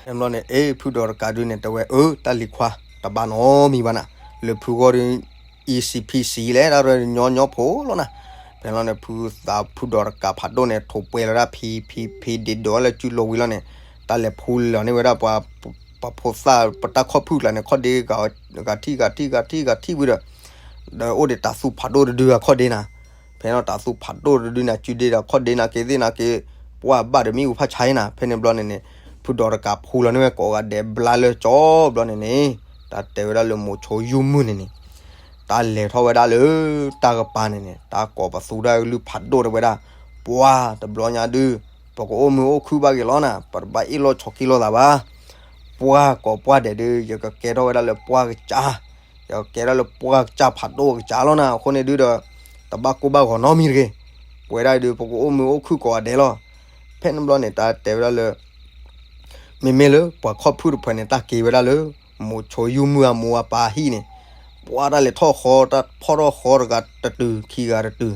ဖဲန့ၣ်ဘျီန့ၣ် အ့ ဖုဒီးတကးဒုန့ၣ် တဲဝဲ အၢ တၢ်လံၤခွါ တဘၣ်နီတမံၤဘၣ်နၤ လၢဖုဂီၢ်ဒု E C P C လဲၣ် တၢ်ရၢညီညီဖိလီၤနၤ ဖဲန့ၣ်ဘျီန့ၣ် ဖုသးဖုဒီးတကးဖးဒိၣ်န့ၣ် ထိးပှဲၤလီၤဒၣ်ဖံဖံဖံဒ့ဒိးလၢစုလိၤဝံၤလီၤန့ၣ် တၢ်လဲၤဖူလီၤန့ၢ်ဝဲဒၣ်ပှၤ ပှၤဖိသၣ်ပတၢ်ခီၣ်ဖုၣ်ကျါန့ၣ် ခီၣ်ဒ့ဂၤထံၣ်ဂၤထံၣ်ဂၤထံၣ်ဂၤထံၣ်ဝံၤဒီး ဒီးအိၣ်ဒံးတၢ်သူဖးဒိၣ်တဒုအခီၣ်ဒ့နၤ ဖဲန့ၣ်တၢ်သူဖးဒိၣ်တဒုန့ၣ် စုဒ့ဒီးခီၣ်ဒ့နၤက့ၤသ့ၣ်နၤက့ၤ ပှၢ်ဘၣ်ဒီးမ့ၣ်အူဖးဆါနၤ ဖဲန့ၣ်ဘျီန့ၣ်န့ၣ် ဖုဒီးတကးဖူလီၤန့ၢ်ဝဲကိးဂၤဒဲးဘျါလၢကၠီဘျီန့ၣ်န့ၣ် တၢ်တဲဝဲဒၣ်လၢမိၤဆိယူၢ်မုၢ်န့ၣ်န့ၣ် တၢ်လဲၤထီၣ်ဝဲဒၣ်လၢ တၢ်ကပၤန့ၣ်န့ၣ် တၢ်ကိးပသူဒၣ်ကလုၢ်ဖးဒိၣ်တဲဝဲဒၣ် ပှၢ်တဘျီညါဒု ပကအိၣ်မုာ်အိၣ်ခုၣ်ဘၣ်က့ၤလီၤနၤ ပတဘၣ်အ့ၣ်လိာ်ဆိးက့လိာ်သးဘၣ် ပှၢ်ကိးပှၢ်ဒဲးဒုး ယကကဲထီၣ်ဝဲဒၣ်လၢပှၢ်ကစၢ်, ယကကဲထီၣ်လၢပှၢ်ကစၢ်ဖးဒိၣ်ကစၢ်လီၤနၤ. အဃိန့ၣ်ဒုးဒီး တဘၣ်ကိၢ်ဘၣ်ဂီၤနီတမံၤတဂ့ၤ. ပဝဲဒၣ်ဒုး ပကအိၣ်မုာ်အိၣ်ခုၣ်ကိးဂၤဒဲးလီၤ. ဖဲန့ၣ်ဘျီန့ၣ် တၢ်တဲဝဲဒၣ်လၢ မ့မ့ၢ်လၢပှၤခီၣ်ဖုၣ်တဖုန့ၣ် တၢ်က့ၤဝဲဒၣ်လၢ မိၤဆိယူၢ်မုၢ်အမိၢ်အပၢ်ဟံၣ်န့ၣ်, ပှၢ်တၢ်လဲၤထီၣ်ဃီ, တၢ်ဖီၣ်ထီၣ်ဃီတဂၤတတုၤ ခံဂၤတတုၤ.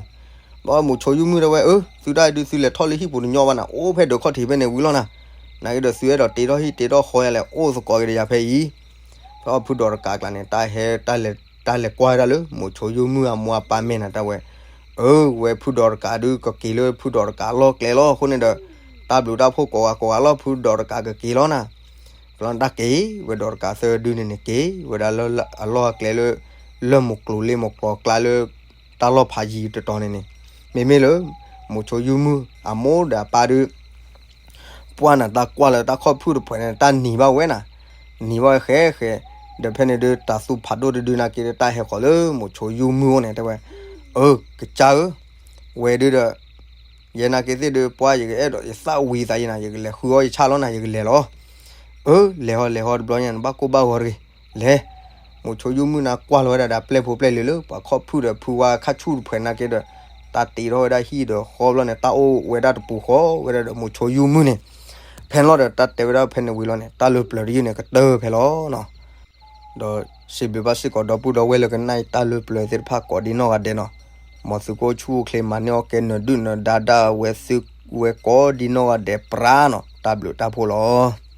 ဘျီမိၤဆိယူၢ်မုၢ်တဲဝဲ, အၢ သုတၢ်ဒုးသုလဲၤထီၣ်လၢဟံၣ်ပူၤတညီဘၣ်နၤ, အိၣ်ဖဲဒၢးခီၣ်ထံးဖဲန့ၣ်ဝံၤလီၤနၤ. နာ်က့ဒီးသုအဲၣ်ဒိးတ့ထီၣ်ဟံၣ်တ့ထီၣ်ဃီယၤလဲၣ်, အိၣ်သကိးက့ၤဒီးယၤဖဲအံၤ. ဖဲအီၤဖုဒီးတကးကျါန့ၣ် တၢ်ဟဲ တၢ်လဲၤကွၢ်ဝဲဒၣ်လၢ မိၤဆိယူၢ်မုၢ်အမိၢ်အပၢ်မဲာ်နၤ တဲဝဲ, အၢ ဝဲဖုဒီးတကးဒုး ကက့ၤလၢဖုဒီးတကးအလီၢ်ကျဲလီၤ. အဃိန့ၣ်ဒီး တၢ်ဘျုးတၢ်ဖှိၣ်ကိးဂၤကိးဂၤလီၤ ဖုဒီးတကးကက့ၤလီၤနၤ. ဖဲလီၤတၢ်က့ၤဝဲဒီးတကးသၢဒုန့ၣ်န့ၣ် က့ၤဝဲဒၣ်လၢအလီၢ်အကျဲလၢ လၢမိၤကျိၤလ့မိၤကျိၤကျါလၢ တၢ်လီၢ်ဖးယံၤတတီၤန့ၣ်န့ၣ်, မ့မ့ၢ်လၢ မိၤဆိယူၢ်မုၢ်အမိၢ်ဒီးအပၢ်ဒုး ပှၢ်နၤတၢ်ကွၢ်လၢတၢ်ခီၣ်ဖုၣ်တဖုန့ၣ် တၢ်နံၤဘၣ်ဝဲနၤ, နံၤဘၣ်ဝဲဃဲဃဲ, ဒီးဖဲန့ၣ်ဒုး တၢ်သူၣ်ဖးဒိၣ်တဒုနာ်က့ဒီး တၢ်ဟဲဃီၤလၢမိၤဆိယူၢ်မုၢ်အိၣ်န့ၣ် တဲဝဲ, အၢ ကစၢ်ဧၢ, ဝဲဒုးဒီး ယဲနာ်က့သ့ၣ်ဒုး ပှၢ်ယကအဲၣ်ဒိး ယသၣ်ဝံၤသးယဲနၤ ယကလဲၤဃုအီၣ်ယဆၣ်လီၤနၤ ယကလဲၤလီၤ. အၢ လဲၤဟီလဲၤဟီတဘျီညါ နဘၣ်ကိၢ်ဘၣ်ဂီၤတဂ့ၤ, လဲၤ. မိၤဆိယူၢ်မုၢ်နၤကွၢ်လီၤဝဲဒၣ်ဒီး ပျဲၢ်ဖိပျဲၢ်လံၤလၢ ပှၤခီၣ်ဖုၣ်ဒီးဖုဝါခါဆူၣ်တဖုနာ်က့ဒီး တၢ်တ့ထီၣ်ဝဲဒၣ်ဟံၣ်ဒီးဃီဘျီန့ၣ် တၢ်အိၣ်ဝဲဒၣ်တပူၤဃီဝဲဒၣ်ဒီးမိၤဆိယူၢ်မုၢ်န့ၣ်, ဖဲန့ၣ်လီၤဒီး တၢ်တဲဝဲဒၣ်ဖဲန့ၣ်ဝံၤလီၤန့ၣ် တၢ်လၢပျၢၤတယုၢ်န့ၣ် ကတၢၢ်ဖဲလီၤနီၤ. ဒီးစံးဘျုးဘၣ်စ့ၢ်ကီး ဒီပုၢ်ဒီဝဲၢ်လၢကနၣ်အံၤတၢ်လၢပျၢၤသ့ၣ်တဖၣ်ကိးဒ်နီၢ်ဂၤဒဲးနီၤ, မ်သုကအိၣ်ဆူၣ်အိၣ်ချ့ မၤန့ၢ်အီၣ်ကဲ နၢၤဒုၣ်နၢၤဒါဒၣ် ဝဲသုဝဲကိးဒ်နီၢ်ဂၤဒဲးပြးနီၤ, တၢ်ဘျုးတၢ်ဖှိၣ်လီၤ.